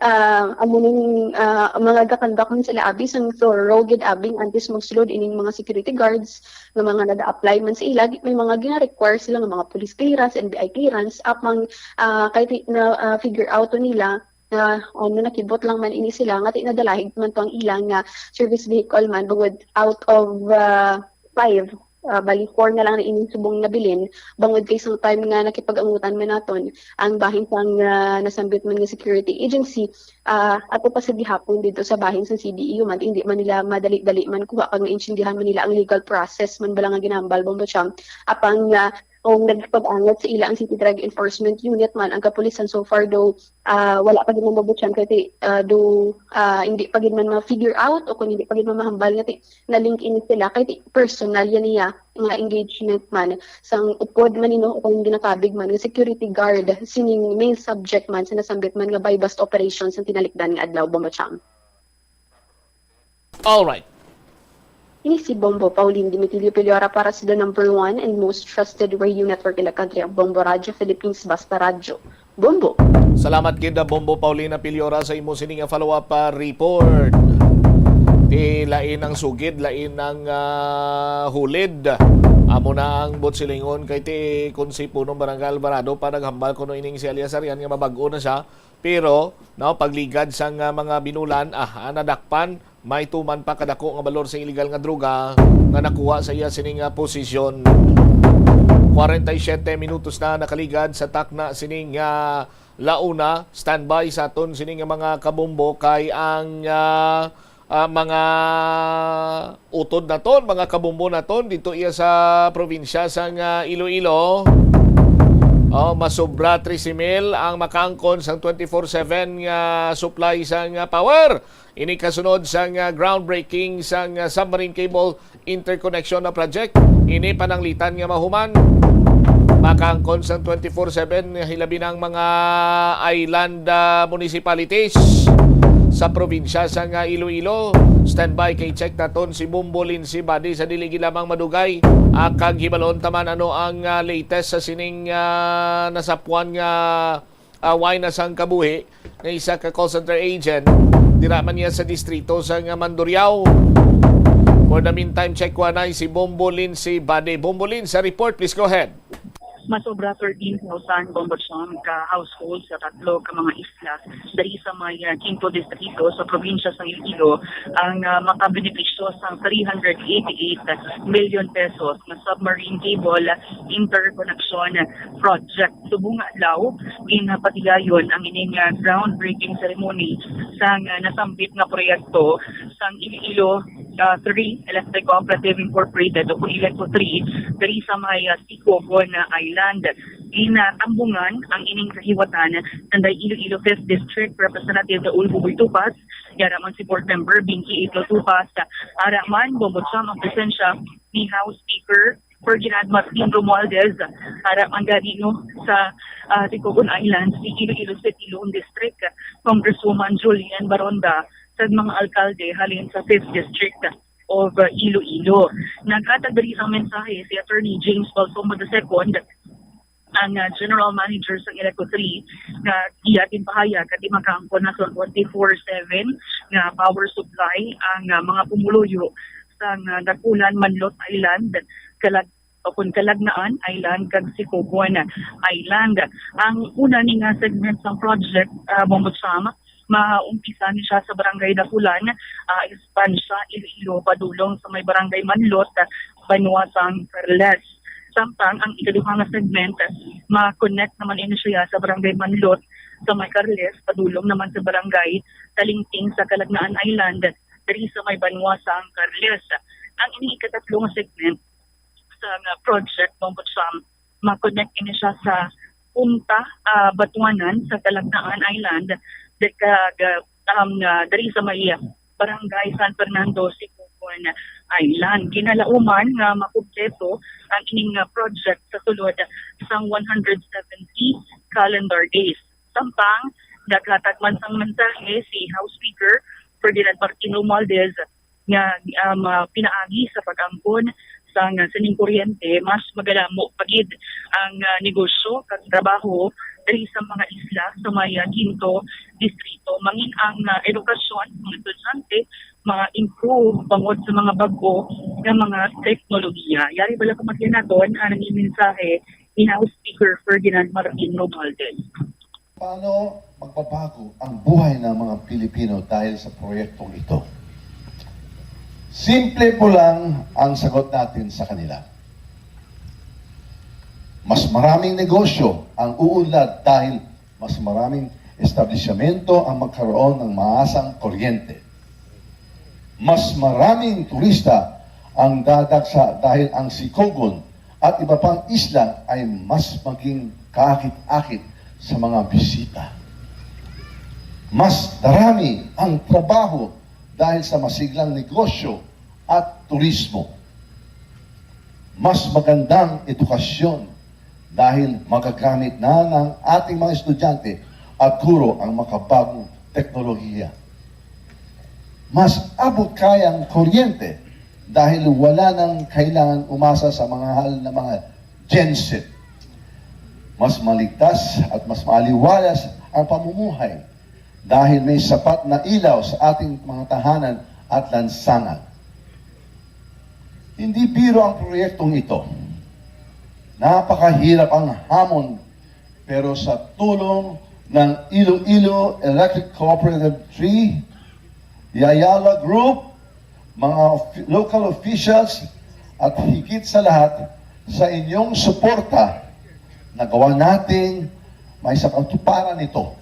ah, amo ning, ah, mga gakonduct man sila abi sang thorough gid abi antes magsulod ining mga security guards nga mga naga-apply man sa ila. May mga gina-require sila nga mga police clearance, N B I clearance, apang, ah, kay ti-, na, ah, figure out to nila na ano, nakibot lang man ini sila, nga ti nadalahig man to ang ilang nga service vehicle man, bangod out of ah, five, ah, bali four na lang na ining subong nabilin, bangod kay sang time nga nakipag-angutan man naton ang bahin sang ah, nasambit man nga security agency, ah, ato pa sa gihapon dito sa bahin sa C D E U man, hindi man nila madali-dali man kuha kag maintindihan man nila ang legal process man bala nga ginambal, Bombo Cham. Apang nga kung nagpag-angat sa ila ang City Drug Enforcement Unit man, ang kapulisan, so far daw, ah, wala pa gid man, Bombo Cham, kay ti, ah, do, ah, hindi pa gid man ma-figure out o kung hindi pa gid man mahambal nga ti na-link ini sila kay ti personal yan niya nga engagement man sang upod man nino o kung ginakabig man nga security guard sining main subject man sa nasambit man nga buy-bust operation sang tinalikdan nga adlaw, Bombo Cham. Alright. Ini si Bombo Pauline Dimitilio Piliora para sa the number one and most trusted radio network in the country, ang Bombo Radyo Philippines, Basta Radyo. Bombo! Salamat gid, Bombo Paulina Piliora, sa imo sini nga follow-up ah, report. Ti lain ang sugid, lain ang ah, hulid. Amo na ang buot silingon kay ti kun si Punong Barangay Alvarado pa naghambal kuno ining si Elias Arian nga mabag-o na siya. Pero no, pagligad sang ah, mga binulan, ah, nadakpan, may tuman pa kadako nga balor sa illegal nga droga nga nakuha sa iya sining ah, posisyon. Kwarenta y siyete minutos na nakaligad sa takna sining ah, launa. Standby sa aton sining nga mga kabombo kay ang ah, ah, mga utod naton, mga kabombo naton dito iya sa probinsya sang ah, Iloilo. Oh, masobra trese mil ang makaangkon sang twenty-four seven nga supply sang ah, power. Ini kasunod sang ah, groundbreaking sang ah, submarine cable interconnection na project. Ini pananglitan nga mahuman, makaangkon sang twenty-four seven hilabi na ang mga island ah, municipalities sa probinsya sang ah, Iloilo. Standby kay check naton si Bombo Lindsay Badi sa dili gid lamang madugay. Ah, kag hibalon ta man ano ang ah, latest sa sining ah, nasapuan nga ah, way na sang kabuhi nga isa ka call center agent. Dira man niya sa distrito sang Mandurriao. For the meantime, check ko anay si Bombo Lindsay Bade. Bombo Lindsay, sa report, please go ahead. Masobra thirteen thousand, Bombo Cham, ka household sa tatlo ka mga isla diri sa may ah, Quinto Distrito sa probinsya sa Iloilo ang ah, makabenepisyo sang three hundred eighty-eight million pesos nga submarine cable interconnection project. Subong nga adlaw, ginpatigayon ang ining ah, groundbreaking ceremony sang ah, nasambit nga proyekto sang Iloilo ah, three Electric Cooperative Incorporated o kung Elecco three diri sa may ah, Sicogon Island. Ginatambungan ang ining kahiwatan sang Iloilo Fifth District Representative Raul Buboy Tupas, yara man si Board Member Binky Ito Tupas, ara man, Bombo Cham, ang presensya ni House Speaker Ferdinand Martin Romualdez, ara man gani no, sa ah, Sicogon Islands, si Iloilo City Lone District, Congresswoman Julian Baronda, sa mga alkalde halin sa Fifth District of uh, Iloilo. Naghatag diri sang mensahe si Attorney James Balsamo the second, ang uh, General Manager sa Elecco three, nga iya ginpahayag nga di makaangkon na sa twenty-four seven nga power supply ang uh, mga pumuluyo sa uh, Dakulan, Manlot Island, Kalag o kun Calagnaan Island, kag Sicogon Island. Ang una ni nga segment sang project, uh, Bombo Cham, maumpisa ni siya sa Barangay Dakulan, uh, Espancia, Iloilo, padulong sa may Barangay Manlot, Banwa sang Carles. Samtang ang ikaduha nga segment, ma-connect naman ini siya sa Barangay Manlot sa may Carles, padulong naman sa Barangay Talingting sa Calagnaan Island, diri sa may Banwa sang Carles. Ang ini ikatatlo nga segment sa nga project, Bombo Cham, ma-connect ini siya sa Punta, ah, Batuanan sa Calagnaan Island, dagkag, ah, um, ah, diri sa may Barangay San Fernando, Sicogon Island. Ginalauman nga makumpleto ang ining ah, project sa sulod sang one hundred seventy calendar days. Samtang naghatag man sang mensahe si House Speaker Ferdinand Martin Romualdez nga um, ah, pinaagi sa pag-angkon sang sining kuryente, mas magadamo pa gid ang ah, negosyo kag trabaho diri sa mga isla sa may ah, Quinto Distrito. Mangin ang ah, edukasyon sa mga estudyante ma-improve bangod sa mga bag-o nga mga teknolohiya. Yari bala ko magkinaton ang mensahe ni House Speaker Ferdinand Martin Romualdez. Paano magbabago ang buhay ng mga Pilipino dahil sa proyektong ito? Simple po lang ang sagot natin sa kanila. Mas maraming negosyo ang uunlad dahil mas maraming establisyemento ang magkaroon ng maasang kuryente. Mas maraming turista ang dadagsa dahil ang Sicogon at iba pang isla ay mas maging kaakit-akit sa mga bisita. Mas darami ang trabaho dahil sa masiglang negosyo at turismo. Mas magandang edukasyon dahil magagamit na ng ating mga estudyante at guro ang makabagong teknolohiya. Mas abot kaya ang kuryente dahil wala nang kailangan umasa sa mga hal na mga genset. Mas maligtas at mas maaliwalas ang pamumuhay dahil may sapat na ilaw sa ating mga tahanan at lansangan. Hindi biro ang proyektong ito. Napakahirap ang hamon, pero sa tulong ng Iloilo Electric Cooperative three, the Ayala Group, mga of- local officials, at higit sa lahat, sa inyong suporta, nagawa nating may sa katuparan nito.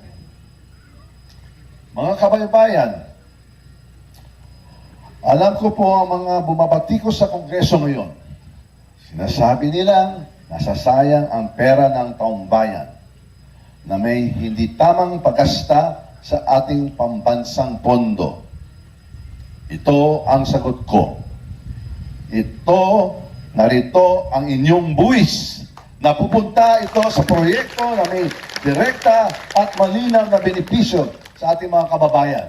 Mga kababayan, alam ko po ang mga bumabatikos sa Kongreso ngayon. Sinasabi nilang nasasayang ang pera ng taumbayan na may hindi tamang paggasta sa ating pambansang pondo. Ito ang sagot ko. Ito, narito ang inyong buwis. Napupunta ito sa proyekto na may direkta at malinaw na benepisyo sa ating mga kababayan.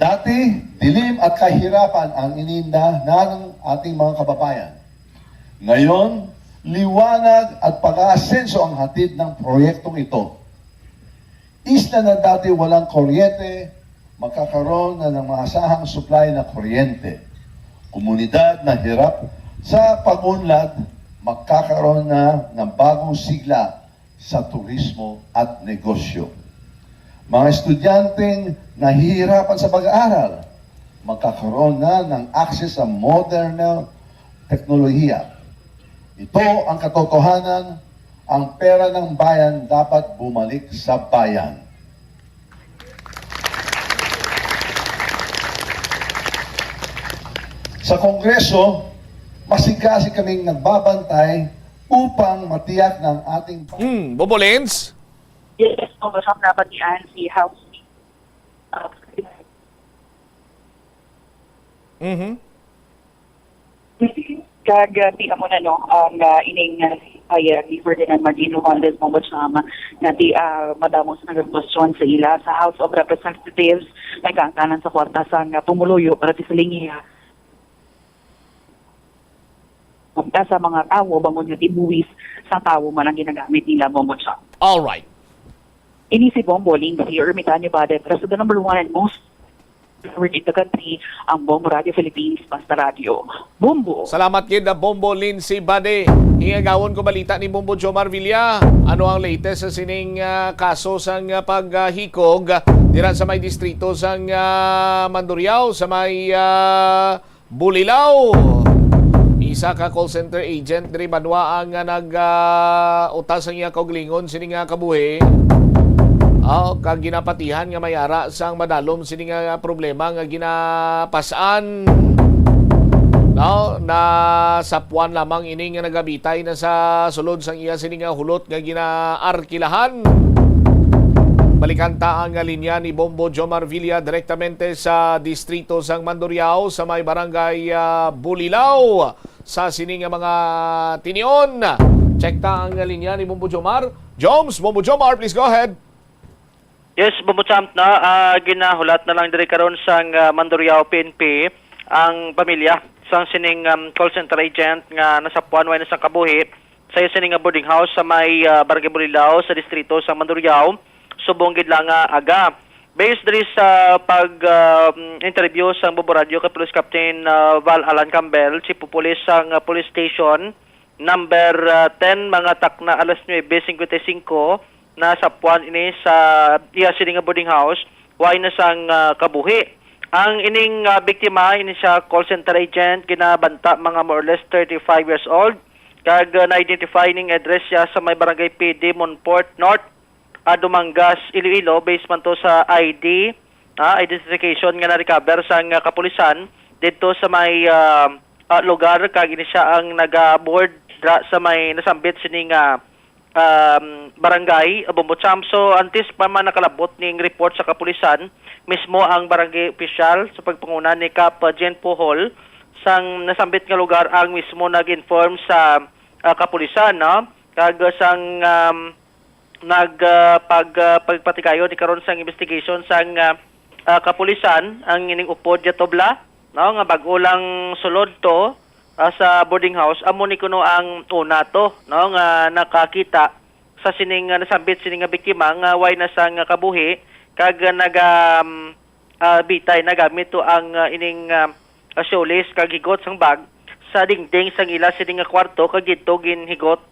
Dati, dilim at kahirapan ang ininda ng ating mga kababayan. Ngayon, liwanag at pag-aasenso ang hatid ng proyektong ito. Isla na dati walang kuryente, magkakaroon na ng maasahang supply na kuryente. Komunidad na hirap sa pag-unlad, magkakaroon na ng bagong sigla sa turismo at negosyo. Mga estudyanteng nahihirapan sa pag-aaral, magkakaroon na ng access sa modern na teknolohiya. Ito ang katotohanan, ang pera ng bayan dapat bumalik sa bayan. Sa Kongreso, masigkasi kaming nagbabantay upang matiyak ng ating Hmm, Bobo Lens? Yes, Congressman, nabatian si House. Uh, Mhm. Kag, uh, di amo na, no, ang, uh, ining, uh, ay, uh, ni Ferdinand Martin Romualdez Bongo Cham, nga di, uh, madamo sa nagagwestiyon sa ila sa House of Representatives, may kaangtanan sa kwarta sang, uh, pumuluyo para ti sa lingiya sa mga tawo, bangod nga tibuwis sa tawo man ang ginagamit nila, Bongo Cham. All right. Ini si Bombo Lindsay Ermitanio Bade, para sa the number one and most heard in the country, ang Bombo Radio Philippines, Basta Radio. Bombo! Salamat gid, ah, Bombo Lindsay Bade. Igagawon ko balita ni Bombo Jomar Villa. Ano ang latest sa sining, ah, kaso sang, ah, paghikog, ah, dira sa may distrito sang, ah, Mandurriao, sa may, ah, Bulilao? Isa ka call center agent diri banwa ang, ah, nag, ah, utas ang iya kaugalingon sini nga kabuhi. Ah, kag ginapatihan nga may ara sang madalom sini nga problema nga ginapas-an. No, nasapuan lamang ini nga nagabitay na sa sulod sang iya sini nga hulot nga ginaarkilahan. Balikan ta ang linya ni Bombo Jomar Villa direktamente sa distrito sang Mandurriao sa may barangay, ah, Bulilao sa sini nga mga tinion. Check ta ang linya ni Bombo Jomar. Joms, Bombo Jomar, please go ahead. Yes, Bombo Champ, no? Ah, ginahulat na lang diri karon sang, ah, Mandurriao P N P ang pamilya sang sining, um, call center agent nga nasapuan way na sang kabuhi sa iya sini nga boarding house sa may, ah, Barangay Bulilao sa distrito sa Mandurriao, subong gid lang nga aga. Based diri sa pag, um, interview sang Bombo Radio kay Police Captain, ah, Val Alan Campbell, Chief of Police sang, ah, Police Station, number, ah, ten, mga takna alas nuebe cincuenta y cinco, Nasapwan ini sa iya sini nga boarding house, way na sang, ah, kabuhi. Ang ining, ah, biktima, ini siya call center agent, ginabanta mga more or less thirty-five years old. Kag, ah, na-identify ning address siya sa may barangay P D, Monfort North, ah, Dumangas, Iloilo, based man to sa I D, ah, identification nga na-recover sang, ah, kapulisan didto sa may, ah, ah, lugar, kag ini siya ang nagaboard dra sa may nasambit sini nga, um, barangay, Bombo Champ. So, antes pa man nakalabot ning report sa kapulisan, mismo ang barangay opisyal sa pagpanguna ni Kap Jen Puhol sang nasambit nga lugar ang mismo nag-inform sa, ah, kapulisan, no? Kag sang, um, nag, ah, pag, ah, pagpatigayon ni karon sang investigation sang, ah, ah, kapulisan ang ining upod ya tubla, no, nga bag-o lang sulod to, ah, sa boarding house. Amo ni kuno ang una to, no, nga nakakita sa sining, ah, nasambit sini nga biktima nga way na sang, ah, kabuhi kag, ah, naga, um, ah, bitay nagamit to ang, ah, ining, ah, ah, shoelace kag higot sang bag sa dingding sang ila sini nga kwarto kag didto ginhigot,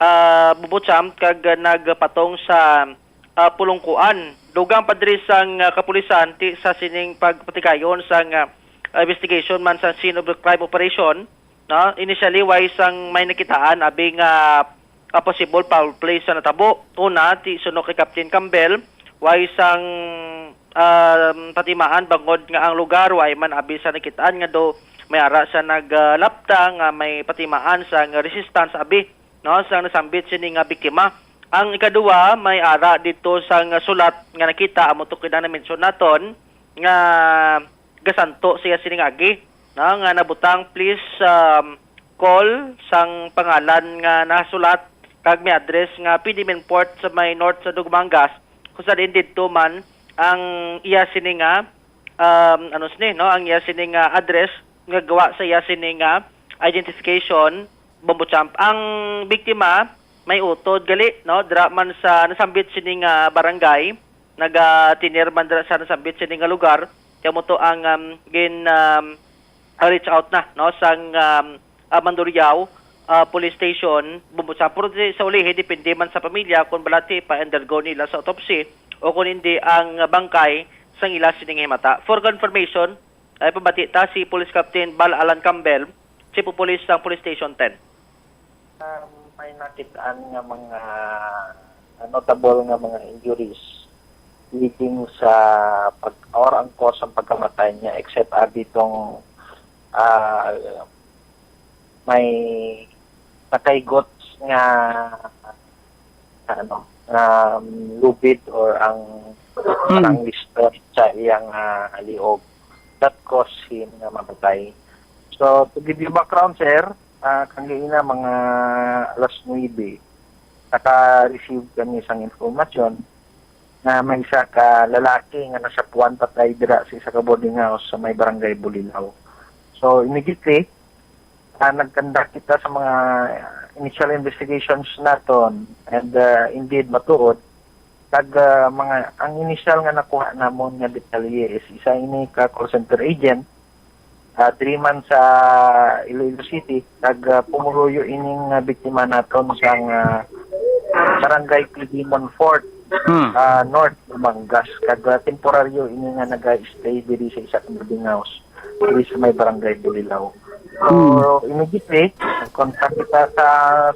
ah, bubutsam kag, ah, nagpatong sa, ah, pulungkuan. Dugang pa diri sang, ah, kapulisan ti sa sining pagpatigayon sang, ah, investigation man sa scene of the crime operation, no? Initially, way sang may nakitaan abi nga, ah, possible foul play sa natabo. Una, ti suno kay Captain Campbell, way sang, ah, patimaan bangod nga ang lugar way man abi sa nakitaan nga do may ara sa naglapta nga may patimaan sang resistance abi, no, sang nasambit sini nga biktima. Ang ikaduha, may ara dito sang sulat nga nakita, amo to kina na-mention naton, nga gasanto siya sining agi, no, nga nabutang, "Please, um, call," sang pangalan nga nasulat kag may address nga P D Monfort sa may north sa Dumangas, kung sa diin didto man ang iya sini nga, um, ano sini, no, ang iya sini nga address nga gawa sa iya sini nga identification, Bombo Champ. Ang biktima may utod gali, no, dira man sa nasambit sini nga barangay, nagatinir man dira sa nasambit sini nga lugar, kaya mo to ang, um, gin, um, ah, reach out na, no, sang, um, ah, Mandurriao, ah, Police Station, Bombo Champ. Pero di, sa ulihi, depende man sa pamilya kung balati pa undergo nila sa autopsy o kung hindi ang bangkay sang ila sining himata. For confirmation, ay pabati ta si Police Captain Bal Alan Campbell, Chief of Police sang Police Station ten. Ah, may nakitaan nga mga notable nga mga injuries leading sa pag, or ang cause ng pagkamatay niya, except abi tong, ah, may nakaigot nga, ano, um, lubid or ang, hmm, parang liston sa iyang, ah, liog that caused him nga mamatay. So, to give you background, sir, ah, kang gaina mga alas nuebe, naka-receive kami sang informasyon nga may isa ka lalaki nga nasapuan patay dira sa isa ka boarding house sa may barangay Bulilao. So, immediately, ah, nagkanda kita sa mga initial investigations naton, and, ah, indeed, matuod. Kag, ah, mga, ang initial nga nakuha namon nga detalye is isa ini ka call center agent, ah, diri man sa Iloilo City, kag, ah, pumuluyo ining, ah, biktima naton sang, ah, Barangay P D Monfort, hmm, ah, North Batangas, kag, ah, temporaryo ini nga naga-stay diri sa isa ka boarding house diri sa may Barangay Bulilao. So, hmm, immediately, nag-contact kita sa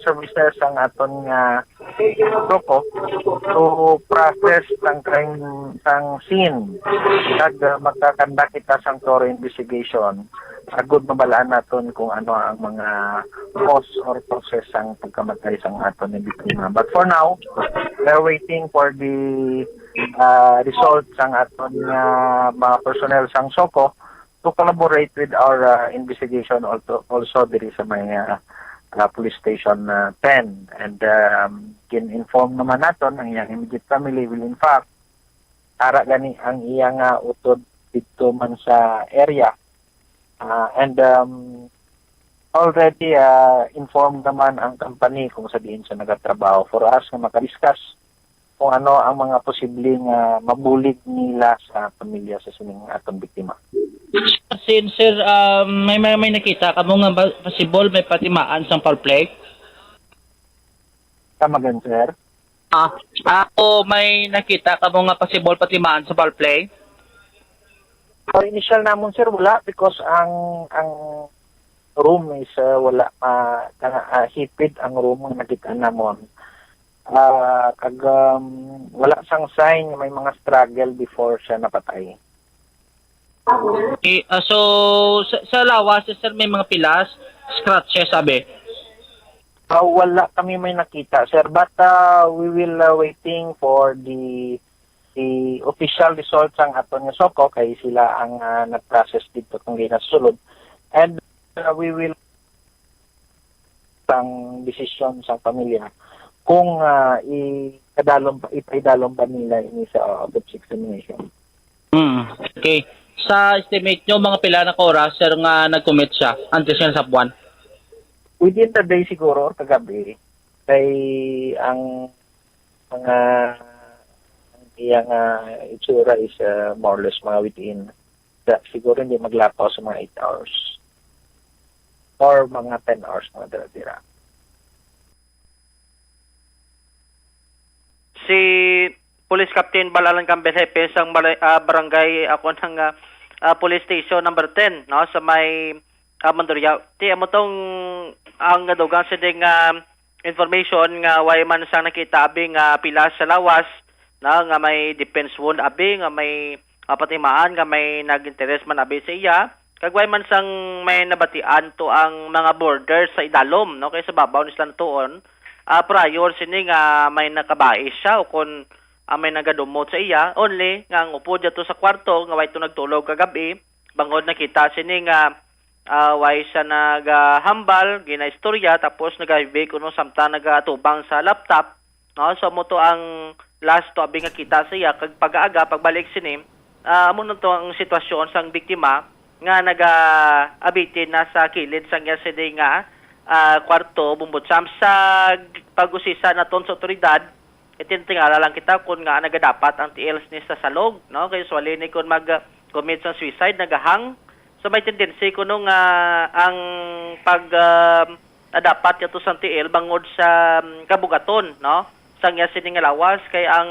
services sang aton nga SOCO to process sang crime, sang scene. Kag, uh, magkakanda kita sang thorough investigation agud mabalaan naton kung ano ang mga cause or process sang pagkamatay sang aton nga biktima. But for now, we're waiting for the, uh, result sang aton nga mga personnel sang SOCO to collaborate with our, uh, investigation also, also diri sa may, uh, uh, Police Station, uh, ten. And, um, gin-inform naman naton ang iyang immediate family will in fact ara gani ang iya nga utod didto man sa area. Uh, and, um, already, uh, informed naman ang company kung sa diin siya nagatrabaho for us nga makadiscuss kung ano ang mga posibleng, ah, mabulig nila sa pamilya sa sining atong biktima. Sin, sir, ah, may, may, may nakita kamo nga ba, possible may patimaan sang foul play? Come again, sir? Ah, ako, may nakita ka mo nga possible patimaan sa foul play? Ang initial namon, sir, wala, because ang, ang room is, ah, wala, ah, kana, ah, hipid ang room nga nakita namon. Ah, kag, um, wala sang sign nga may mga struggle before siya napatay. Eh, ah, so, sa, sa lawas, sir, may mga pilas, scratches, sabi? Ah, wala kami may nakita, sir, but, ah, we will, ah, waiting for the, the official result sang aton nga SOCO, kay sila ang, ah, nag-process dito kung ginasulod. And, ah, we will sang desisyon sang pamilya kung, ah, ikadalom pa, ipaidalom pa nila ini sa autopsy examination. Hmm. Okay. Sa estimate nyo, mga pila na ka oras, sir, nga nag-commit siya until siya nasapwan? Within the day siguro, or kagabi, kay ang mga, ang iya nga itsura is, ah, more or less mga within, sa, siguro hindi maglapaw sa mga eight hours or mga ten hours, mga dira-dira. Si Police Captain Balalan Campbell, hepe sang balay-, ah, barangay, ako nang, ah, ah, Police Station number ten, no, sa may, ah, Mandurriao. Ti, amo tong ang nadugang sini nga information nga way man sang nakita abi nga pila sa lawas, no, nga may defense wound abi nga may, ah, patimaan nga may nag-interes man abi sa iya. Kag way man sang may nabatian to ang mga boarders sa idalom, no, kay sa babaw ni sila natuon, ah, prior sini nga may nakabais siya o kon, ah, may nagadumot sa iya, only nga ang upod niya to sa kwarto nga way to nagtulog kagab-i, bangod nakita sini nga, ah, way siya nagahambal, ginaistorya, tapos nagahibi kuno samtang nagatubang sa laptop, no? So, amo to ang last to abi nga kita sa iya, kag pag-aaga, pagbalik sini, ah, amo na to ang sitwasyon sang biktima nga naga-abitin na sa kilid sang iya sini nga, ah, kwarto, Bombo Champ. Sa pag-usisa naton sa otoridad, itintingala lang kita kung nga nagadapat ang tiil sini sa salog, no? Kay usually ni kung mag-commit sang suicide, nagahang. So, may tendency kuno nga ang pag, ah, adapat kato sang tiil bangod sa, um, kabugaton, no? Sang iya sini nga lawas, kay ang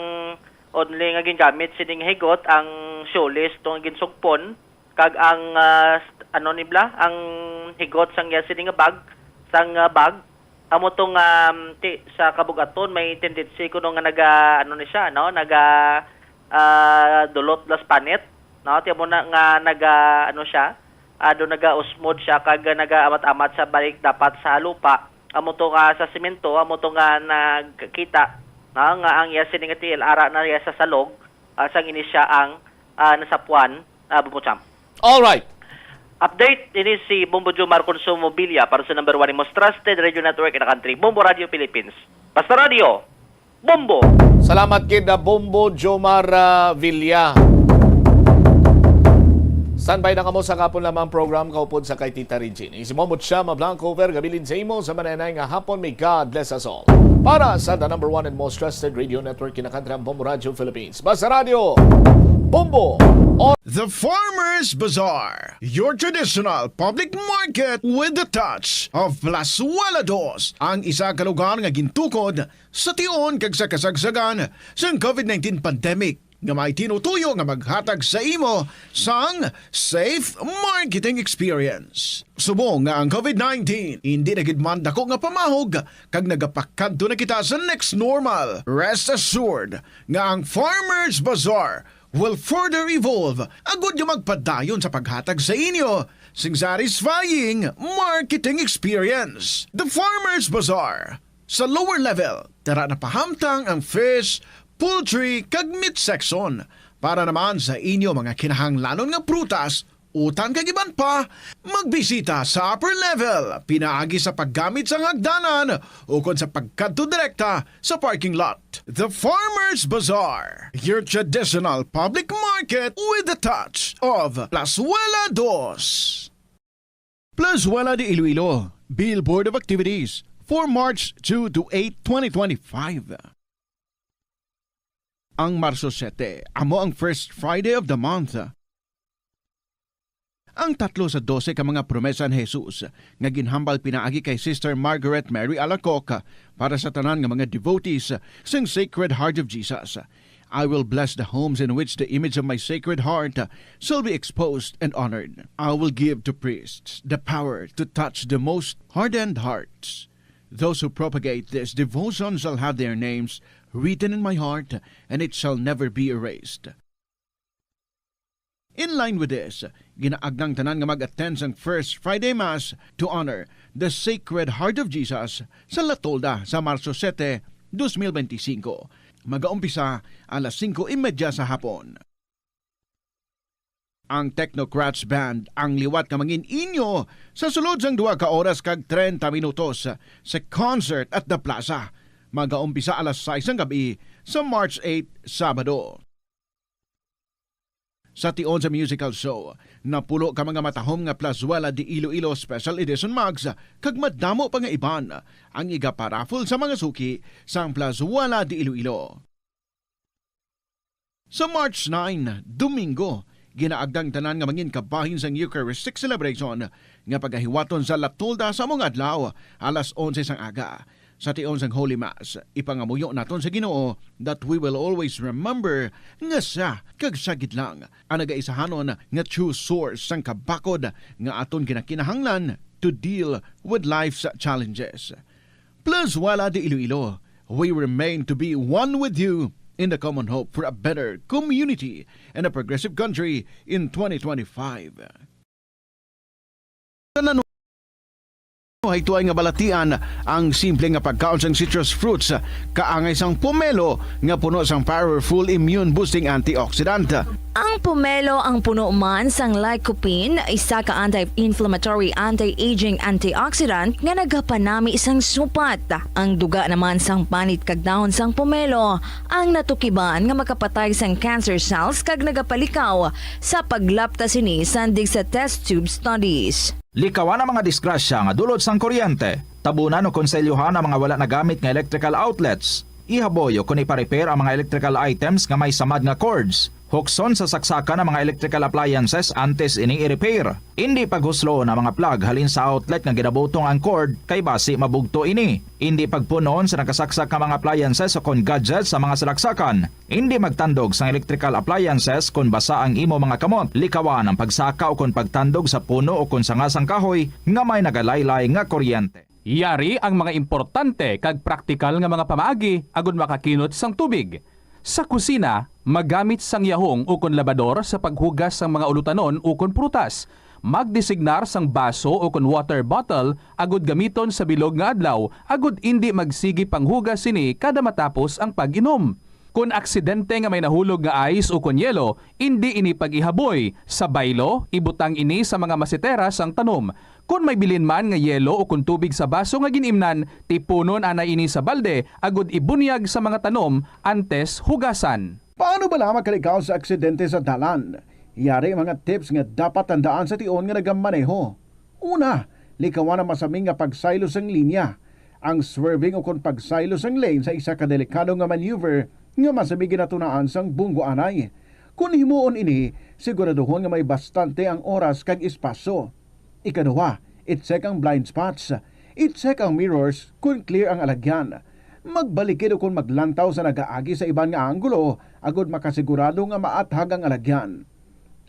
only nga gingamit sini nga higot ang shoelace to nga ginsugpon, kag ang, ah, st-, ano ni bla, ang higot sang iya sini nga bag, sang, ah, bag, amo to nga, um, ti, sa kabugaton may tendency kuno nga naga, ano ni siya, no? Naga, ah, dulot las panit, no? Ti amo na nga naga, ano siya, ah, do nagausmod siya kag nagaamat-amat sa balik dapat sa lupa. Amo to nga sa semento, amo to nga nagkita, no, nga ang iya sini nga tiil ara na iya sa salog, ah, sang ini siya ang, ah, nasapwan, ah, Bombo Champ. All right. Update, ini si Bombo Jomar Consumo Villa para sa number one most trusted radio network in the country, Bombo Radio Philippines. Basta Radio, Bombo! Salamat gid, ah, Bombo Jomar, ah, Villa. Standby na kamo sa kahapon lamang program kaupod sa kay Tita Regine. Si Momot siya, Mablanco, Vergabilin sa imo sa mananay nga hapon. May God bless us all. Para sa the number one and most trusted radio network in the country, ang Bombo Radio Philippines. Basta Radio, Bombo! The Farmers Bazaar, your traditional public market with the touch of Plazuela Dos, ang isa ka lugar nga gintukod sa tion kag sa kasagsagan sang covid nineteen pandemic, nga may tinutuyo nga maghatag sa imo sang safe marketing experience. Subong nga ang covid nineteen indi na gid man dako nga pamahog kag nagapakadto na kita sa next normal, rest assured nga ang Farmers Bazaar will further evolve agud nga magpadayon sa paghatag sa inyo sing satisfying marketing experience. The Farmers Bazaar. Sa lower level, tara na pahamtang ang fish, poultry, kag meat section. Para naman sa inyo mga kinahanglanon nga prutas, utan kag iban pa, magbisita sa upper level, pinaagi sa paggamit sang hagdanan ukon sa pagkadto direkta sa parking lot. The Farmers Bazaar, your traditional public market with the touch of Plazuela Dos. Plazuela de Iloilo, Billboard of Activities for March two to eight, twenty twenty-five. Ang Marso siyete amo ang first Friday of the month. Ang tatlo sa dose ka mga promesa ni Jesus nga ginhambal pinaagi kay Sister Margaret Mary Alacoque para sa tanan nga mga devotees sang Sacred Heart of Jesus. "I will bless the homes in which the image of my Sacred Heart shall be exposed and honored. I will give to priests the power to touch the most hardened hearts. Those who propagate this devotion shall have their names written in my heart, and it shall never be erased." In line with this, ginaagnang tanan nga mag-attend sang First Friday Mass to honor the Sacred Heart of Jesus sa La Tolda sa Marso sete, dos mil benti singko. Magaumpisa alas singko y media sa hapon. Ang Technocrats Band ang liwat nga mangin-inyo sa sulod sang duha ka oras kag treinta minutos sa concert at the plaza. Magaumpisa alas sais sang gab-i sa March eight, Sabado. Sa tion sa musical show, napulo ka mga matahom nga Plazuela de Iloilo Special Edition mugs kag madamo pa nga iban ang igaparaffle sa mga suki sang Plazuela de Iloilo. Sa March nine, Domingo, ginaagnang tanan nga mangin kabahin sang Eucharistic celebration nga pagahiwaton sa La Tolda sa mga adlaw, alas onse sang aga. Sa tion sang Holy Mass, ipangamuyo naton sa Ginoo that we will always remember nga siya kag siya gid lang ang nagaisahanon nga true source sang kabakod nga aton ginakinahanglan to deal with life's challenges. Plazuela de Iloilo, we remain to be one with you in the common hope for a better community and a progressive country in twenty twenty-five. Tanan, hay tuay nga balatian ang simple nga pagkaon sang citrus fruits, kaangay sang pomelo nga puno sang powerful immune boosting antioxidant. Ang pomelo ang puno man sang lycopene, isa ka anti-inflammatory, anti-aging antioxidant nga nagapanami sang supat. Ang duga naman sang panit kag dahon sang pomelo ang natukiban nga makapatay sang cancer cells kag nagapalikaw sa paglapta sini sandig sa test tube studies. Likawan ang mga disgrasya nga dulot sang kuryente. Tabunan o konselyuhan ang mga wala nagamit nga electrical outlets. Ihaboy o kon ipa-repair ang mga electrical items nga may samad nga cords. Hukson sa saksakan ang mga electrical appliances antes ini i-repair. Indi paghusloon ang mga plug halin sa outlet nga ginabutong ang cord, kay basi mabugto ini. Indi pagpunon sa nakasaksak nga mga appliances o kon gadgets sa mga salaksakan. Indi magtandog sang electrical appliances kon basa ang imo mga kamot. Likawan ang pagsaka o kon pagtandog sa puno o kon sanga sang kahoy nga may nagalaylay nga kuryente. Yari ang mga importante kag praktikal nga mga pamaagi agud makakinot sang tubig. Sa kusina, magamit sang yahong ukon labador sa paghugas sang mga ulutanon ukon prutas. Magdesignar sang baso ukon water bottle agud gamiton sa bilog nga adlaw agud indi magsigi panghugas sini kada matapos ang pag-inom. Kon aksidente nga may nahulog nga ice ukon yelo, indi ini pag-ihaboy. Sa baylo, ibutang ini sa mga masetera sang tanom. Kon may bilin man nga yelo ukon tubig sa baso nga gin-imnan, tipunon anay ini sa balde agud ibunyag sa mga tanom antes hugasan. Paano bala makalikaw sa aksidente sa dalan? Yari mga tips nga dapat tandaan sa tion nga nagamaneho. Una, likawan ang masami nga pagsaylo sang linya. Ang swerving ukon pagsaylo sang lane sa isa ka delikado nga maneuver nga masami ginatunaan sang bunggo anay. Kon himuon ini, siguraduhon nga may bastante ang oras kag espasyo. Ikaduha, i-check ang blind spots. I-check ang mirrors kon clear ang alagyan. Magbalikid ukon maglantaw sa nagaagi sa iban nga anggulo agud makasigurado nga maathag ang alagyan.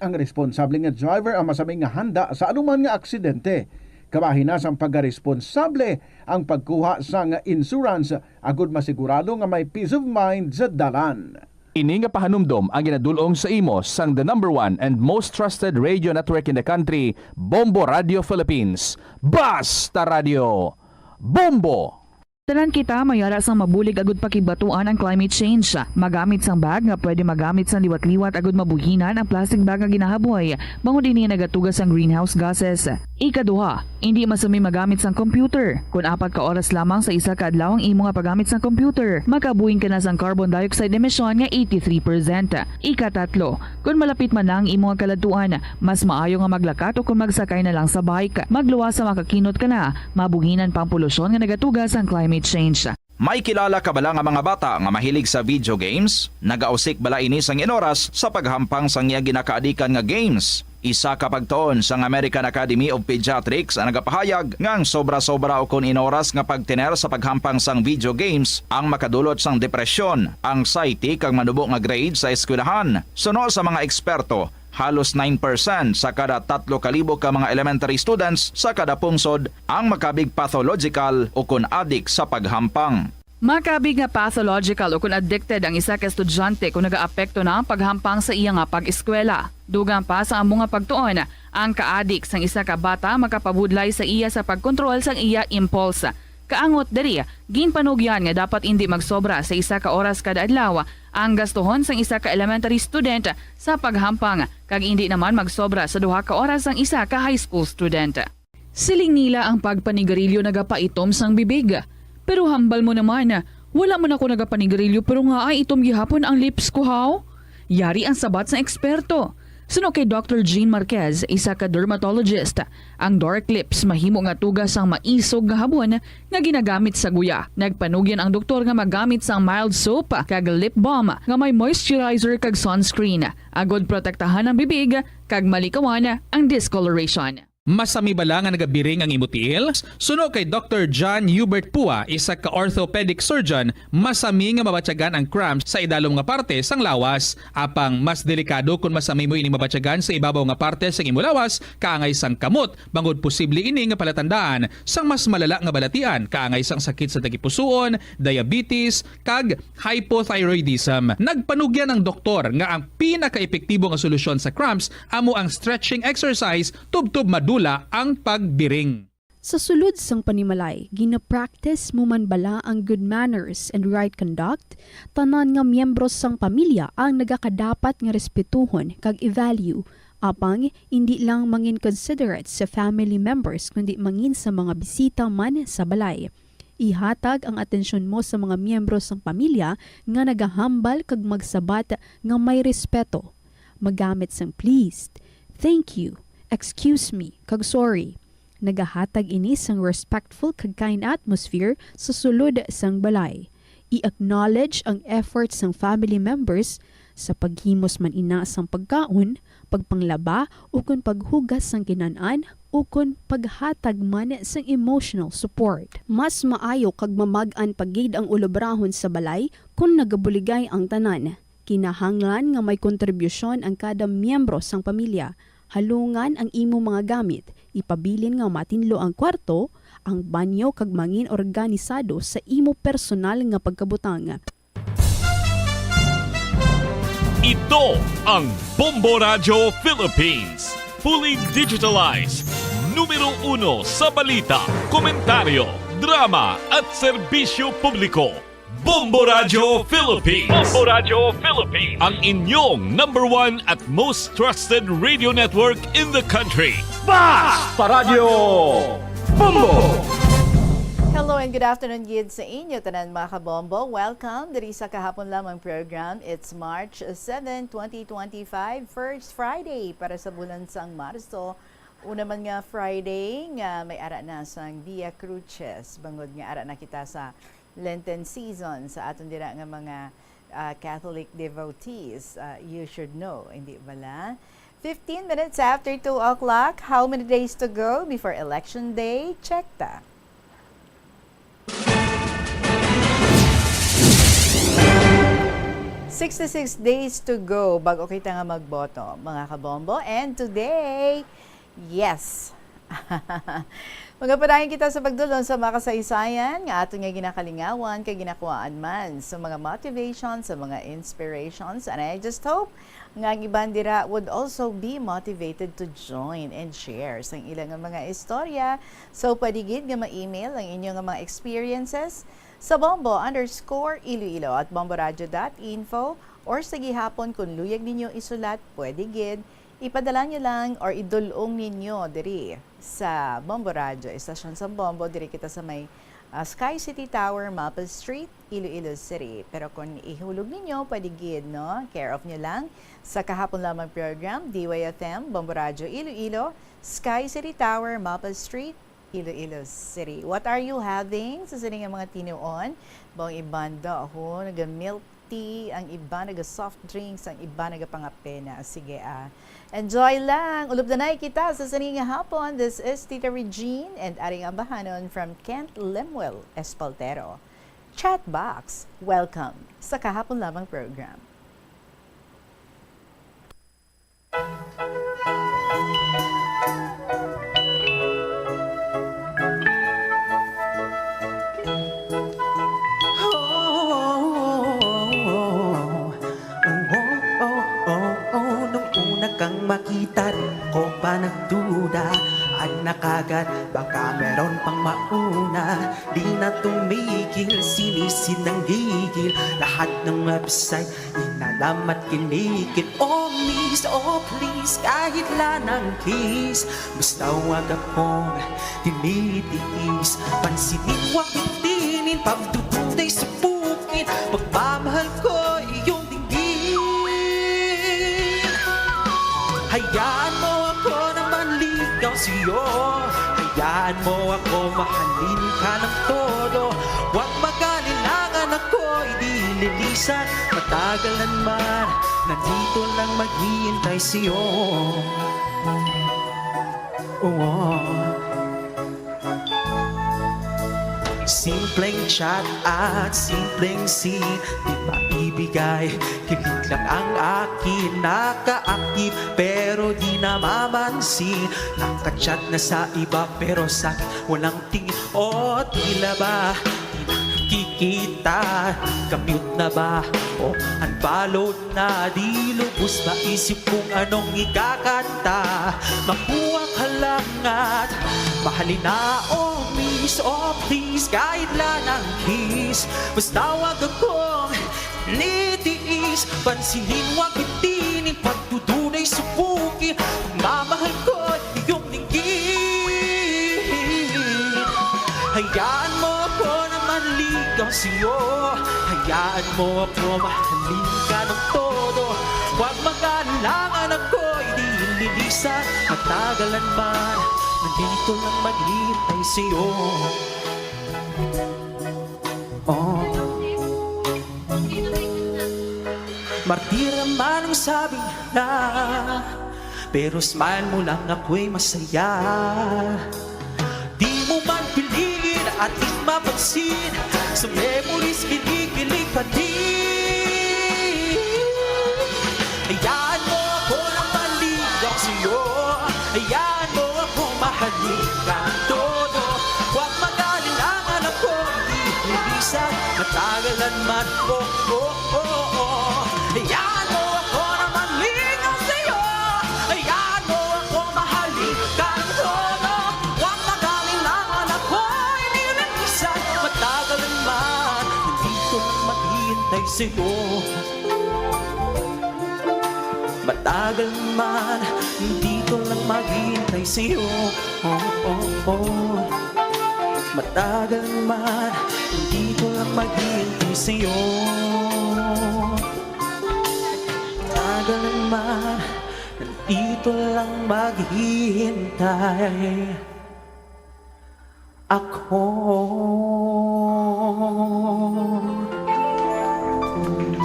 Ang responsable nga driver ang masami nga handa sa anuman nga aksidente. Kabahin na sang pagkaresponsable ang pagkuha sang insurance agud masigurado nga may peace of mind sa dalan. Ini nga pahanumdom ang ginadul-ong sa imo sang the number one and most trusted radio network in the country, Bombo Radio Philippines. Basta Radio Bombo! Tanan kita may ara sang mabulig agud pakigbatuan ang climate change. Magamit sang bag nga pwede magamit sang liwat-liwat agud mabuhinan ang plastic bag nga ginahaboy, bangod ini nagatuga sang greenhouse gases. Ikaduha, indi masami magamit sang computer. Kon apat ka oras lamang sa isa ka adlaw ang imo nga paggamit sang computer, makabuhin ka na sang carbon dioxide emission nga eighty-three percent. Ikatatlo, kon malapit man na ang imo nga kaladtuan, mas maayo nga maglakat o kon magsakay na lang sa bike. Magluwas sa makakinot ka na, mabuhinan pa ang polusyon nga nagatuga sang climate change. May kilala ka bala nga mga bata nga mahilig sa video games? Nagausik bala ini sang inoras sa paghampang sang iya ginakaadikan nga games? Isa ka pagtuon sang American Academy of Pediatrics ang nagapahayag nga ang sobra-sobra ukon inoras nga pagtener sa paghampang sang video games ang makadulot sang depresyon, anxiety, kag manubo nga grade sa eskwelahan. Suno sa mga eksperto, halos nine percent sa kada tatlo ka libo ka mga elementary students sa kada pungsod ang makabig pathological ukon adik sa paghampang. Makabig nga pathological ukon addicted ang isa ka estudyante kon nagaapekto na ang paghampang sa iya nga pag-eskwela. Dugang pa sa amo nga pagtuon, ang kaadik sang isa ka bata makapabudlay sa iya sa pagkontrol sang iya impulse. Kaangot diri, ginpanugyan nga dapat indi magsobra sa isa ka oras kada adlaw ang gastuhon sang isa ka elementary student sa paghampang, kag indi naman magsobra sa duha ka oras sang isa ka high school student. Siling nila, ang pagpanigarilyo nagapaitom sang bibig. Pero hambal mo naman, wala man ako nagapanigarilyo pero nga ay itom gihapon ang lips ko, haw? Yari ang sabat sang eksperto. Suno kay Doctor Jean Marquez, isa ka dermatologist, ang dark lips mahimo nga tuga sang maisog nga habon nga ginagamit sa guya. Nagpanugyan ang doktor nga magamit sang mild soap kag lip balm nga may moisturizer kag sunscreen, agod protektahan ang bibig kag malikawan ang discoloration. Masami bala nga nagabiring ang imo tiil? Suno kay Doctor John Hubert Pua, isa ka orthopedic surgeon, masami nga mabatyagan ang cramps sa idalom nga parte sang lawas. Apang mas delikado kon masami mo ini mabatyagan sa ibabaw nga parte sang imo lawas, kaangay sang kamot, bangod posible ini nga palatandaan sang mas malala nga balatian, kaangay sang sakit sa tagipusoon, diabetes, kag hypothyroidism. Nagpanugyan ang doktor nga ang pinakaepektibo nga solusyon sa cramps amo ang stretching exercise tubtob madula ang pagbiring. Sa sulod sang panimalay, gina-practice mo man bala ang good manners and right conduct? Tanan nga miyembro sang pamilya ang nagakadapat nga respetuhon kag i-value. Apang, indi lang mangin considerate sa family members, kundi mangin sa mga bisita man sa balay. Ihatag ang atensyon mo sa mga miyembro sang pamilya nga nagahambal kag magsabat nga may respeto. Magamit sang please, thank you, excuse me, kag sorry. Nagahatag ini sang respectful kag kind atmosphere sa sulod sang balay. I-acknowledge ang effort sang family members sa paghimos man ina sang pagkaon, pagpanglaba, ukon paghugas sang kinan-an, ukon paghatag man sang emotional support. Mas maayo kag mamag-an pa gid ang ulobrahon sa balay kon nagabuligay ang tanan. Kinahanglan nga may kontribusyon ang kada miyembro sang pamilya. Halungan ang imo mga gamit, ipabilin nga matinlo ang kwarto, ang banyo, kag mangin organisado sa imo personal nga pagkabutang. Ito ang Bombo Radyo Philippines, fully digitalized, numero uno sa balita, komentaryo, drama, at serbisyo publiko. Bombo Radyo Philippines. Bombo Radyo Philippines. Ang inyong number one at most trusted radio network in the country. Basta Radyo Bombo! Hello and good afternoon gid sa inyo tanan, mga kabombo. Welcome diri sa kahapon lamang program. It's March seven, twenty twenty-five, first Friday para sa bulan sang Marso. Una man nga Friday nga may ara na sang Via Crucis, bangod nga ara na kita sa Lenten season sa aton dira nga mga, ah, Catholic devotees. Ah, you should know, hindi bala? Fifteen minutes after two o'clock, how many days to go before Election Day? Check ta. Sixty-six days to go bago kita nga magboto, mga kabombo. And today, yes. Magapadayon kita sa pagdulong sa mga kasaysayan nga aton nga ginakalingawan kag ginakuhaan man sa mga motivation, sa mga inspirations. And I just hope nga ang iban dira would also be motivated to join and share sang ila nga mga istorya. So, pwede gid nga ma-email ang inyo nga mga experiences sa bombo underscore iloilo at bomboradio dot info, or sa gihapon, kung luyag ninyo isulat, pwede gid ipadala nyo lang or idul-ong ninyo diri sa Bombo Radio, Estasyon sa Bombo. Diri kita sa may, ah, Sky City Tower, Maple Street, Iloilo City. Pero kung ihulog ninyo, pwede gid, no? Care of nyo lang sa kahapon lamang program, D Y F M, Bombo Radio Iloilo, Sky City Tower, Maple Street, Iloilo City. What are you having sa sini nga mga tinuon? Bang ibanda ako, naga-milk tea, ang iba naga soft drinks, ang iba nagapangapena. Sige, ah, enjoy lang. Ulupdanay kita sa sini nga hapon. This is Tita Regine and ari nga bahanon from Kent Lemuel Espaltero. Chat Box, welcome sa Kahapon Lamang program. Nung una kang makita, di ko pa nagduda. Anak agad, baka meron pang mauna. Di na tumigil, sinisid ng gigil. Lahat ng website, inalamat, kinikit. Oh miss, oh please, kahit lang kiss. Basta wag akong tinitiis. Pansinin, wag itinin, pagdududay sa bukid. Pagmamahal ko, iyong dinggin. Hayaan mo ako na manligaw sa'yo. Hayaan mo ako mahalin ka ng todo. Huwag mag-alinlangan, ako'y di lilisan. Matagalan man, nandito lang maghihintay sa'yo. Oh. Simpleng chat at simpleng scene, di maibigay. Kilig lang ang akin, naka-active pero di namamansin. Naka-chat na sa iba pero sa akin walang tingin. O tila ba di nakikita, ka-mute na ba o unfollow na? Di lubos maisip kung anong ikakanta. Makuha ka lang at mahalin na. Oh miss, oh please, kahit lang kiss. Basta wag akong nitiis. Pansinin, wag itinin, pagdududay sa bukid. Pagmamahal ko, iyong dinggin. Hayaan mo ako na manligaw sa'yo. Hayaan mo ako mahalin ka ng todo. Huwag mag-alinlangan, ako'y di lilisan. Matagalan man, nandito lang maghihintay sa'yo. Oh. Martir man ang sabi nila, pero smile mo lang ako'y masaya. Di mo man piliin at di mapansin, sa memories kinikilig pa din. Hayaan mo ako na manligaw sa'yo. Hayaan mo ako mahalin ka todo. Huwag mag-alinlangan, ako'y di lilisan. Matagalan man, oh, oh, oh, oh. Hayaan mo ako na manligaw sa'yo. Hayaan mo ako mahalin ka todo. Huwag mag-alinlangan, ako'y di lilisan. Matagalan man, nandito lang maghihintay sa'yo. Matagal man, dito lang maghihintay sa'yo. Oh, oh, oh. Matagal man, dito lang maghihintay sa'yo. Matagal man, dito lang maghihintay ako.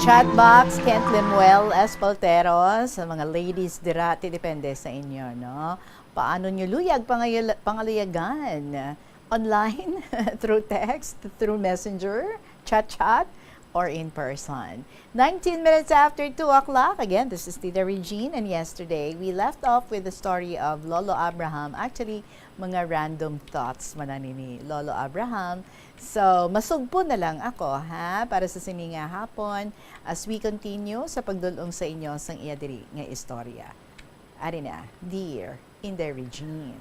Chatbox, Kent Lemuel Espaltero, sa mga ladies dira, ti depende sa inyo, no? Paano nyo luyag pangayal-, pangaluyagan? Online? Through text? Through messenger? Chat-chat? Or in person? Nineteen minutes after two o'clock. Again, this is Tita Regine, and yesterday, we left off with the story of Lolo Abraham. Actually, mga random thoughts man ani ni Lolo Abraham. So, masugpo na lang ako, ha, para sa sini nga hapon, as we continue sa pagdul-ong sa inyo sang iya diri nga istorya. Ari na, Dear Inday Regine.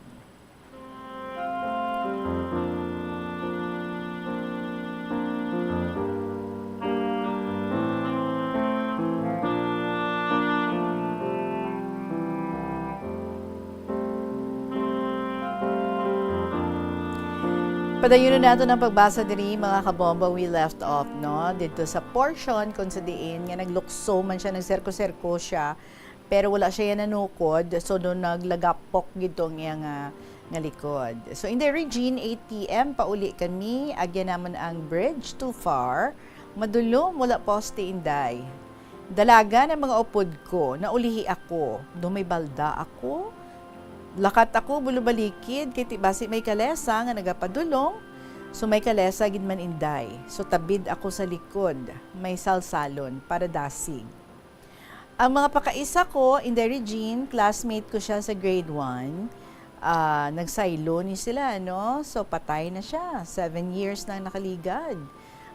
Padayunon naton ang pagbasa diri, mga kabombo. We left off, no, didto sa portion kung sa diin nga naglukso man siya, nagserko-serko siya, pero wala siya nanukod, so do naglagapok gid to ang iya nga, nga likod. So, Inday Regine, eight P M, pauli kami, agyan namon ang bridge too far. Madulom, wala poste, Inday. Dalagan ang mga upod ko, naulihi ako. Daw may balda ako. Lakat ako, bulubalikid, kay ti basi may kalesa nga nagapadulong. So may kalesa gid man, Inday. So tabid ako sa likod, may salsalon para dasig. Ang mga pakaisa ko, Inday Regine, classmate ko siya sa grade one. Ah, nagsaylo ni sila, no? So, patay na siya. Seven years na ang nakaligad.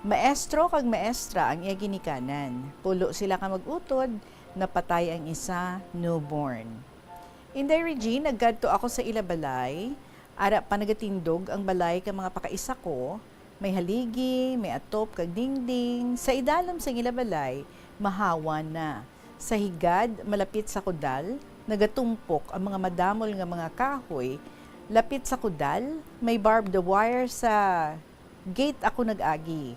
Maestro kag maestra ang iya ginikanan. Pulo sila ka mag-utod, napatay ang isa, newborn. Inday Regine, nagkadto ako sa ila balay. Ara pa nagatindog ang balay ka mga pakaisa ko. May haligi, may atop kag dingding. Sa idalom sang ila balay, mahawan na. Sa higad, malapit sa kudal, nagatumpok ang mga madamol nga mga kahoy. Lapit sa kudal, may barbed wire sa gate ako nag-agi.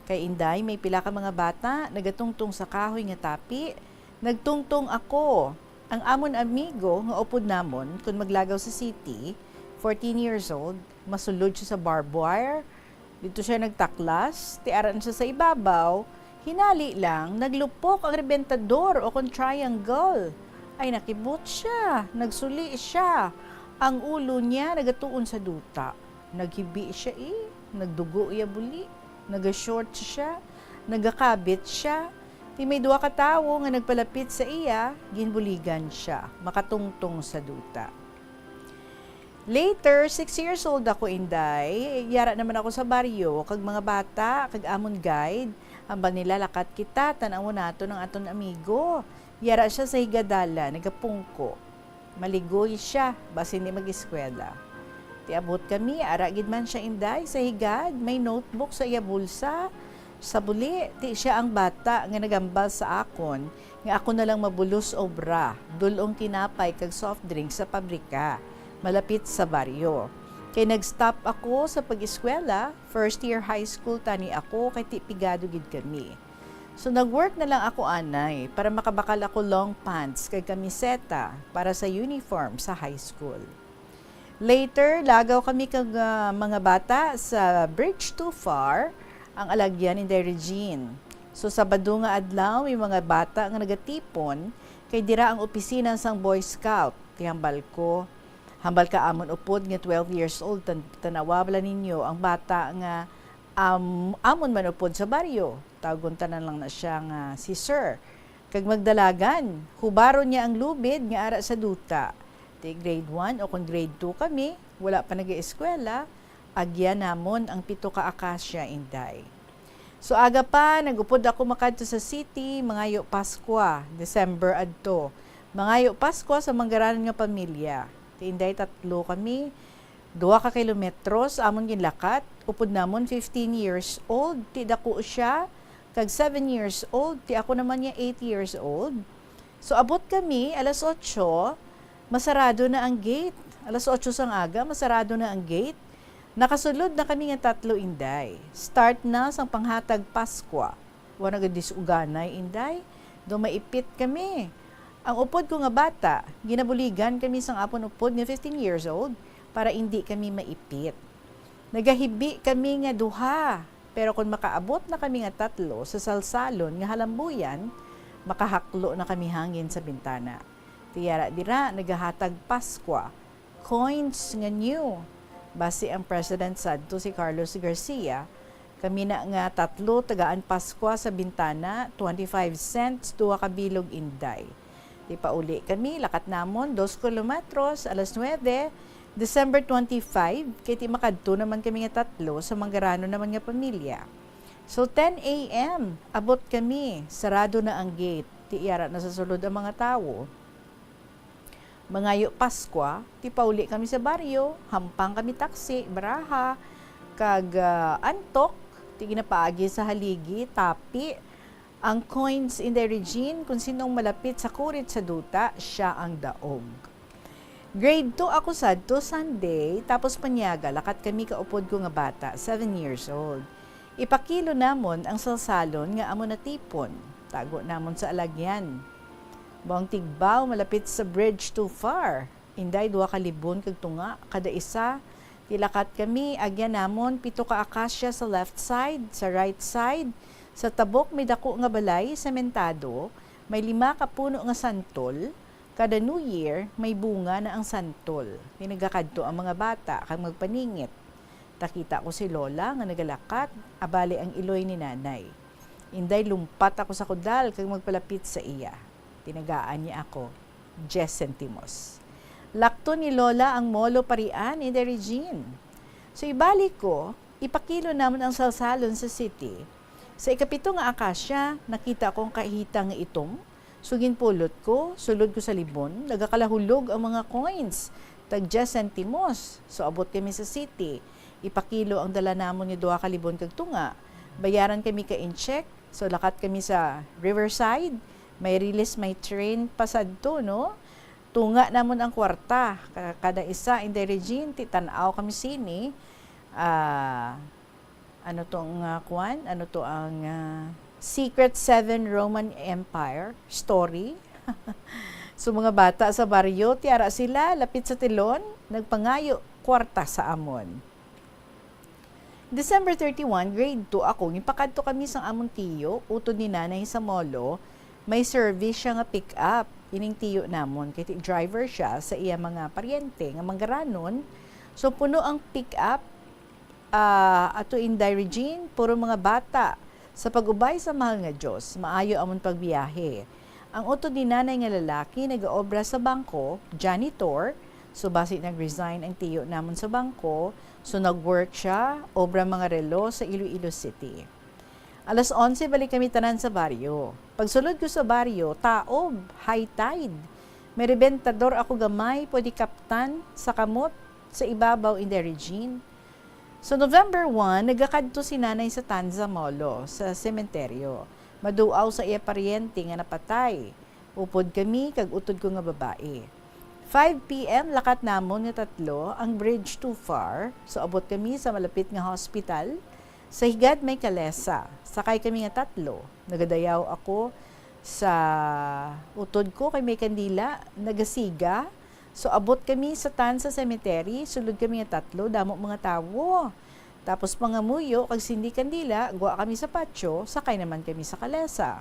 Kay inday, may pila ka mga bata nagatungtong sa kahoy nga tapi. Nagtungtong ako. Ang amon amigo nga upod namon, kun maglagaw sa city, fourteen years old, masulod siya sa barbed wire. Dito siya nagtaklas, tiaran siya sa ibabaw. Hinali lang, naglupok ang rebentador o kon triangle. Ay, nakibot siya, nagsuli siya. Ang ulo niya nagatuon sa duta. Naghibi siya, eh. Nagdugo iya buli. Nagashort siya. Nagakabit siya. Ti may duha ka tawo nga nagpalapit sa iya, ginbuligan siya. Makatungtong sa duta. Later, six years old ako, inday. Yara naman ako sa baryo, kag mga bata, kag amon guide. Ambal nila, "Lakat kita, tan-awon naton ang aton amigo." Yara siya sa higadala, nagapungko. Maligoy siya, basi hindi mag-eskwela. Ti abot kami, ara gid man siya, inday, sa higad, may notebook sa iya bulsa. Sa buli, ti siya ang bata nga nagambal sa akon nga ako na lang mabulos obra, dul-ong tinapay kag soft drink sa pabrika, malapit sa baryo. Kay nag-stop ako sa pag-eskwela, first year high school tani ako, kay ti pigado gid kami. So, nag-work na lang ako anay para makabakal ako long pants kag kamiseta para sa uniform sa high school. Later, lagaw kami kag, ah, mga bata sa Bridge Too Far, ang alagyan ni Inday Regine. So, Sabado nga adlaw, may mga bata nga nagatipon, kay dira ang opisina sang Boy Scout. Ti hambal ko, hambal ka amon upod nga twelve years old, tan-, tanawa bala ninyo ang bata nga, am-, amon man upod sa baryo. Tawgon tanan lang na siya nga si Sir. Kag magdalagan, hubaron niya ang lubid nga ara sa duta. Ti grade one o kon grade two kami, wala pa nag-eskwela, agyan namon ang pito ka akasya, inday. So, aga pa, nag-upod ako makadto sa city, mangayo Paskwa, December adto. Mangayo Paskwa sa manggaranon nga pamilya. Ti inday, tatlo kami, duha ka kilometros amon ginlakat. Upod namon fifteen years old, ti dako siya, kag seven years old, ti ako naman niya eight years old. So, abot kami alas otso, masarado na ang gate. Alas otso sang aga, masarado na ang gate. Nakasulod na kami nga tatlo, inday. Start na sang panghatag Paskwa. Wa na gid dis-uganay, inday. Daw maipit kami. Ang upod ko nga bata, ginabuligan kami sang apon upod nga fifteen years old para indi kami maipit. Nagahibi kami nga duha, pero kon makaabot na kami nga tatlo sa salsalon nga halambuyan, makahaklo na kami hangin sa bintana. Ti yara dira, nagahatag Paskwa, coins nga new. Basi ang president sadto si Carlos Garcia, kami na nga tatlo tagaan Paskwa sa bintana, twenty-five cents, duha ka bilog, inday. Ti pauli kami, lakat namon, dos kilometros, alas nuebe, December twenty-five, kay ti makadto naman kami nga tatlo sa manggaranon naman nga pamilya. So, ten A M, abot kami, sarado na ang gate, ti yara na sa sulod ang mga tawo. Mangayo Paskwa, ti pauli kami sa baryo, hampang kami taksi, baraha, kag, ah, antok, ti ginapaagi sa haligi, tapi. Ang coins, inday Regine, kung sinong malapit sa kurit sa duta, siya ang daog. Grade two ako sadto, Sunday, tapos panyaga, lakat kami kaupod ko nga bata, seven years old. Ipakilo namon ang salsalon nga amo natipon. Tago namon sa alagyan. Mao ang tigbaw malapit sa Bridge Too Far. Inday, duha ka libon kag tunga kada isa. Ti lakat kami, agyan namon pito ka akasya sa left side, sa right side, Sa tabok may dako nga balay, sementado, may lima ka puno nga santol. Kada New Year, may bunga na ang santol. Ti nagakadto ang mga bata kag magpaningit. Nakita ko si Lola nga nagalakat, abali ang iloy ni Nanay. Inday, lumpat ako sa kudal kag magpalapit sa iya. Tinagaan niya ako. Diyes sentimos. Lakton ni Lola ang molo parian, Inday Regine. So, ibalik ko, ipakilo namon ang salsalon sa city. Sa ikapito nga akasya, nakita ko ang kahitang nga itom. So, ginpulot ko, sulod ko sa libon, nagakalahulog ang mga coins. Tag diyes sentimos. So, abot kami sa city. Ipakilo ang dala namon nga duha ka libon kag tunga. Bayaran kami ka incheck. So, lakat kami sa Riverside. May rilis, may train pa sadto, no? Tunga namon ang kwarta. Ka-, kada isa, Inday Regine, ti tan-aw kami sini. Ah, ano to ang, ah, kwan? Ano to ang, ah, Secret Seven Roman Empire story? So, mga bata sa baryo, ti ara sila, lapit sa telon, nagpangayo kwarta sa amon. December thirty-one, grade two ako, gipakadto kami sang amon tiyo, utod ni Nanay sa molo, may service siya nga pick-up. Ining tiyo namon, kay ti-, driver siya sa iya mga paryente nga manggaranon. So, puno ang pick-up, ah, ato, Inday Regine, puro mga bata. Sa pag-ubay sa mahal nga Dios, maayo amon pagbiyahe. Ang utod ni Nanay nga lalaki nagaobra sa bangko, janitor. So, basi nag-resign ang tiyo namon sa bangko. So, nag-work siya, obra mga relo sa Iloilo City. Alas onse, balik kami tanan sa baryo. Pagsulod ko sa baryo, taob, high tide. May rebentador ako gamay, pwede kaptan sa kamot sa ibabaw, Inday Regine. So, November one, nagakadto si Nanay sa Tanza Molo, sa sementeryo. Maduaw sa iya paryente nga napatay. Upod kami kag utod ko nga babayi. Five P M, lakat namon nga tatlo, ang bridge too far, so abot kami sa malapit nga hospital. Sa higad may kalesa, sakay kami nga tatlo. Nagadayaw ako sa utod ko kay may kandila, nagasiga. So abot kami sa Tanza cemetery, sulod kami nga tatlo, damo mga tawo. Tapos pangamuyo kag sindi kandila, gwa kami sa patio, sakay naman kami sa kalesa.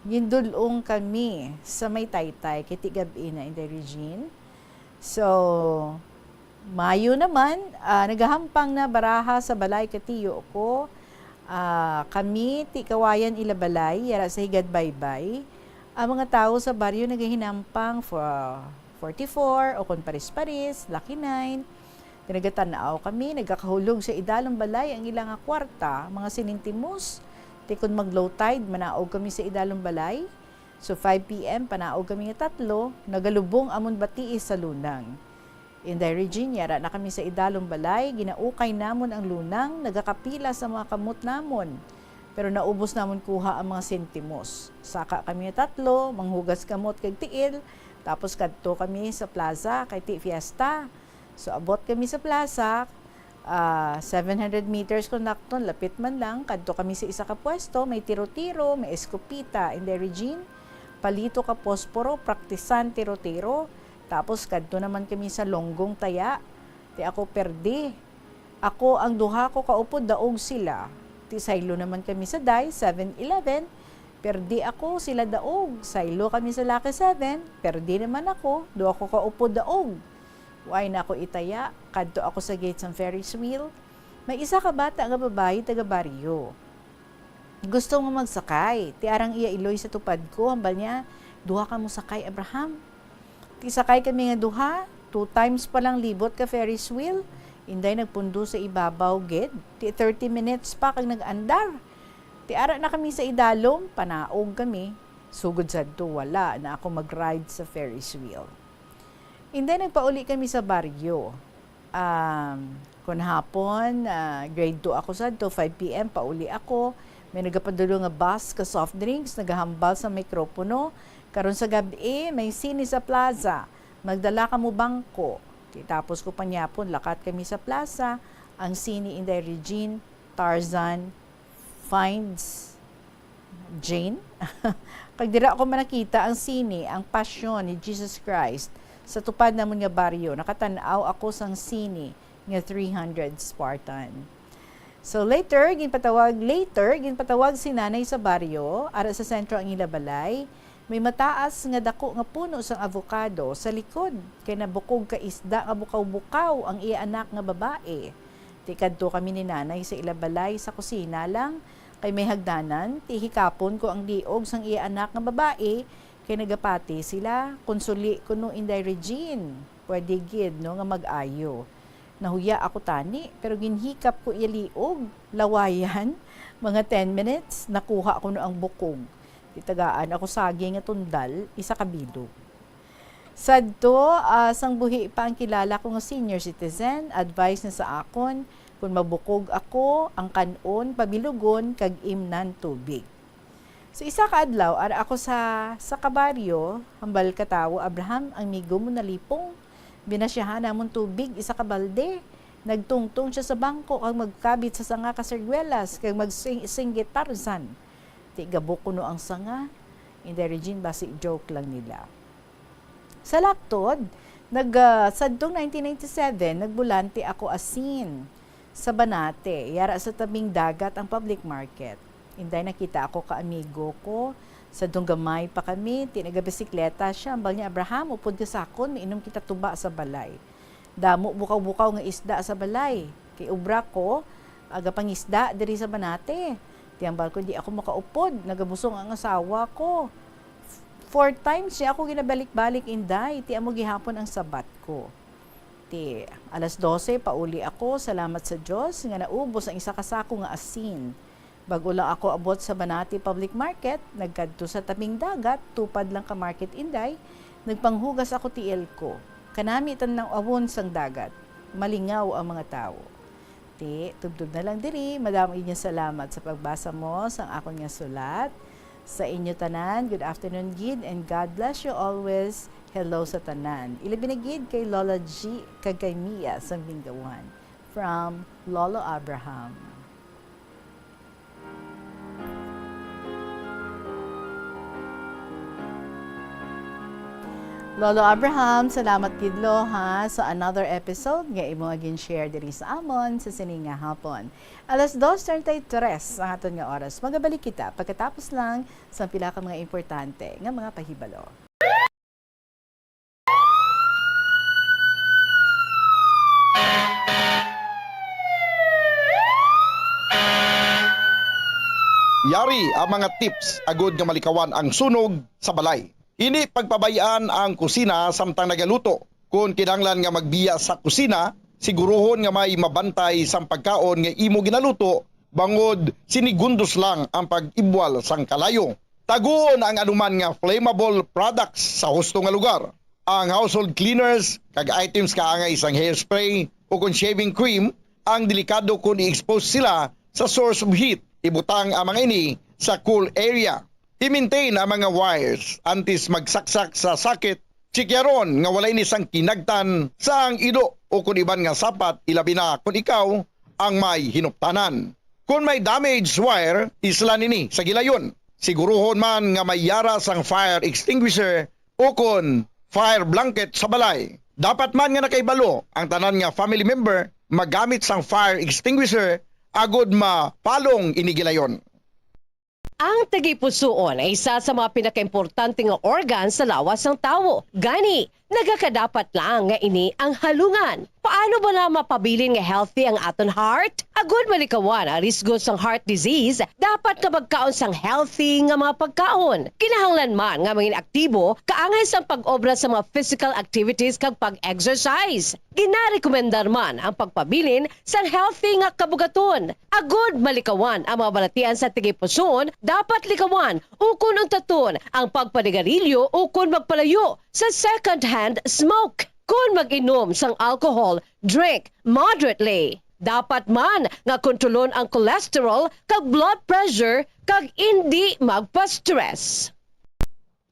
Gindul-ong kami sa may taytay, kay ti gab-i na, Inday Regine. So, mayo naman, ah, nagahampang na baraha sa balay ka tiyo ko. Ah, kami, ti kawayan ila balay, yara sa higad baybay. Ang mga tawo sa baryo nagahinampang for forty-four o kon paris-paris, Lucky Nine. Nagatan-aw kami, nagakahulog sa idalom balay ang ila nga kwarta, mga sinintimos. Ti kon mag-low tide, manaog kami sa idalom balay. So, five P M, panaog kami nga tatlo, nagalubong amon batii sa lunang. Inday Regine, yara na kami sa idalom balay, ginaukay namon ang lunang, nagakapila sa mga kamot namon. Pero naubos namon kuha ang mga sentimos. Saka kami nga tatlo, manghugas kamot kag tiil, tapos kadto kami sa plaza, kay ti fiesta. So, abot kami sa plaza, ah, seven hundred meters kon nakton, lapit man lang, kadto kami sa isa ka pwesto, may tiro-tiro, may eskopeta, Inday Regine, palito ka posporo, praktisan tiro-tiro. Tapos, kadto naman kami sa Longgong Taya. Ti ako perdi. Ako ang duha ko kaupod, daog sila. Ti saylo naman kami sa Day, Seven Eleven. Perdi ako, sila daog. Saylo kami sa Lucky Seven. Perdi naman ako, duha ko kaupod, daog. Way na ako itaya, kadto ako sa gate sang Ferris wheel. May isa ka bata nga babayi taga baryo. Gusto nga magsakay. Ti arang iya iloy sa tupad ko, hambal niya, "Duha ka mo sakay, Abraham." Ti sakay kami nga duha, two times pa lang libot ka Ferris wheel. Inday nagpundo sa ibabaw gid. Ti thirty minutes pa kag nag-andar. Ti ara na kami sa idalom, panaog kami. Sugod sadto, wala na ako mag-ride sa Ferris wheel. Inday nagpauli kami sa baryo. Um, kon hapon, ah, grade two ako sadto, five P M, pauli ako. May nagapadulong nga bus ka soft drinks, nagahambal sa mikropono. Karon sa gab-i, may sine sa plaza. Magdala kamo bangko. Ti tapos ko panyapon, lakat kami sa plaza. Ang sine, Inday Regine, Tarzan Finds Jane. Kag dira ako man nakita ang sine, ang Pasyon ni Jesus Christ, sa tupad namon nga baryo. Nakatan-aw ako sang sine nga Three Hundred Spartan. So later, ginpatawag, later, ginpatawag si Nanay sa baryo, ara sa sentro ang ila balay. May mataas nga dako nga puno sang avocado sa likod, kay nabukog ka isda nga bukaw-bukaw ang iya anak nga babae. Ti kadto kami ni Nanay sa ila balay sa kusina lang, kay may hagdanan, ti hikapon ko ang liog sang iya anak nga babae, kay nagapati sila. Kon suli kuno, Inday Regine, pwede gid, no, nga mag-ayo. Nahuya ako tani, pero ginhikap ko iya liog, lawayan, mga ten minutes, nakuha ko no ang bukog. Ti tagaan ako saging nga tundal, isa ka bilog. Sadto, ah, sang buhi pa ang kilala ko nga senior citizen, advice na sa akon, kung mabukog ako, ang kan-on, pabilugon, kag imnan tubig. So, isa ka adlaw, ara ako sa, sa kabaryo, hambal ka tawo, "Abraham, ang migo mo nalipong. Binasyahan namon tubig, isa ka balde. Nagtungtong siya sa bangko kag magkabit sa sanga ka sergwelas kag magsing-, singgit Tarzan." Ti gabok kuno ang sanga. Inday Regine, basi joke lang nila. Sa laktod, nag, ah, sadtong nineteen ninety-seven, nagbolante ako asin sa Banate, yara sa tabing dagat ang public market. Inday, nakita ako ka amigo ko. Sadtong gamay pa kami, ti nagabisikleta siya. Ambal niya, "Abraham, upod ka sa akon, mainom kita tuba sa balay." Damo bukaw-bukaw nga isda sa balay. Kay obra ko, aga pangisda diri sa Banate. Ti hambal ko, "Di ako makaupod, nagabusong ang asawa ko." Four times niya ako ginabalik-balik, Inday, ti amo gihapon ang sabat ko. Ti alas dose, pauli ako, salamat sa Dios nga naubos ang isa ka sako nga asin. Bag-o lang ako abot sa Banati Public Market, nagkadto sa tabing dagat, tupad lang ka market, Inday, nagpanghugas ako tiil ko. Kanami tan-awon sang dagat, malingaw ang mga tawo. Ti, tubtob na lang diri, madamo gid nga salamat sa pagbasa mo sang akon nga sulat. Sa inyo tanan, good afternoon gid, and God bless you always. Hello sa tanan. Ilabi na gid kay Lola G kag kay Mia sang Binggawan. From Lolo Abraham. Lolo Abraham, salamat gid, lo, ha, sa another episode nga imo nga gin-share diri sa amon sa sini nga hapon. Alas dos treinta y tres ang aton nga oras. Magabalik kita pagkatapos lang sa pila ka mga importante nga mga pahibalo. Yari ang mga tips agud nga malikawan ang sunog sa balay. Indi pagpabay-an ang kusina samtang nagaluto. Kon kinahanglan nga magbiya sa kusina, siguruhon nga may mabantay sang pagkaon nga imo ginaluto, bangod sinigundos lang ang pag-ibwal sang kalayo. Taguon ang anuman nga flammable products sa husto nga lugar. Ang household cleaners kag items kaangay sang hairspray o kon shaving cream ang delikado kon i-expose sila sa source of heat. Ibutang ang mga ini sa cool area. I-maintain ang mga wires antes magsaksak sa socket. Tsikyaron nga wala ini sang kinagtan sa ang ilo o kon iban nga sapat, ilabi na kon ikaw ang may hinuptanan. Kon may damaged wire, islan ini sa gilayon. Siguruhon man nga may yara sang fire extinguisher o kon fire blanket sa balay. Dapat man nga nakahibalo ang tanan nga family member magamit sang fire extinguisher agud mapalong ini gilayon. Ang tagipusoon ay isa sa mga pinakaimportante nga organ sa lawas sang tawo. Gani, nagakadapat lang nga ini ang halungan. Paano bala mapabilin nga healthy ang aton heart? Agud malikawan ang risgo sang heart disease, dapat nga magkaon sang healthy nga mga pagkaon. Kinahanglan man nga mangin aktibo kaangay sang pag-obra sa mga physical activities kag pag-exercise. Ginarekomendar man ang pagpabilin sang healthy nga kabugaton. Agud malikawan ang mga balatian sa tagipusoon, dapat likawan ukon untaton ang pagpanigarilyo ukon magpalayo sa second-hand smoke. Kon mag-inom sang alcohol, drink moderately. Dapat man nga kontrolon ang cholesterol kag blood pressure kag indi magpa-stress.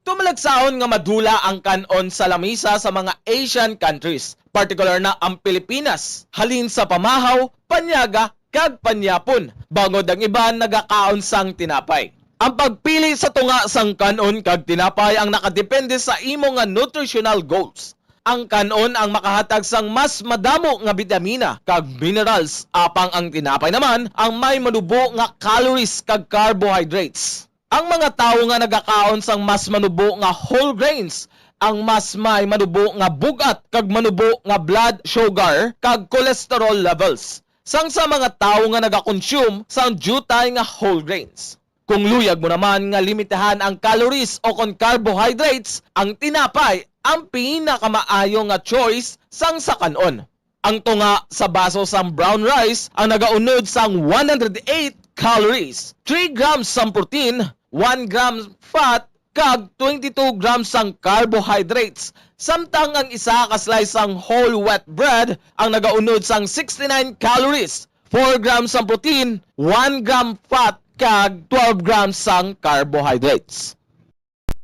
Tumalagsahon nga madula ang kan-on sa lamisa sa mga Asian countries, partikular na ang Pilipinas, halin sa pamahaw, panyaga, kag panyapon, bangod ang iban nagakaon sang tinapay. Ang pagpili sa tunga sang kan-on kag tinapay ang nakadepende sa imo nga nutritional goals. Ang kan-on ang makahatag sang mas madamo nga bitamina kag minerals, apang ang tinapay naman ang may manubo nga calories kag carbohydrates. Ang mga tawo nga nagakaon sang mas manubo nga whole grains ang mas may manubo nga bug-at kag manubo nga blood sugar kag cholesterol levels, sang sa mga tawo nga nagakonsume sang diutay nga whole grains. Kung luyag mo naman nga limitahan ang calories o kon carbohydrates, ang tinapay ang pinakamaayo nga choice sang sa kan-on. Ang tunga sa baso sang brown rice ang nagaunod sang one hundred eight calories, three grams sang protein, one gram fat, kag twenty-two grams sang carbohydrates, samtang ang isa ka slice sang whole wheat bread ang nagaunod sang sixty-nine calories, four grams sang protein, one gram fat, kag twelve grams sang carbohydrates.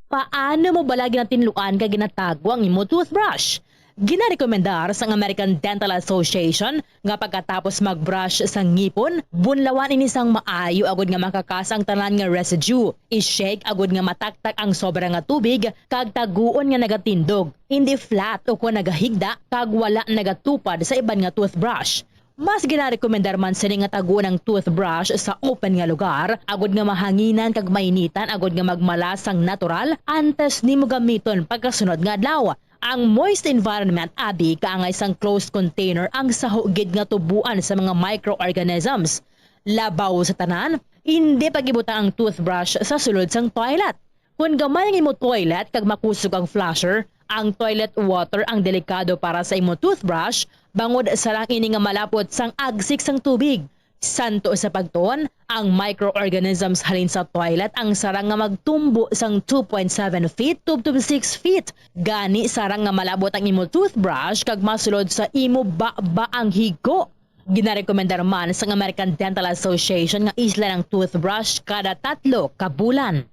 Paano mo bala ginatinluan kag ginatago ang imo toothbrush? Ginarekomendar sang American Dental Association nga pagkatapos mag-brush sa ngipon, bunlawan ini sang maayo agud nga makakas ang tanan nga residue. I-shake agud nga mataktak ang sobra nga tubig kag taguon nga nagatindog, hindi flat o kon nagahigda kag wala nagatupad sa iban nga toothbrush. Mas ginarekomendar man sini nga taguon ang toothbrush sa open nga lugar, agud nga mahanginan kag mainitan agud nga magmala sang natural antes nimo gamiton pagkasunod nga adlaw. Ang moist environment abi kaangay sang closed container ang saho gid nga tubuan sa mga microorganisms. Labaw sa tanan, indi pagibutang ang toothbrush sa sulod sang toilet. Kon gamay ang imo toilet kag makusog ang flusher, ang toilet water ang delikado para sa imo toothbrush, bangod sarang ini nga malapot sang agsik sang tubig. Santo sa pagtuon, ang microorganisms halin sa toilet ang sarang nga magtumbo sang two point seven feet tubtob six feet. Gani, sarang nga malabot ang imo toothbrush kag masulod sa imo baba ang higko. Ginarekomendar man sang American Dental Association nga islan ang toothbrush kada tatlo ka bulan.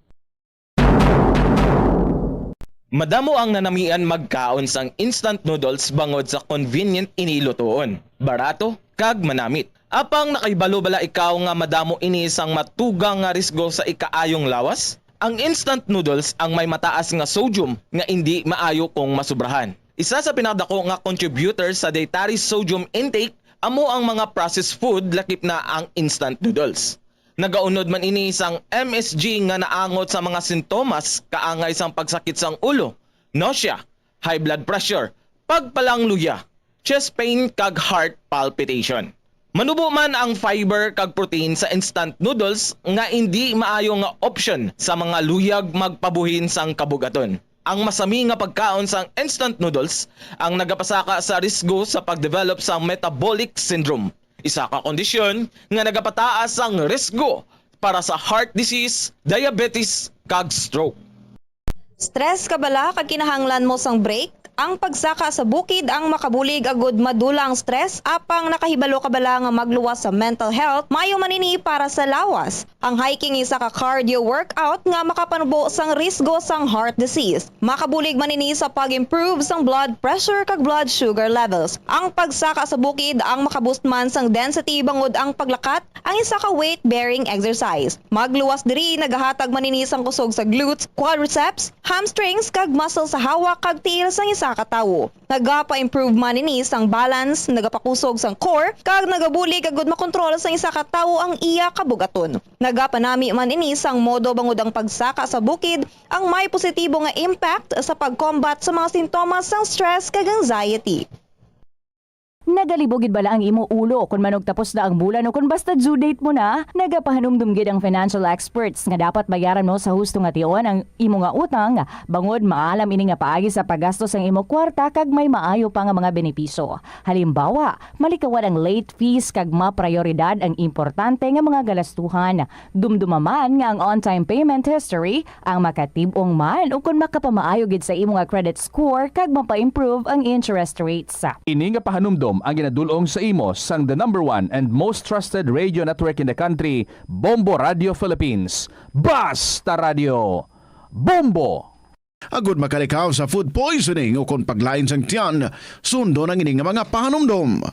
Madamo ang nanamian magkaon sang instant noodles bangod sa convenient ini lutoon, barato, kag manamit. Apang nakahibalo bala ikaw nga madamo ini sang matugang nga risgo sa ikaayong lawas? Ang instant noodles ang may mataas nga sodium nga indi maayo kung masubrahan. Isa sa pinakadako nga contributor sa dietary sodium intake amo ang mga processed food, lakip na ang instant noodles. Nagaunod man ini sang M S G nga naangot sa mga sintomas kaangay sang pagsakit sang ulo, nausea, high blood pressure, pagpalangluya, chest pain, kag heart palpitation. Manubo man ang fiber kag protein sa instant noodles nga indi maayo nga option sa mga luyag magpabuhin sang kabugaton. Ang masami nga pagkaon sang instant noodles ang nagapasaka sa risgo sa pag-develop sang metabolic syndrome, isa ka kondisyon nga nagapataas sang risgo para sa heart disease, diabetes, kag stroke. Stress ka bala kag kinahanglan mo sang break? Ang pagsaka sa bukid ang makabulig agud madula ang stress, apang nakahibalo ka bala nga magluwas sa mental health? Maayo man ini para sa lawas. Ang hiking isa ka cardio workout nga makapanubo sang risgo sang heart disease. Makabulig man ini sa pag-improve sang blood pressure kag blood sugar levels. Ang pagsaka sa bukid ang makaboost man sang density, bangod ang paglakat ang isa ka weight-bearing exercise. Magluwas diri nagahatag man ini sang kusog sa glutes, quadriceps, hamstrings, kag muscle sa hawak kag tiil sang isa ka tawo. Nagapa-improve man ini sang balance, nagapakusog sang core, kag nagabulig agud makontrol sang isa ka tawo ang iya kabugaton. Nagapanami man ini sang modo bangod ang pagsaka sa bukid ang may positibo nga impact sa pag-combat sa mga sintomas sang stress kag anxiety. Nagalibog gid bala ang imo ulo kon manugtapos na ang bulan o kon basta due date mo na? Nagapahanumdom gid ang financial experts nga dapat bayaran mo sa husto nga tion ang imo nga utang, bangod maalam ini nga paagi sa paggasto sang imo kwarta kag may maayo pa nga mga benepisyo. Halimbawa, malikawan ang late fees kag maprayoridad ang importante nga mga galastuhan. Dumduma man nga ang on-time payment history ang makatib-ong man ukon makapamaayo gid sa imo nga credit score kag mapa-improve ang interest rates. Ini nga pahanumdom ang ginadul-ong sa imo sang the number one and most trusted radio network in the country, Bombo Radio Philippines. Basta Radio, Bombo! Agud makalikaw sa food poisoning ukon paglain sang tiyan, sundon ang ini nga mga pahanumdom.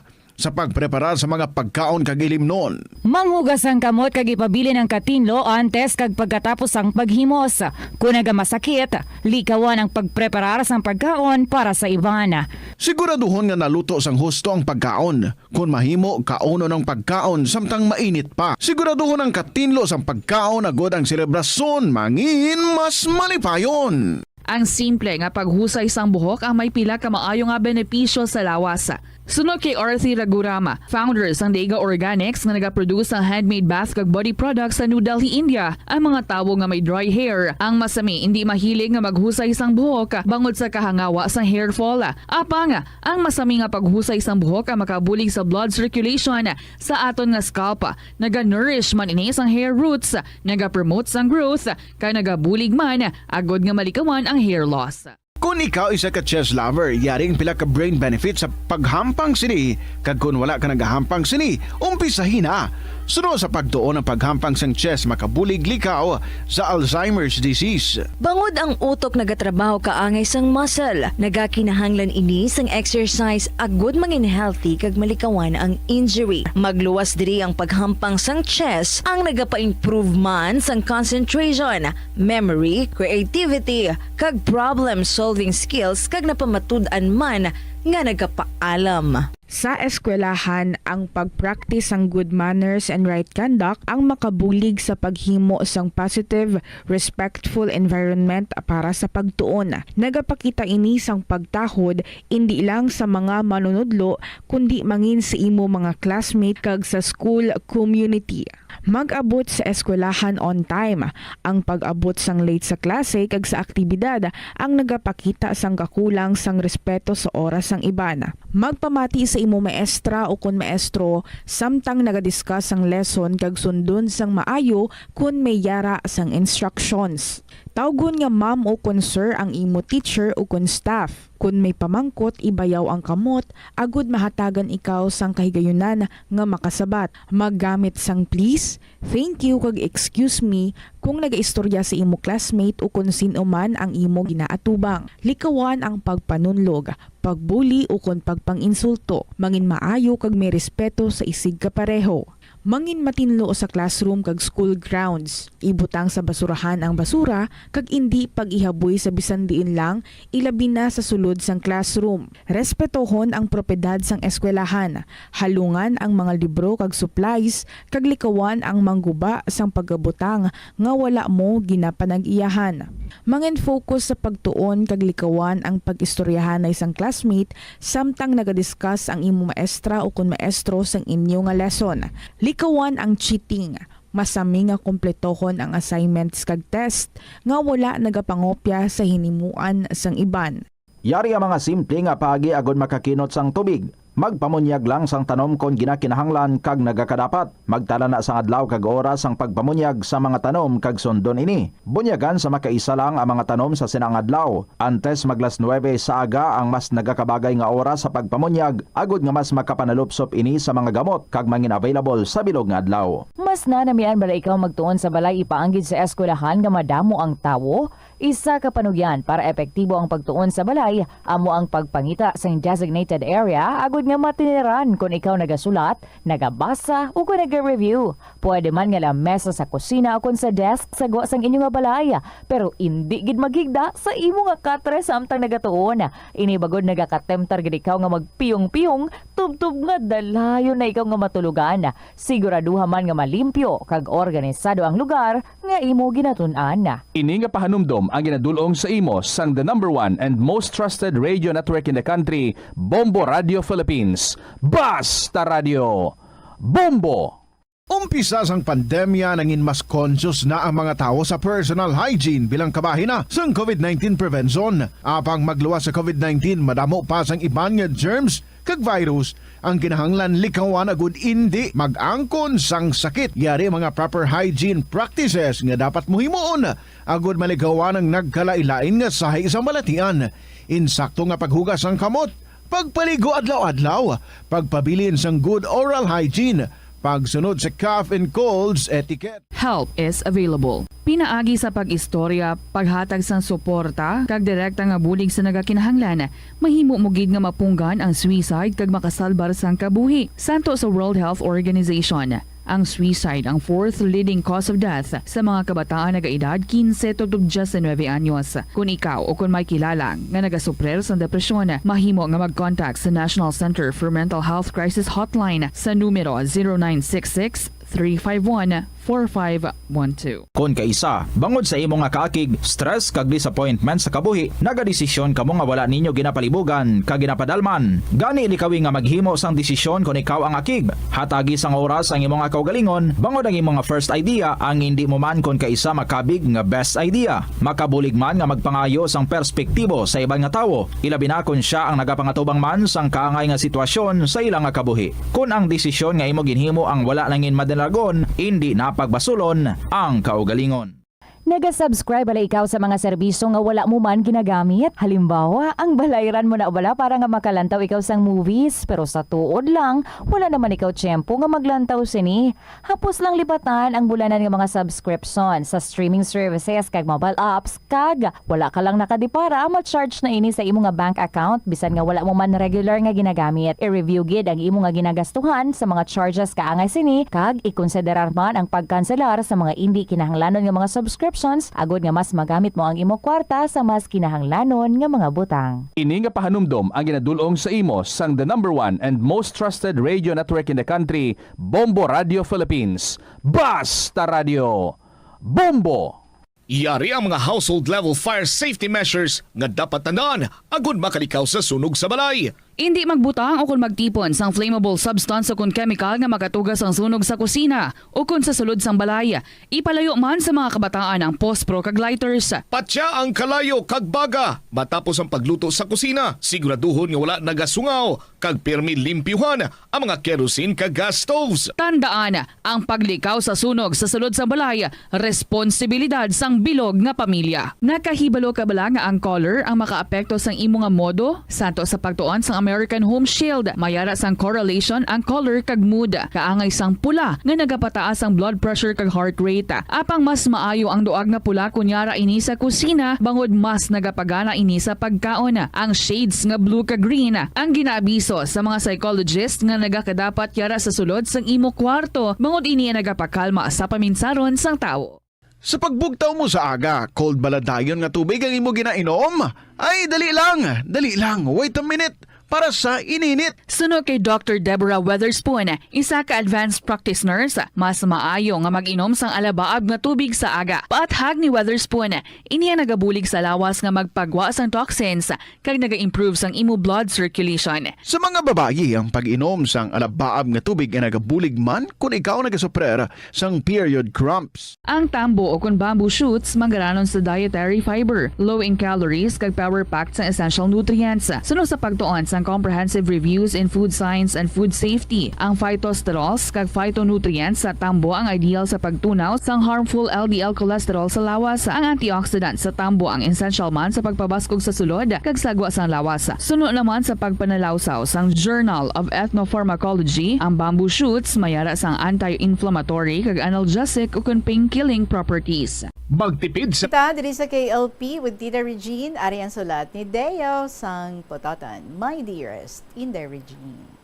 sa pagpreparar sa mga pagkaon kag ilimnon. Manghugas ang kamot kag ipabilin ang katinlo antes kag pagkatapos sang paghimos. Kon nagamasakit, likawan ang pagpreparar sang pagkaon para sa iban. Siguraduhon nga naluto sang husto ang pagkaon. Kon mahimo, kaunon ang pagkaon samtang mainit pa. Siguraduhon ang katinlo sang pagkaon agod ang selebrasyon mangin mas malipayon. Ang simple nga paghusay sang buhok ang may pila ka maayo nga benepisyo sa lawas. Suno kay Arthi Ragurama, founder sang Dega Organics nga nagaproduce sang handmade bath kag body products sa New Delhi, India, ang mga tawo nga may dry hair ang masami indi mahilig nga maghusay sang buhok bangod sa kahangawa sang hair fall. Apang ang masami nga paghusay sang buhok ang makabulig sa blood circulation sa aton nga scalp. Naga-nourish man ini sang hair roots, nagapromote sang growth, kag nagabulig man agod nga malikawan ang hair loss. Kon ikaw isa ka chess lover, yari ang pila ka brain benefits sa paghampang sini, kag kon wala ka nagahampang sini, umpisahi na. Suno sa pagtuon ang paghampang sang chess makabulig likaw sa Alzheimer's disease. Bangod ang utok nagatrabaho kaangay sang muscle, nagakinahanglan ini sang exercise agud mangin healthy kag malikawan ang injury. Magluwas diri ang paghampang sang chess ang nagapa-improve man sang concentration, memory, creativity, kag problem-solving skills kag napamatud-an man nga nagapaalam. Sa eskwelahan, ang pag-practice sang good manners and right conduct ang makabulig sa paghimo sang positive, respectful environment para sa pagtuon. Nagapakita ini sang pagtahod indi lang sa mga manunudlo kundi mangin sa imo mga classmate kag sa school community. Mag-abot sa eskwelahan on time. Ang pag-abot sang late sa klase kag sa aktibidad ang nagapakita sang kakulang sang respeto sa oras sang iban. Magpamati sa imo maestra ukon maestro samtang nagadiscuss sang lesson kag sundon sang maayo kon may yara sang instructions. Tawgon nga ma'am ukon sir ang imo teacher ukon staff. Kon may pamangkot, ibayaw ang kamot agud mahatagan ikaw sang kahigayunan nga makasabat. Maggamit sang please, thank you, kag excuse me kon nagaistorya sa imo classmate ukon sin-o man ang imo ginaatubang. Likawan ang pagpanunlog, pagbuli, ukon pagpang-insulto. Mangin maayo kag may respeto sa isigkapareho. Mangin matinlo sa classroom kag school grounds. Ibutang sa basurahan ang basura kag indi pag-ihaboy sa bisan diin lang, ilabi na sa sulod sang classroom. Respetohon ang propiedad sang eskwelahan. Halungan ang mga libro kag supplies kag likawan ang mangguba sang pagabutang nga wala mo ginapanag-iyahan. Mangin-focus sa pagtuon kag likawan ang pag-istoryahanay sang classmate samtang nagadiscuss ang imo maestra ukon maestro sang inyo nga lesson. Likawan ang cheating. Masami nga kumpletohon ang assignments kag test nga wala nagapangopya sa hinimuan sang iban. Yari ang mga simple nga paagi agod makakinot sang tubig. Magpamunyag lang sang tanom kon ginakinahanglan kag nagakadapat. Magtala na sang adlaw kag oras sang pagpamunyag sa mga tanom kag sundon ini. Bunyagan sa makaisa lang ang mga tanom sa sina nga adlaw. Antes mag las nuebe sa aga ang mas nagakabagay nga oras sa pagpamunyag, agod nga mas makapanalupsop ini sa mga gamot kag mangin-available sa bilog nga adlaw. Mas nanamian bala ikaw magtuon sa balay ipaanggid sa eskwelahan nga madamo ang tawo? Isa ka panugyan para epektibo ang pagtuon sa balay amo ang pagpangita sang designated area agud nga matiniran kon ikaw nagasulat, nagabasa, ug kon naga-review. Pwede man nga lamesa sa kusina ukon sa desk sa gwa sang inyo nga balay, pero indi gid maghigda sa imo nga katre samtang nagatuon. Ini bagod nagakatemptar gid ikaw nga magpiyong-piyong tubtob nga dalayon na ikaw nga matulogan. Siguraduha man nga malimpyo kag organisado ang lugar nga imo ginatun-an. Ini nga pahanumdom ang ginadul-ong sa imo sang the number one and most trusted radio network in the country, Bombo Radio Philippines. Basta Radio! Bombo! Umpisa sang pandemya, nangin mas conscious na ang mga tawo sa personal hygiene bilang kabahin na sang COVID nineteen prevention. Apang magluwas sa COVID nineteen, madamo pa sang iban nga germs kag virus ang kinahanglan likawan agud indi mag-angkon sang sakit. Yari mga proper hygiene practices nga dapat mo himuon agud malikawan ang nagkalain-lain nga sahi sang balatian. Insakto nga paghugas sang kamot, pagpaligo adlaw-adlaw, pagpabilin sang good oral hygiene, Pagsunod sa cough and colds etiquette. Help is available. Pinaagi sa pag-istorya, paghatag sang suporta, kag direkta nga bulig sa nagakinahanglan, mahimo mo gid nga mapunggan ang suicide kag makasalbar sang kabuhi. Santo sa World Health Organization, ang suicide ang fourth leading cause of death sa mga kabataan nagaedad quince tubtob diecinuebe anyos. Kon ikaw o kon may kilala nga nagasuprir sang depresyon, mahimo nga mag-contact sa National Center for Mental Health Crisis Hotline sa numero zero nine six six, three five one, four five one two. Kon kaisa, bangod sa imo nga kaakig, stress kag disappointment sa kabuhi, nagadesisyon kamo nga wala ninyo ginapalibugan kag ginapadalman. Gani, likawi nga maghimo sang desisyon kon ikaw ang akig. Hatagi sang oras ang imo nga kaugalingon, bangod ang imo nga first idea ang indi mo man kon kaisa makabig nga best idea. Makabulig man nga magpangayo sang perspektibo sa iban nga tawo, ilabi na kon sia ang nagapangatubang man sang kaangay nga sitwasyon sa ila nga kabuhi. Kon ang desisyon nga imo ginhimo ang wala nangin madalagon, indi na pagbasulon ang kaugalingon. Naga-subscribe bala ikaw sa mga serbisyo nga wala mo man ginagamit? Halimbawa, ang balayran mo na bala para nga makalantaw ikaw sang movies, pero sa tuod lang, wala naman ikaw tiyempo nga maglantaw sini. Hapos lang lipatan ang bulanan nga mga subscription sa streaming services kag mobile apps, kag wala ka lang nakadipara, ma-charge na ini sa imo nga bank account bisan nga wala mo man regular nga ginagamit. I-review gid ang imo nga ginagastuhan sa mga charges kaangay sini, kag ikonsiderar man ang pagkanselar sa mga indi kinahanglanon nga mga subscriptions agod nga mas magamit mo ang imo kwarta sa mas kinahanglanon nga mga butang. Ini nga pahanumdom ang ginadul-ong sa imo sang the number one and most trusted radio network in the country, Bombo Radio Philippines. Basta Radio, Bombo! Yari ang mga household level fire safety measures nga dapat tandaan agud makalikaw sa sunog sa balay. Indi magbutang o kon magtipon sang flammable substance o kon chemical nga makatuga sang sunog sa kusina o kon sa sulod sang balay. Ipalayo man sa mga kabataan ang pospro kag lighters. Patya ang kalayo kag baga matapos ang pagluto sa kusina. Siguraduhon nga wala nagasungaw kag pirmi limpyuhan ang mga kerosene kag gas stoves. Tandaan, ang paglikaw sa sunog sa sulod sang balay, responsibilidad sang bilog nga pamilya. Nakahibalo ka bala nga ang color ang makaapekto sang imo nga modo? Santo sa pagtuon sang American Home Shield, may ara sang correlation ang color kag mood. Kaangay sang pula nga nagapataas ang blood pressure kag heart rate. Apang mas maayo ang duag nga pula kon yara ini sa kusina, bangod mas nagapagana ini sa pagkaon. Ang shades nga blue kag green ang ginaabiso sa mga psychologist nga nagakadapat yara sa sulod sang imo kwarto, bangod ini ang nagapakalma sa paminsaron sang tawo. Sa pagbugtaw mo sa aga, cold bala dayon nga tubig ang imo ginainom? Ay, dali lang, dali lang, wait a minute, para sa ininit. Suno kay Doctor Deborah Weatherspoon, isa ka advanced practice nurse, mas maayo nga mag-inom sang alabaab nga tubig sa aga. Paathag ni Weatherspoon, ini ang nagabulig sa lawas nga magpagwa sang toxins kag naga-improve sang imo blood circulation. Sa mga babayi, ang pag-inom sang alabaab nga tubig ay nagabulig man kon ikaw nagasuprer sang period cramps. Ang tambo o kon bamboo shoots manggaranon sa dietary fiber, low in calories, kag power-packed sang essential nutrients. Suno sa pagtuon sang Comprehensive Reviews in Food Science and Food Safety, ang phytosterols kag phytonutrients sa tambo ang ideal sa pagtunaw sang harmful L D L cholesterol sa lawas. Ang antioxidant sa tambo ang essential man sa pagpabaskog sa sulod kag sagwa sang lawas. Suno naman sa pagpanalawsaw sang Journal of Ethnopharmacology, ang bamboo shoots may ara sang anti-inflammatory kag analgesic ukon pain-killing properties. Magtipid sa Kita diri sa K L P with Tita Regine, ari ang sulat ni Deo sang Pototan, My Dearest Inday Regine.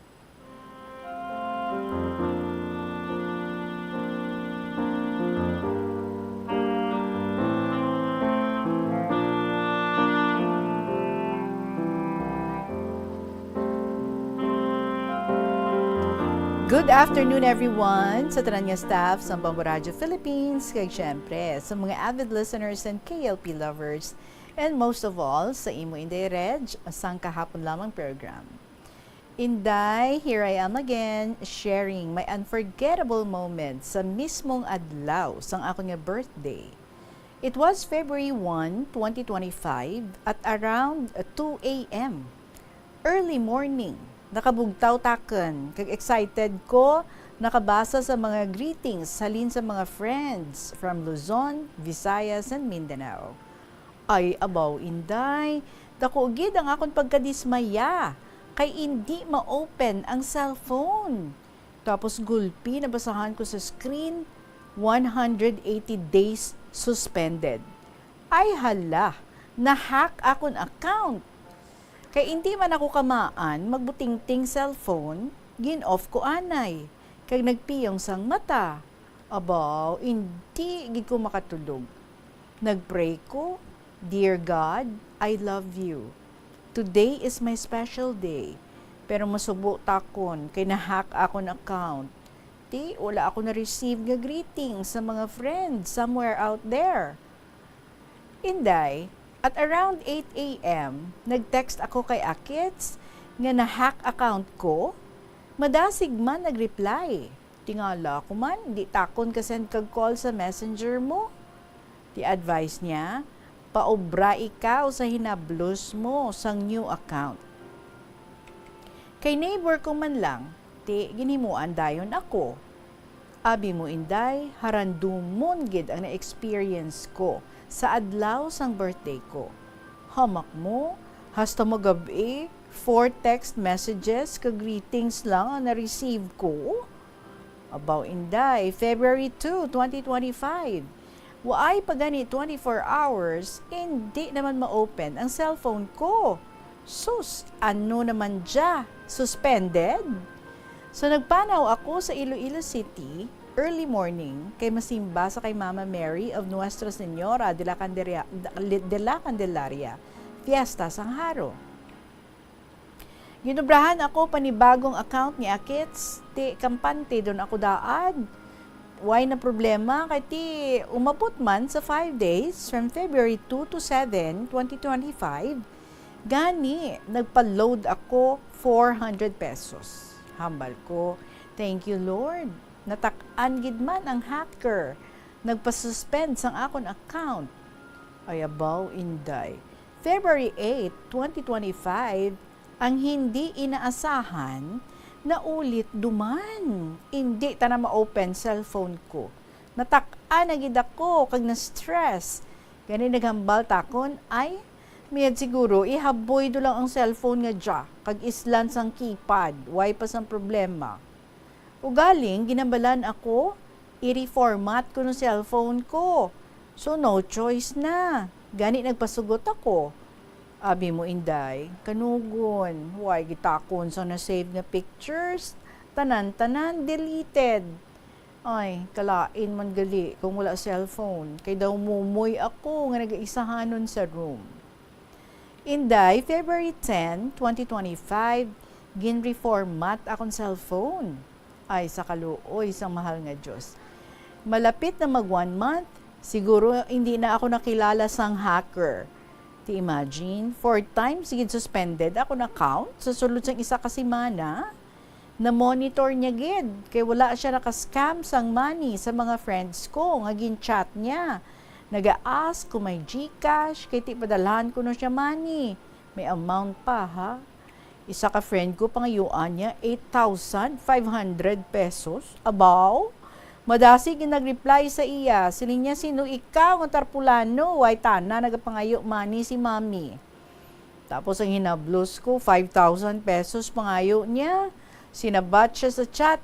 Good afternoon, everyone, sa tanan nga staff sa Bombo Radio Philippines, kag syempre sa mga avid listeners and K L P lovers, and most of all, sa imo, Inday Reg, sang kahapon lamang program. Inday, here I am again, sharing my unforgettable moment sa mismong adlaw sang akon nga birthday. It was February one, twenty twenty-five, at around two a m. Early morning, nakabugtaw takon, kag excited ko nakabasa sa mga greetings halin sa mga friends from Luzon, Visayas, and Mindanao. Ay, abaw, Inday, dako gid ang akon pagkadismaya, kay indi ma-open ang cellphone. Tapos gulpi, nabasahan ko sa screen, one hundred eighty days suspended. Ay hala, na-hack akon account. Kay indi man ako kamaan magbutingting cellphone, gin-off ko anay, kag nagpiyong sang mata. Abaw, indi gid ko makatulog. Nagpray ko, "Dear God, I love you. Today is my special day." Pero masubo takon kay na-hack akon account. Ti, wala ako na-receive nga greetings sa mga friends somewhere out there. Inday, at around eight a m, nag-text ako kay Akits nga na-hack account ko. Madasig man nag-reply. Tingala ko man, di takon ka-send kag call sa messenger mo. Ti advice niya, paobra ikaw sa hinablos mo sang new account. Kay neighbor ko man lang, ti ginhimuan dayon ako. Abi mo, Inday, harandumon gid ang na-experience ko sa adlaw sang birthday ko. Hamak mo, hasta magab-i, four text messages kag greetings lang ang na-receive ko. Abaw, Inday, February two, twenty twenty-five. Waay pa gani twenty-four hours, indi naman ma-open ang cellphone ko. Sus, ano naman dya? Suspended? So, nagpanaw ako sa Iloilo City, early morning, kay masimba sa kay Mama Mary of Nuestra Señora de la Candelaria, de la Candelaria, Fiesta sang Jaro. Ginobrahan ako panibagong account ni Akits, ti kampante don ako daad. Way na problema, kay ti umabot man sa five days, from February two to seven, twenty twenty-five, gani nagpa-load ako four hundred pesos. Hambal ko, "Thank you, Lord. Natak-an gid man ang hacker. Nagpa-suspend sang akon account." Ay, abaw, Inday. February eight, twenty twenty-five, ang hindi inaasahan, naulit duman. Indi ta na ma-open cellphone ko. Natak-an na gid ako kag na-stress. Gani naghambal takon, ay, mayad siguro, ihaboy do lang ang cellphone nga dya, kag islan sang keypad, way pa sang problema. Ugaling, ginhambalan ako, i-reformat ko no cellphone ko. So, no choice na. Gani nagpasugot ako. Abi mo, Inday, kanugon, way gitakon sang na-save nga pictures. Tanan-tanan deleted. Ay, kalain man gali kung wala cellphone, kay daw mumoy ako nga nagaisahanon sa room. Inday, February ten, twenty twenty-five, ginreformat akon cellphone. Ay, sa kaluoy sang mahal nga Dios. Malapit na mag one month, siguro hindi na ako nakilala sang hacker. Ti imagine, four times gid suspended akon account sa sulod sang isa ka semana. Na-monitor niya gid, kay wala sia naka-scam sang money sa mga friends ko nga gin-chat niya. Naga-ask kung may GCash, kay ti padalhan ko no sia money. May amount pa, ha? Isa ka friend ko, pangayuan niya eight thousand five hundred pesos. Abaw! Madasig gid nag-reply sa iya. Siling niya, "Sino ikaw nga tarpulano? Way tana nagapangayo money si Mami." Tapos ang hinablos ko, five thousand pesos pangayo niya. Sinabat siya sa chat,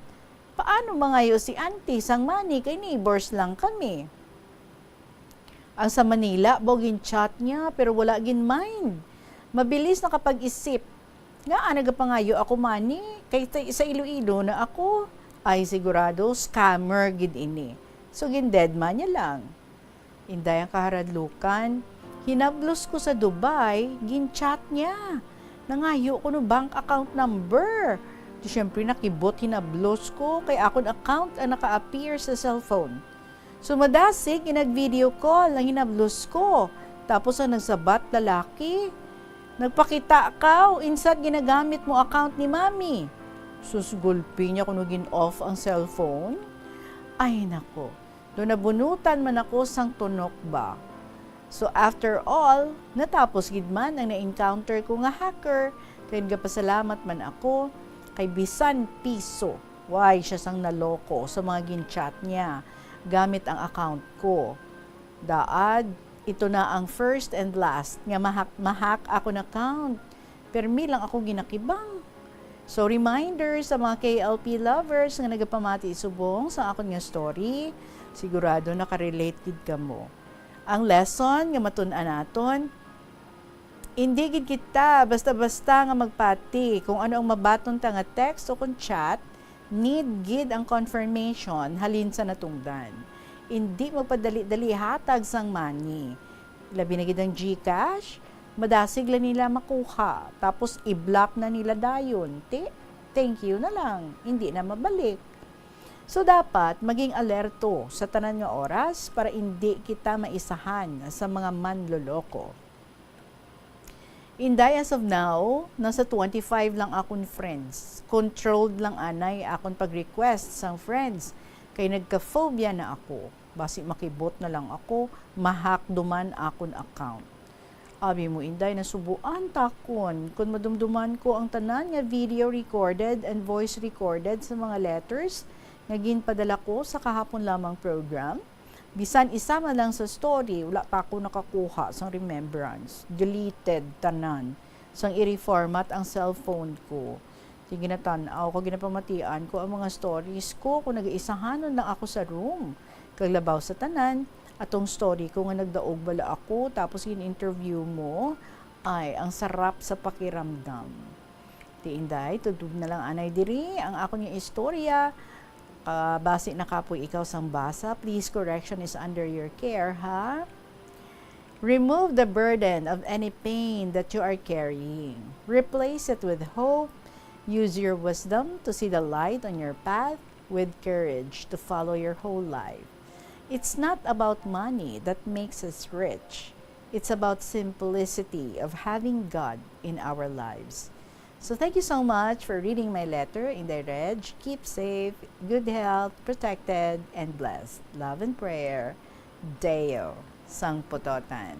"Paano mangayo si Auntie sang money kay neighbors lang kami?" Ang sa Manila, baw gin-chat niya, pero wala gin-mind. Mabilis nakapag-isip, "Ngaa nagapangayo ako money? Kay ta-, sa Iloilo na ako." Ay, sigurado, scammer gid ini. So, gin-deadma niya lang. Inday ang kaharadlukan, hinablos ko sa Dubai, gin-chat niya. Nangayo ko no bank account number. Di syempre nakibot hinablos ko, kay akon account ang naka-appear sa cellphone. So madasig, ginag-video call ang hinablos ko. Tapos ang nagsabat lalaki, "Nagpakita ka, o insat ginagamit mo account ni Mami?" Sus, gulpi niya kuno gin-off ang cellphone. Ay nako, do nabunutan man ako sang tunok ba. So after all, natapos gid man ang na-encounter ko nga hacker, kay nagapasalamat man ako kay bisan piso, way siya sang naloko sa mga gin-chat niya gamit ang account ko. Daad, ito na ang first and last nga mahak-, mahak akon account. Permi lang ako ginakibang. So, reminder sa mga K L P lovers nga nagapamati subong sa akon nga story, sigurado nakarelate gid kamo. Ang lesson nga matun-an naton, indi gid kita basta-basta nga magpati kung ano ang mabaton ta nga text o kon chat, need gid ang confirmation halin sa natungdan. Indi magpadali-dali hatag sang money. Labi na gid ang GCash, madasig lang nila makuha, tapos i-block na nila dayon. Ti, thank you na lang, hindi na mabalik. So, dapat maging alerto sa tanan nga oras para indi kita maisahan sa mga manloloko. Inday, as of now, nasa twenty-five lang akon friends. Controlled lang anay akon pag-request sang friends, kay nagka-phobia na ako. Basi makibot na lang ako, ma-hack duman akon account. Abi mo, Inday, nasubuan takon kon madumduman ko ang tanan nga video recorded and voice recorded sa mga letters nga ginpadala ko sa kahapon lamang program. Bisan isa man lang sa story, wala pa ako nakakuha sang remembrance. Deleted tanan sang i-reformat ang cellphone ko. Ginatan-aw ko, ginapamatian ko ang mga stories ko kung nagaisahanon lang ako sa room. Kag labaw sa tanan, atong story ko nga nagdaog bala ako tapos gin-interview mo, ay, ang sarap sa pakiramdam. Ti Inday, tudlog na lang anay diri ang akon nga istorya. Ah, basi nakapoy ikaw sang basa, please, correction is under your care, ha? Remove the burden of any pain that you are carrying. Replace it with hope. Use your wisdom to see the light on your path, with courage to follow your whole life. It's not about money that makes us rich. It's about simplicity of having God in our lives. So thank you so much for reading my letter, Inday Reg. Keep safe, good health, protected, and blessed. Love and prayer, Deo sang Putotan.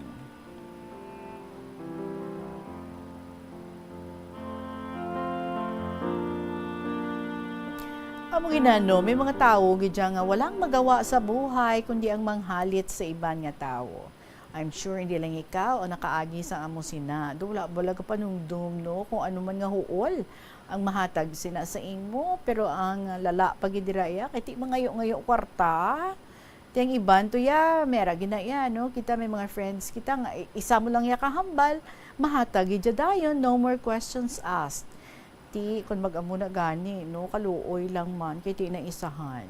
Amo gid na, no, may mga tawo gid dyan nga walang magawa sa buhay kundi ang manghalit sa iban nga tawo. I'm sure hindi lang ikaw ang nakaagi sa amo sina. Do, wala bala ka panumdom, no, kung ano man nga huol ang mahatag sina sa imo, pero ang lala pa gid dira iya, kay ti mangayo-ngayo kwarta. Ti ang iban to ya, mera gid na iya, no? Kita may mga friends kita nga i-, isa mo lang ya kahambal, mahatag gid ya dayon, no more questions asked. Ti, kung mag-amo na gani, no, kaluoy lang man, kay ti na isahan.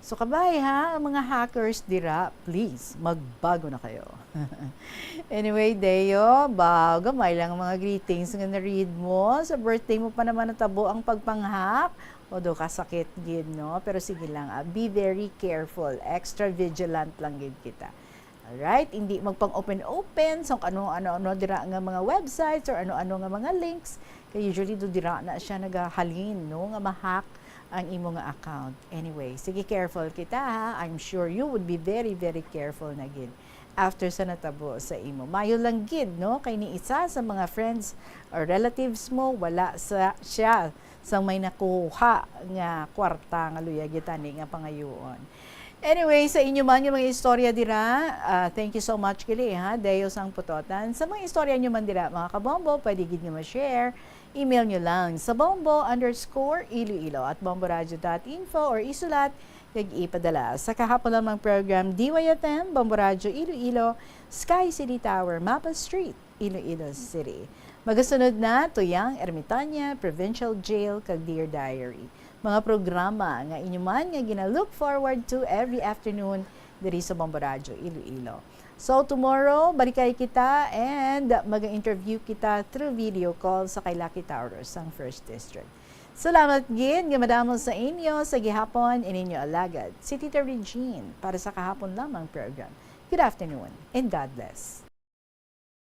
So, kabay ha, ang mga hackers dira, please, magbago na kayo. Anyway, Deo, ba, gamay lang ang mga greetings nga na-read mo. Sa birthday mo pa naman natabo ang pagpang-hack. O, do kasakit gid, no? Pero sige lang, ah, be very careful. Extra vigilant lang gid kita. Alright? Hindi magpang-open-open sa kung ano-ano dira nga mga websites or ano-ano nga mga links. Kay usually, do dira na siya nagahalin, no? Nga ma-hack ang imo nga account. Anyway, sige, careful kita, ha? I'm sure you would be very, very careful na gid after sa natabo sa imo. Mayo lang gid, no? Kay ni isa sa mga friends or relatives mo, wala sa, siya sang may nakuha nga kwarta nga luyag gid tani nga pangayoon. Anyway, sa inyo man nga mga istorya dira, ah, thank you so much gali, ha, Deo sang Putotan. Sa mga istorya nyo man dira, mga kabombo, pwede gid nga ma-share. Email nyo lang sa bombo underscore iloilo at bomboradio dot info or isulat kag ipadala sa kahapon lamang program, D Y F M, Bombo Radio Iloilo, Sky City Tower, Mapa Street, Iloilo City. Magasunod na, Tuyang Ermitaña, Provincial Jail, kag Dear Diary. Mga programa nga inyo man nga gina-look forward to every afternoon diri sa Bombo Radio Iloilo. So, tomorrow, balikay kita and mag-interview kita through video call sa kay Lucky Towers sang First District. Salamat gid nga madamo sa inyo sa gihapon, ininyo alagad, si Tita Regine, para sa kahapon lamang program. Good afternoon and God bless.